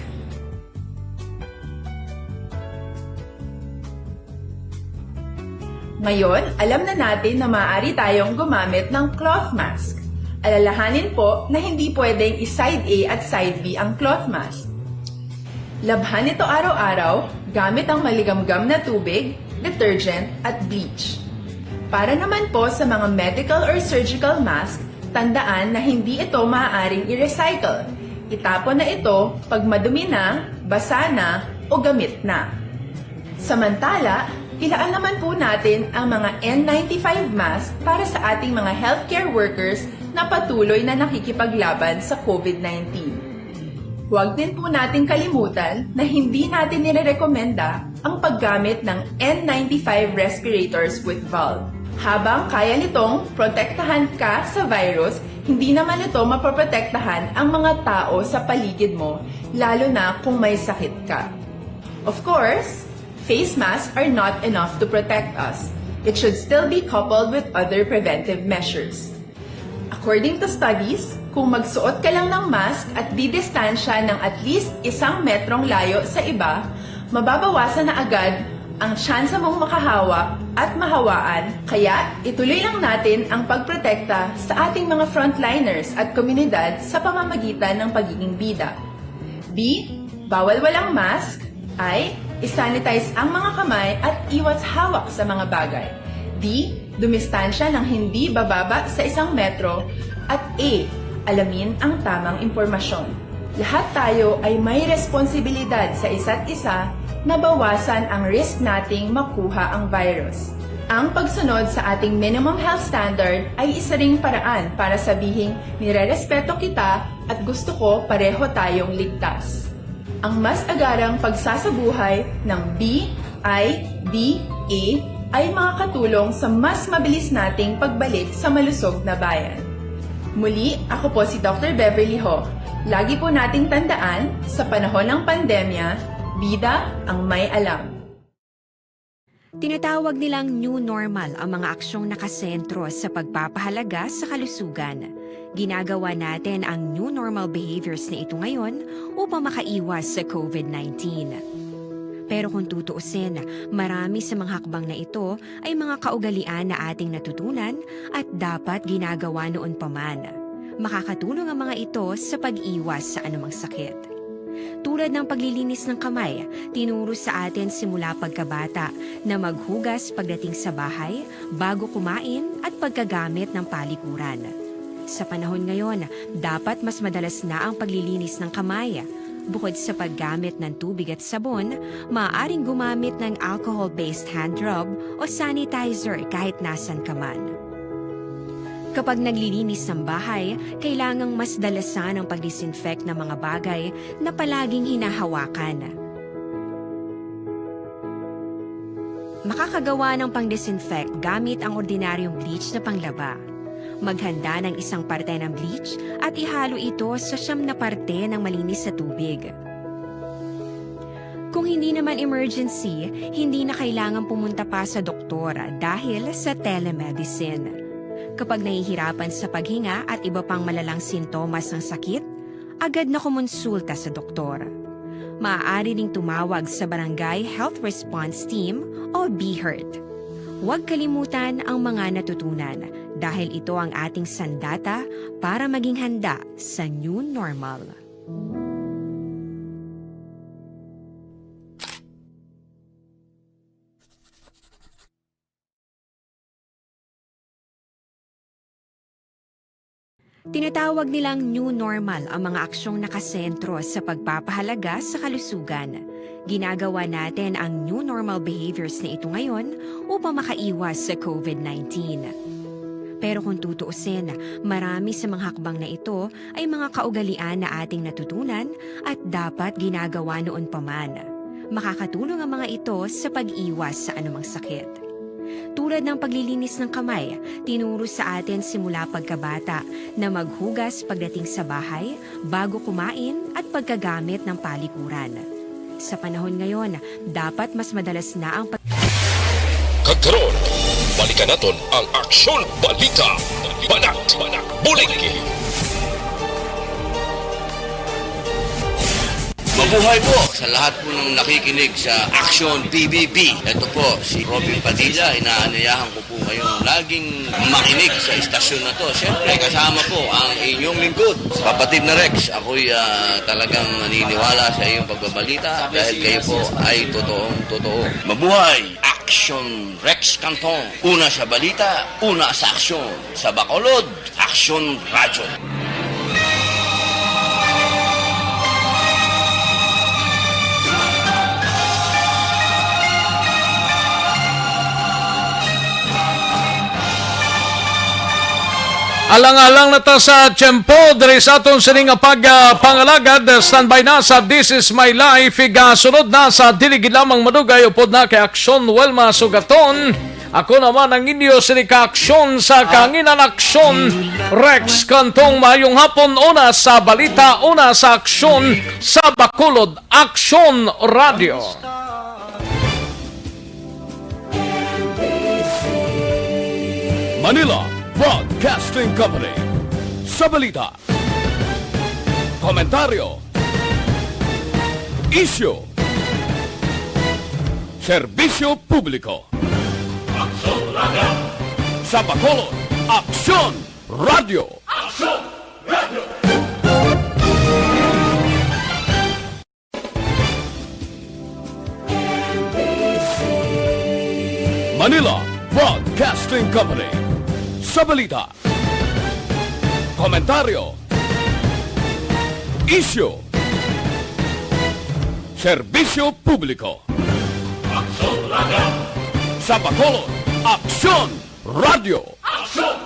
Ngayon, alam na natin na maaari tayong gumamit ng cloth mask. Alalahanin po na hindi pwedeng i-side A at side B ang cloth mask. Labhan ito araw-araw gamit ang maligamgam na tubig, detergent, at bleach. Para naman po sa mga medical or surgical mask, tandaan na hindi ito maaaring i-recycle. Itapon na ito pag madumi na, basa na, o gamit na. Samantala, ilaan naman po natin ang mga N ninety-five mask para sa ating mga healthcare workers na patuloy na nakikipaglaban sa COVID nineteen. Huwag din po nating kalimutan na hindi natin nirerekomenda ang paggamit ng N ninety-five respirators with valve. Habang kaya nitong protektahan ka sa virus, hindi naman ito mapoprotektahan ang mga tao sa paligid mo, lalo na kung may sakit ka. Of course, face masks are not enough to protect us. It should still be coupled with other preventive measures. According to studies, kung magsuot ka lang ng mask at didistansya ng at least isang metrong layo sa iba, mababawasan na agad ang tsansa mong makahawa at mahawaan. Kaya, ituloy lang natin ang pagprotekta sa ating mga frontliners at komunidad sa pamamagitan ng pagiging bida. B, bawal walang mask. I, i-sanitize ang mga kamay at iwas hawak sa mga bagay. D, dumistansya ng hindi bababa sa isang metro. At E, alamin ang tamang impormasyon. Lahat tayo ay may responsibilidad sa isa't isa na bawasan ang risk nating makuha ang virus. Ang pagsunod sa ating minimum health standard ay isa ring paraan para sabihing nirerespeto kita at gusto ko pareho tayong ligtas. Ang mas agarang pagsasabuhay ng B I D A ay makakatulong sa mas mabilis nating pagbalik sa malusog na bayan. Muli, ako po si Doctor Beverly Ho. Lagi po nating tandaan, sa panahon ng pandemya, bida ang may alam. Tinatawag nilang new normal ang mga aksyong nakasentro sa pagpapahalaga sa kalusugan. Ginagawa natin ang new normal behaviors na ito ngayon upang makaiwas sa COVID nineteen. Pero kung tutuusin, marami sa mga hakbang na ito ay mga kaugalian na ating natutunan at dapat ginagawa noon pa man. Makakatulong ang mga ito sa pag-iwas sa anumang sakit. Tulad ng paglilinis ng kamay, tinuro sa atin simula pagkabata na maghugas pagdating sa bahay, bago kumain, at pagkagamit ng palikuran. Sa panahon ngayon, dapat mas madalas na ang paglilinis ng kamay. Bukod sa paggamit ng tubig at sabon, maaaring gumamit ng alcohol-based hand rub o sanitizer kahit nasan ka man. Kapag naglilinis ng bahay, kailangang mas dalasan ang pag-disinfect ng mga bagay na palaging hinahawakan. Makakagawa ng pang-disinfect gamit ang ordinaryong bleach na panglaba. Maghanda ng isang parte ng bleach at ihalo ito sa siyam na parte ng malinis na tubig. Kung hindi naman emergency, hindi na kailangan pumunta pa sa doktor dahil sa telemedicine. Kapag nahihirapan sa paghinga at iba pang malalang sintomas ng sakit, agad na kumonsulta sa doktor. Maaari ding tumawag sa Barangay Health Response Team o BHERT. Huwag kalimutan ang mga natutunan dahil ito ang ating sandata para maging handa sa new normal. Tinatawag nilang new normal ang mga aksyong nakasentro sa pagpapahalaga sa kalusugan. Ginagawa natin ang new normal behaviors na ito ngayon upang makaiwas sa COVID nineteen. Pero kung tutuusin, marami sa mga hakbang na ito ay mga kaugalian na ating natutunan at dapat ginagawa noon pa man. Makakatulong ang mga ito sa pag-iwas sa anumang sakit. Tulad ng paglilinis ng kamay, tinuro sa atin simula pagkabata na maghugas pagdating sa bahay, bago kumain, at pagkagamit ng palikuran. Sa panahon ngayon, dapat mas madalas na ang pag- Kag karon, balikan naton ang Aksyon Balita, Banat, Bulig. Mabuhay po sa lahat po ng nakikinig sa Aksyon P B B. Ito po si Robin Padilla, inaanyayahan ko po kayong laging makinig sa istasyon na to. Siyempre, kasama po ang inyong lingkod, kapatid na Rex. Ako'y, ah, talagang naniniwala sa iyong pagbabalita dahil kayo po ay totoong totoo. Mabuhay! Aksyon Rex Cantong. Una sa balita, una sa aksyon. Sa Bacolod, Aksyon Radyo. Alang-alang na ta sa tiyempo diri sa aton sini nga pag, ah, pangalagad. Standby na sa This Is My Life. Igasunod na sa Dili Gid Lamang Madugay upod na kay Aksyon Welma Sugaton. Ako naman ang inyo sini ka aksyon sa kahanginan, Aksyon Rex Cantong. Maayong hapon, una sa balita, una sa aksyon sa Bacolod, Aksyon Radyo. Manila Broadcasting Company. Sa balita, komentaryo, isyu, serbisyo publiko. Aksyon Radyo. Sa Bacolod, Aksyon Radyo. Aksyon Radyo. Manila Broadcasting Company. Sa balita, komentaryo, isyu, serbisyo publiko. Aksyon Radyo. Sa Bacolod, Aksyon Radyo. Aksyon